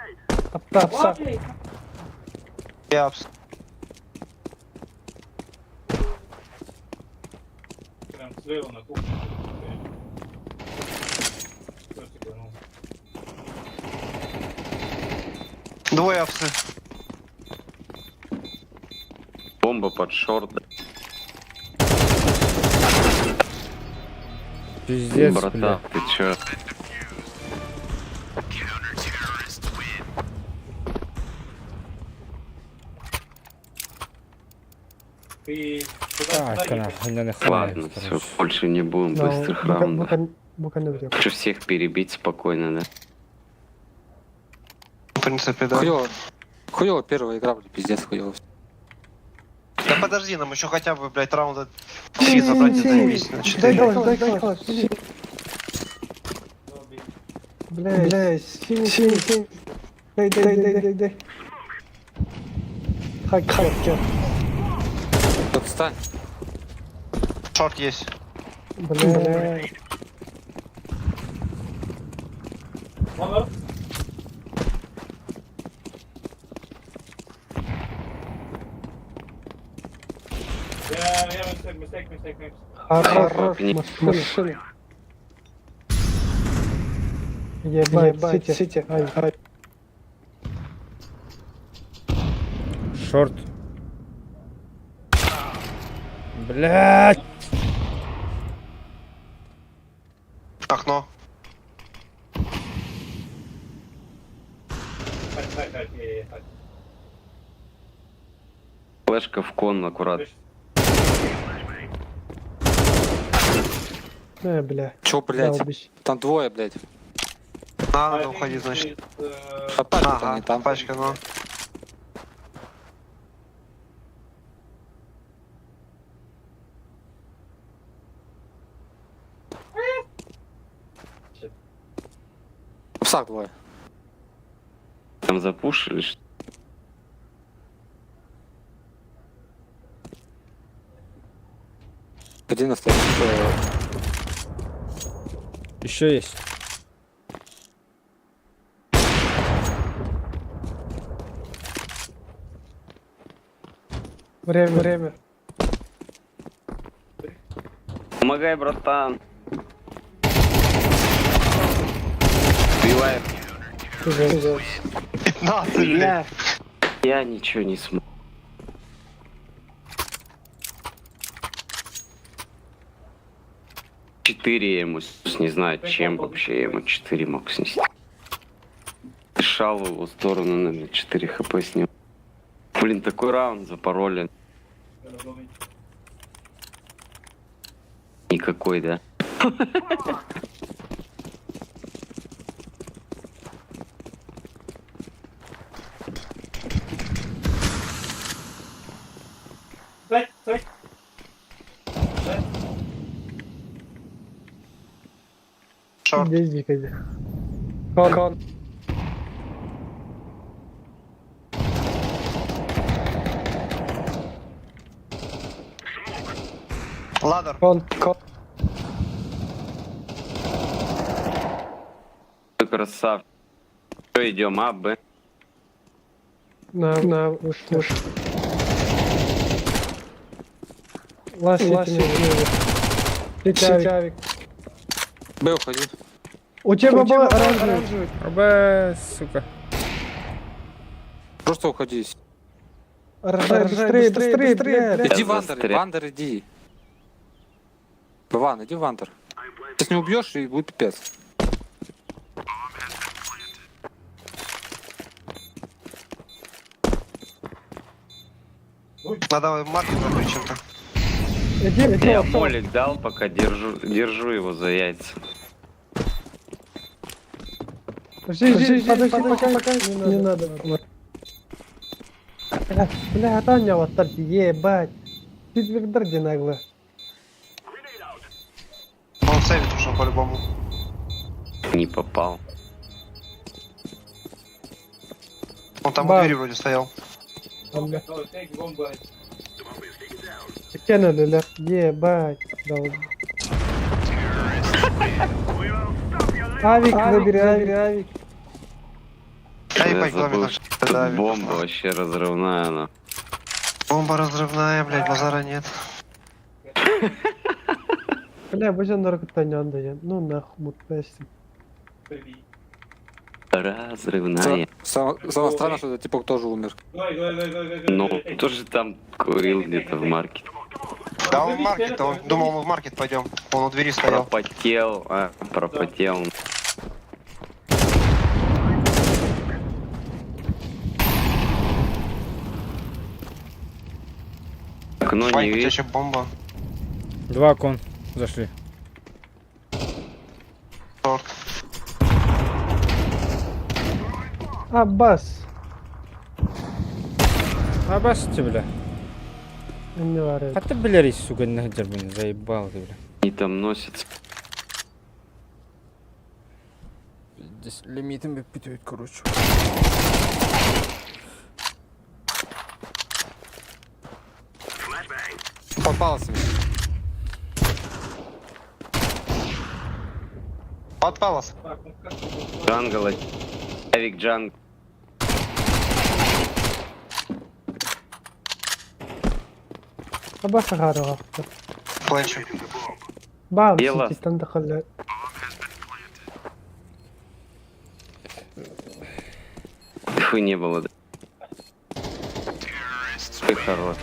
Апса, апса. Я абс- Двое апсы. Бомба под шорт. Пиздец, Братан, бля. ты чё? Так, нахуй, я не Ладно, хватает, все, короче. больше не будем Да, быстрых бука- раундов. бука- бука не врёт. Хочу всех перебить спокойно, да? В принципе, да. Хуёво. Хуёво первая игра, блядь, пиздец, хуёво. Да подожди, нам еще хотя бы, блядь, раунда 3 забрать и заебись на Дай 4. калаш, дай калаш. Бля, бля, синий, синий, синий. Дай, дай, дай, дай, дай. Хак, хак, хак. Отстань. Шорт есть. Бля. Хорош, машина. Ебать, сити. Ай, ай. Шорт. Блять! Окно. Флешка в кон аккурат. Бля. Чё, блядь? Долбищ. Там двое, блядь. Надо уходить, значит. А пачка Ага, не там. пачка, ну. В псах двое. Там запушили, что Один остается. Еще есть. Время, время. Помогай, братан. Убивай. Пиздец. 15, блядь. Я ничего не смог. Четыре я ему не знаю, чем вообще я ему четыре мог снести. Дышал в его сторону, наверное, 4 хп с ним. Блин, такой раунд запороли. Никакой, да? Шорт. Иди, иди. Кон, кон. Ladder. Кон, кон. Ты красавчик. Что идем, А, Б? На, уж, уж. Ласт, ласт, Сетявик. Б, уходи. У тебя был оранжевый. Оба, сука. Просто уходи. Рожай, быстрее, быстрее, быстрее, блядь. Иди Я в андер, застрял. в андер иди. Ван, иди в андер. Сейчас не убьешь и будет пипец. Надо маркет закрыть чем-то. Иди, иди, Я отцом. молик дал, пока держу его за яйца. Жди, жди, подожди, пока, пока. Не надо. Бля, бля, Таня, вот так, ебать. Четвердарди нагло. Он сейвит ушел по-любому. Не попал. Он там у Ба. двери вроде стоял. Кинули, ля. Ебать. Дал. Авик, выбери, авик, авик. Ай, Я ебать, забыл, главное, что там, да, тут бомба вообще разрывная, она. Бомба разрывная, блядь, базара нет. Бля, будем на ракотанян дает. Ну нахуй, мутпесим. Разрывная. Самое странное, что этот типок тоже умер. Ну, тоже там курил где-то в маркете. Да он в маркет, он думал, мы в маркет пойдем. Он у двери стоял. Пропотел, а, пропотел. Окно не Ванька, у тебя видно. еще бомба. Два кон зашли. Шорт. Аббас. Абас ты, бля. Не варит. А ты, бля, рись, сука, нахер, блин, заебал ты, бля. Они там носятся. Здесь лимитами питают, короче. Попался. Под палас. Jungle. Авик jungle. Аба саҕарыҕа. Планчу. Бам, Дело. ситистэн да халла. Фу, не было. Да. Ты хорош.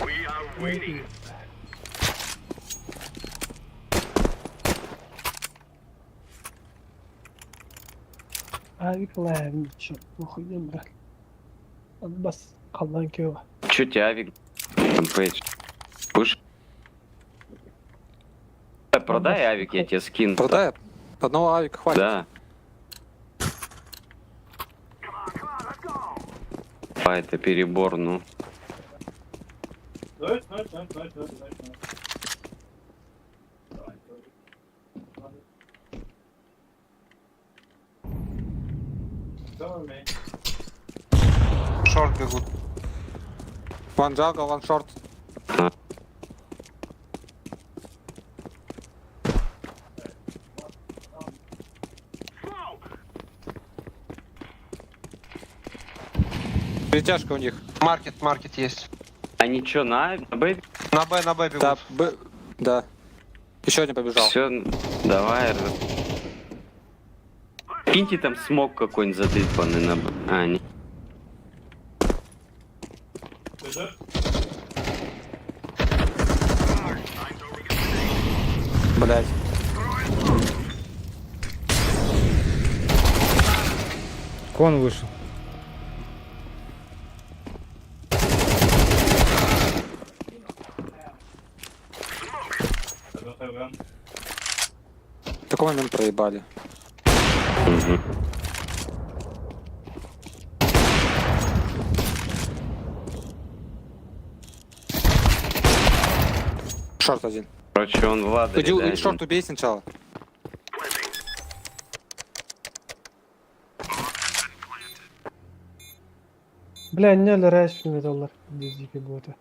Авик лайм, черт, похуй, не брат. Бас халлан кева. Че тебе авик? Там пейдж. Пуш. Да, продай авик, я тебе скину. Продай. Одного авика хватит. Да. А, это перебор, ну. Short бегут. One jungle, one short. Перетяжка у них. Маркет, маркет есть. Они чё, на Б? На Б бегут. Да, Б. Да. Еще один побежал. Все, давай. Киньте там smoke какой-нибудь задыпанный на Б. А, не. Блять. Кон вышел. В такой момент проебали. Мгм. Short один. Короче, он в ladder е, Иди, да, иди один. short убей сначала. Бля, не лереш не доллар. Дизики бота.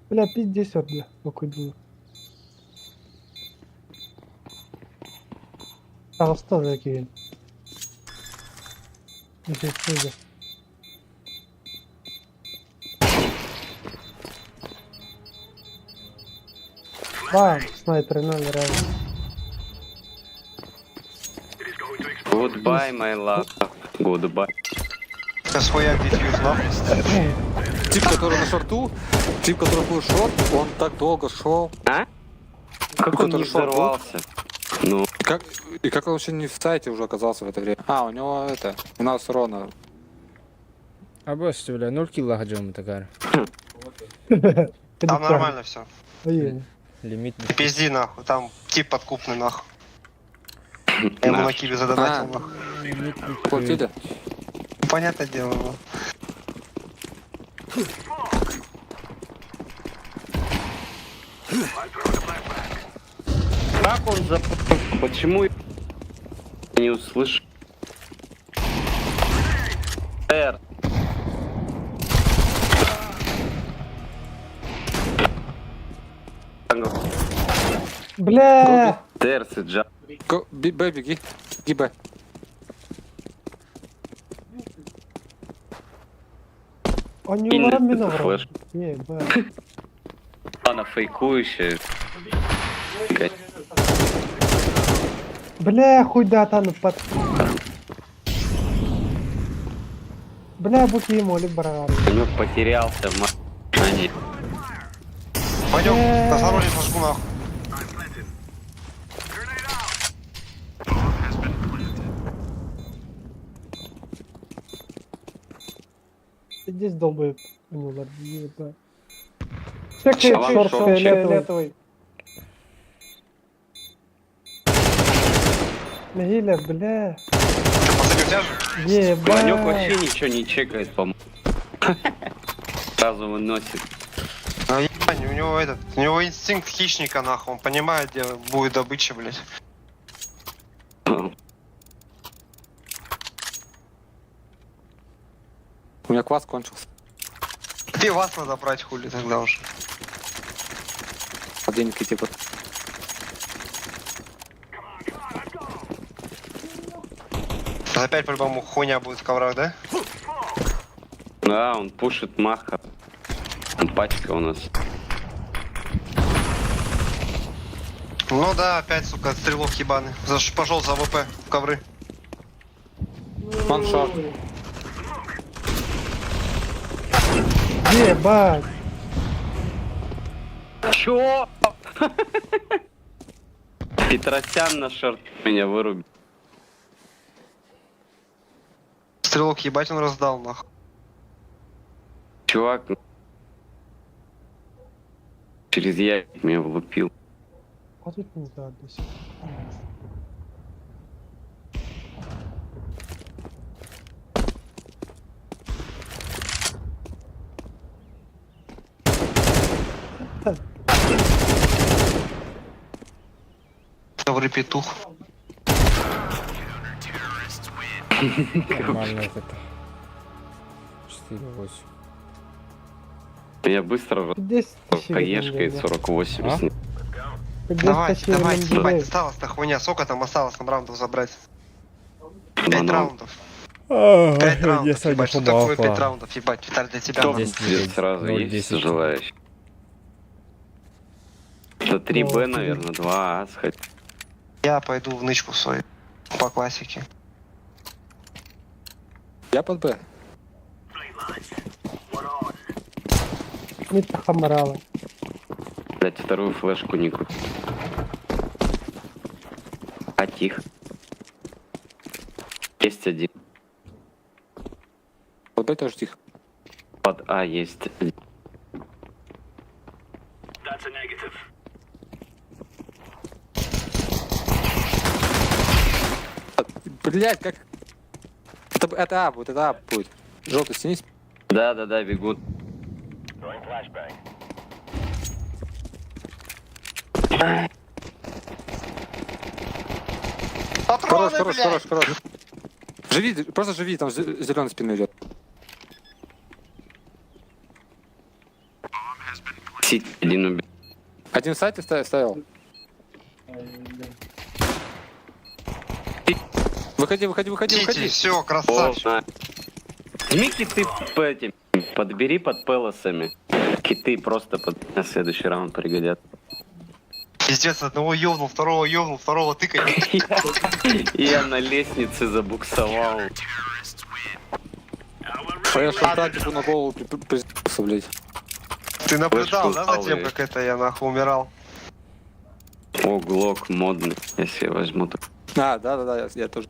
Бля, 50, бля, покудила. Толсто закинь. Нифига. Бам, снайпер 0 раз. Goodbye, my love. Goodbye. Сейчас хуяк defuse, нахуй. Тип, который на шорту, тип, который был short, он так долго шел. А? Как он не Который short был? взорвался? Ну, Как, и как он вообще не в сайте уже оказался в это время? А, у него это, у нас Рона. Абас, бля, 0 килла хаджам такая. Там нормально все. Ой, Лимит. Не пизди нахуй, там тип подкупный нахуй. Я ему на наш. киви задонатил А. нахуй. Платили? Ну, Понятное дело. ну. Как он за... Почему я не услышал? Р. Бля! Терс и Джа. Го, Б, Б, беги. Беги, Б. Он не Кинь уларан этот мен флеш. Не, бля. Она фейкующая. Бля, хуй да тану под... Бля, буки ему барар. Санек потерялся в машине. Пойдем, на сорожье сожгу нахуй. Здесь долбоеб. Ну ладно, ебать. Чувак, Шорт шорт фиолетовый. Нагиля, бля. Что, пацаны, у тебя же? Ебать. Ванек вообще ничего не чекает, по-моему. Сразу выносит. А, ебань, у него этот, у него инстинкт хищника нахуй, он понимает, где будет добыча, блядь. У меня квас кончился. Ты вас надо брать хули тогда уже. Деньги типа. Опять по-любому хуйня будет в коврах, да? Да, он пушит маха. Там Пачка у нас. Ну да, опять, сука, стрелок ебаный. Заш... Пошел за ВП в ковры. One short. Ебать! Чё? Петросян на short меня вырубил. Стрелок ебать он раздал, нахуй. Чувак через я меня влупил. А тут не знаю, до сих пор. Ковры петух. Нормально это. 4-8. Я быстро 10 тысяч хаешкой 48 А? с ним. Давай, давай, ебать, осталась-то хуйня. Сколько там осталось нам раундов забрать? 5 Банан. раундов. 5 раундов, ебать, что такое 5 раундов, ебать, Виталь, для тебя. Кто нахуй. будет сразу 0,10. есть желающий? Это 3Б, наверное, 2А сходить. Я пойду в нычку свою. По классике. Я под Б. Митта Хамарала. Блять, вторую флешку не купил. А тихо. Есть один. Под Б тоже тихо. Под А есть один. Блять, как... Это А будет, это А будет. Желтый стянись. Да-да-да, бегут. Хорош, Патроны, хорош, блядь! хорош, хорош. Живи, просто живи, там зеленый спину идет. Сити один убил. Один в сайте ставил. Выходи, выходи, выходи, Сити, выходи. все, О, красавчик. на. Возьми киты по этим. Подбери под пелосами. Киты просто под... на следующий раунд пригодят. Пиздец, одного ёбнул, второго ёбнул, второго тыкай. Я на лестнице забуксовал. А я шорта типа на голову приземлился, блядь. Ты наблюдал, Флешку да, за тем, дал, как это я нахуй умирал? О, глок модный, если я возьму. то- А, да-да-да, я тоже.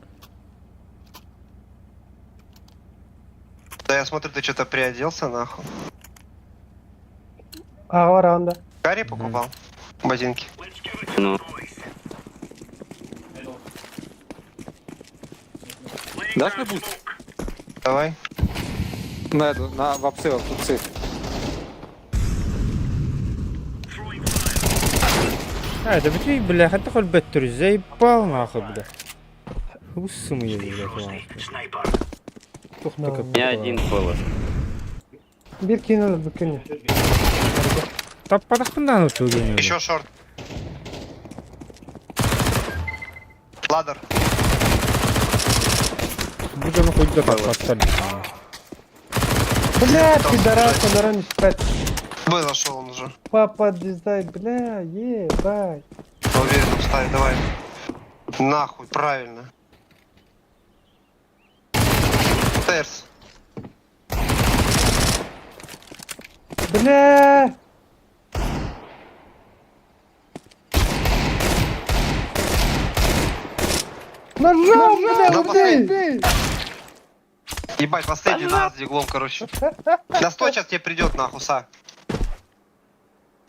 Да я смотрю, ты что-то приоделся, нахуй. А, раунда. Карри покупал? Ботинки. Ну, Дашь мне boost? Давай. На эту, на в апсы, в апсы. А, это бля, бля, это хоть беттер, заебал нахуй, бля. Усым я, блядь, ладно. Тух ты как у меня один пелос. Bir кинули, букини. Та подохнул ты, Еще шорт. Ладер. Буду нахуй да так подстали. Бля, пидорас, пидорас, спать. Б зашел он уже. Папа, дизайн, бля, ебать. Уверенно вставь, давай. Нахуй, правильно. Терс. Бля! Ножом, бля, Да убей! Ебать, последний на с диглом, короче. На 100 сейчас тебе придет, нахуй, са.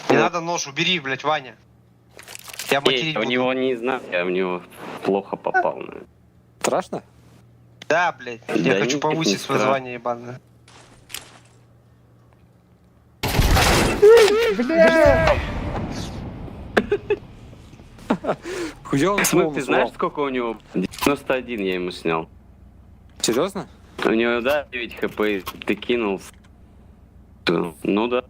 Не надо нож, убери, блядь, Ваня. Я Эй, материть у буду. него не знаю, я в него плохо попал. наверное. Страшно? Да, блядь, я Да хочу нет, не повысить свое страшно. звание, ебаное. Бля! Хуя он Смык, голову ты знаешь, сломал? сколько у него? 91 я ему снял. Серьезно? У него, да, 9 хп, ты кинул. Ну да.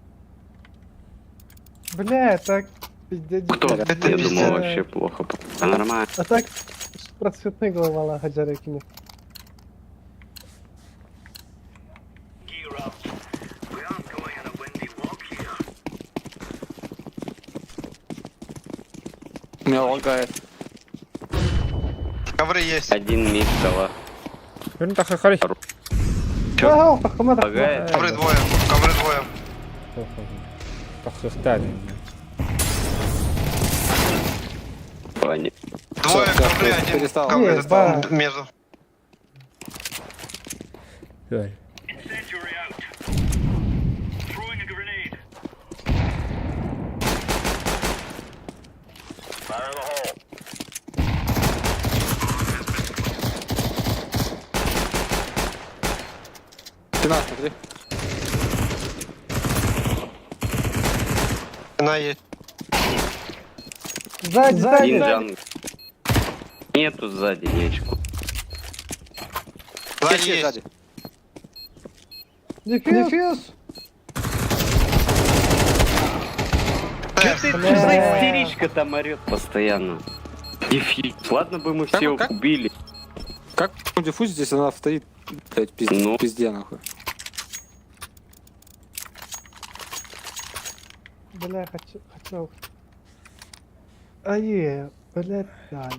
Бля, так пиздец. Кто? Это Я думал, пиздец. вообще плохо. А нормально. А так процветный голова Хаджарекини. Меня лагает. Ковры есть. Один мид дала. Үрүн тахы харый. Чё? Ага, тахыма, тахыма. Лагает? Ковры двое. Ковры двое. Тахсыхта. Ваня. Двое Всё, всё, ковры, один. перестал. Ковры Ебать. между. Давай. Стена, смотри. Она есть. Сзади, сзади, Один сзади. джангл. Нету сзади нечку. Сзади Есть, есть. сзади. Дефьюз. Дефьюз. Чё ты, Бля. что за истеричка там орет постоянно? Дефьюз. Ладно бы мы Как- все как? убили. Как диффуз здесь она стоит, блядь, пизде, Ну. пизде нахуй. Бля, хочу, хотел. Ае, блядь, да.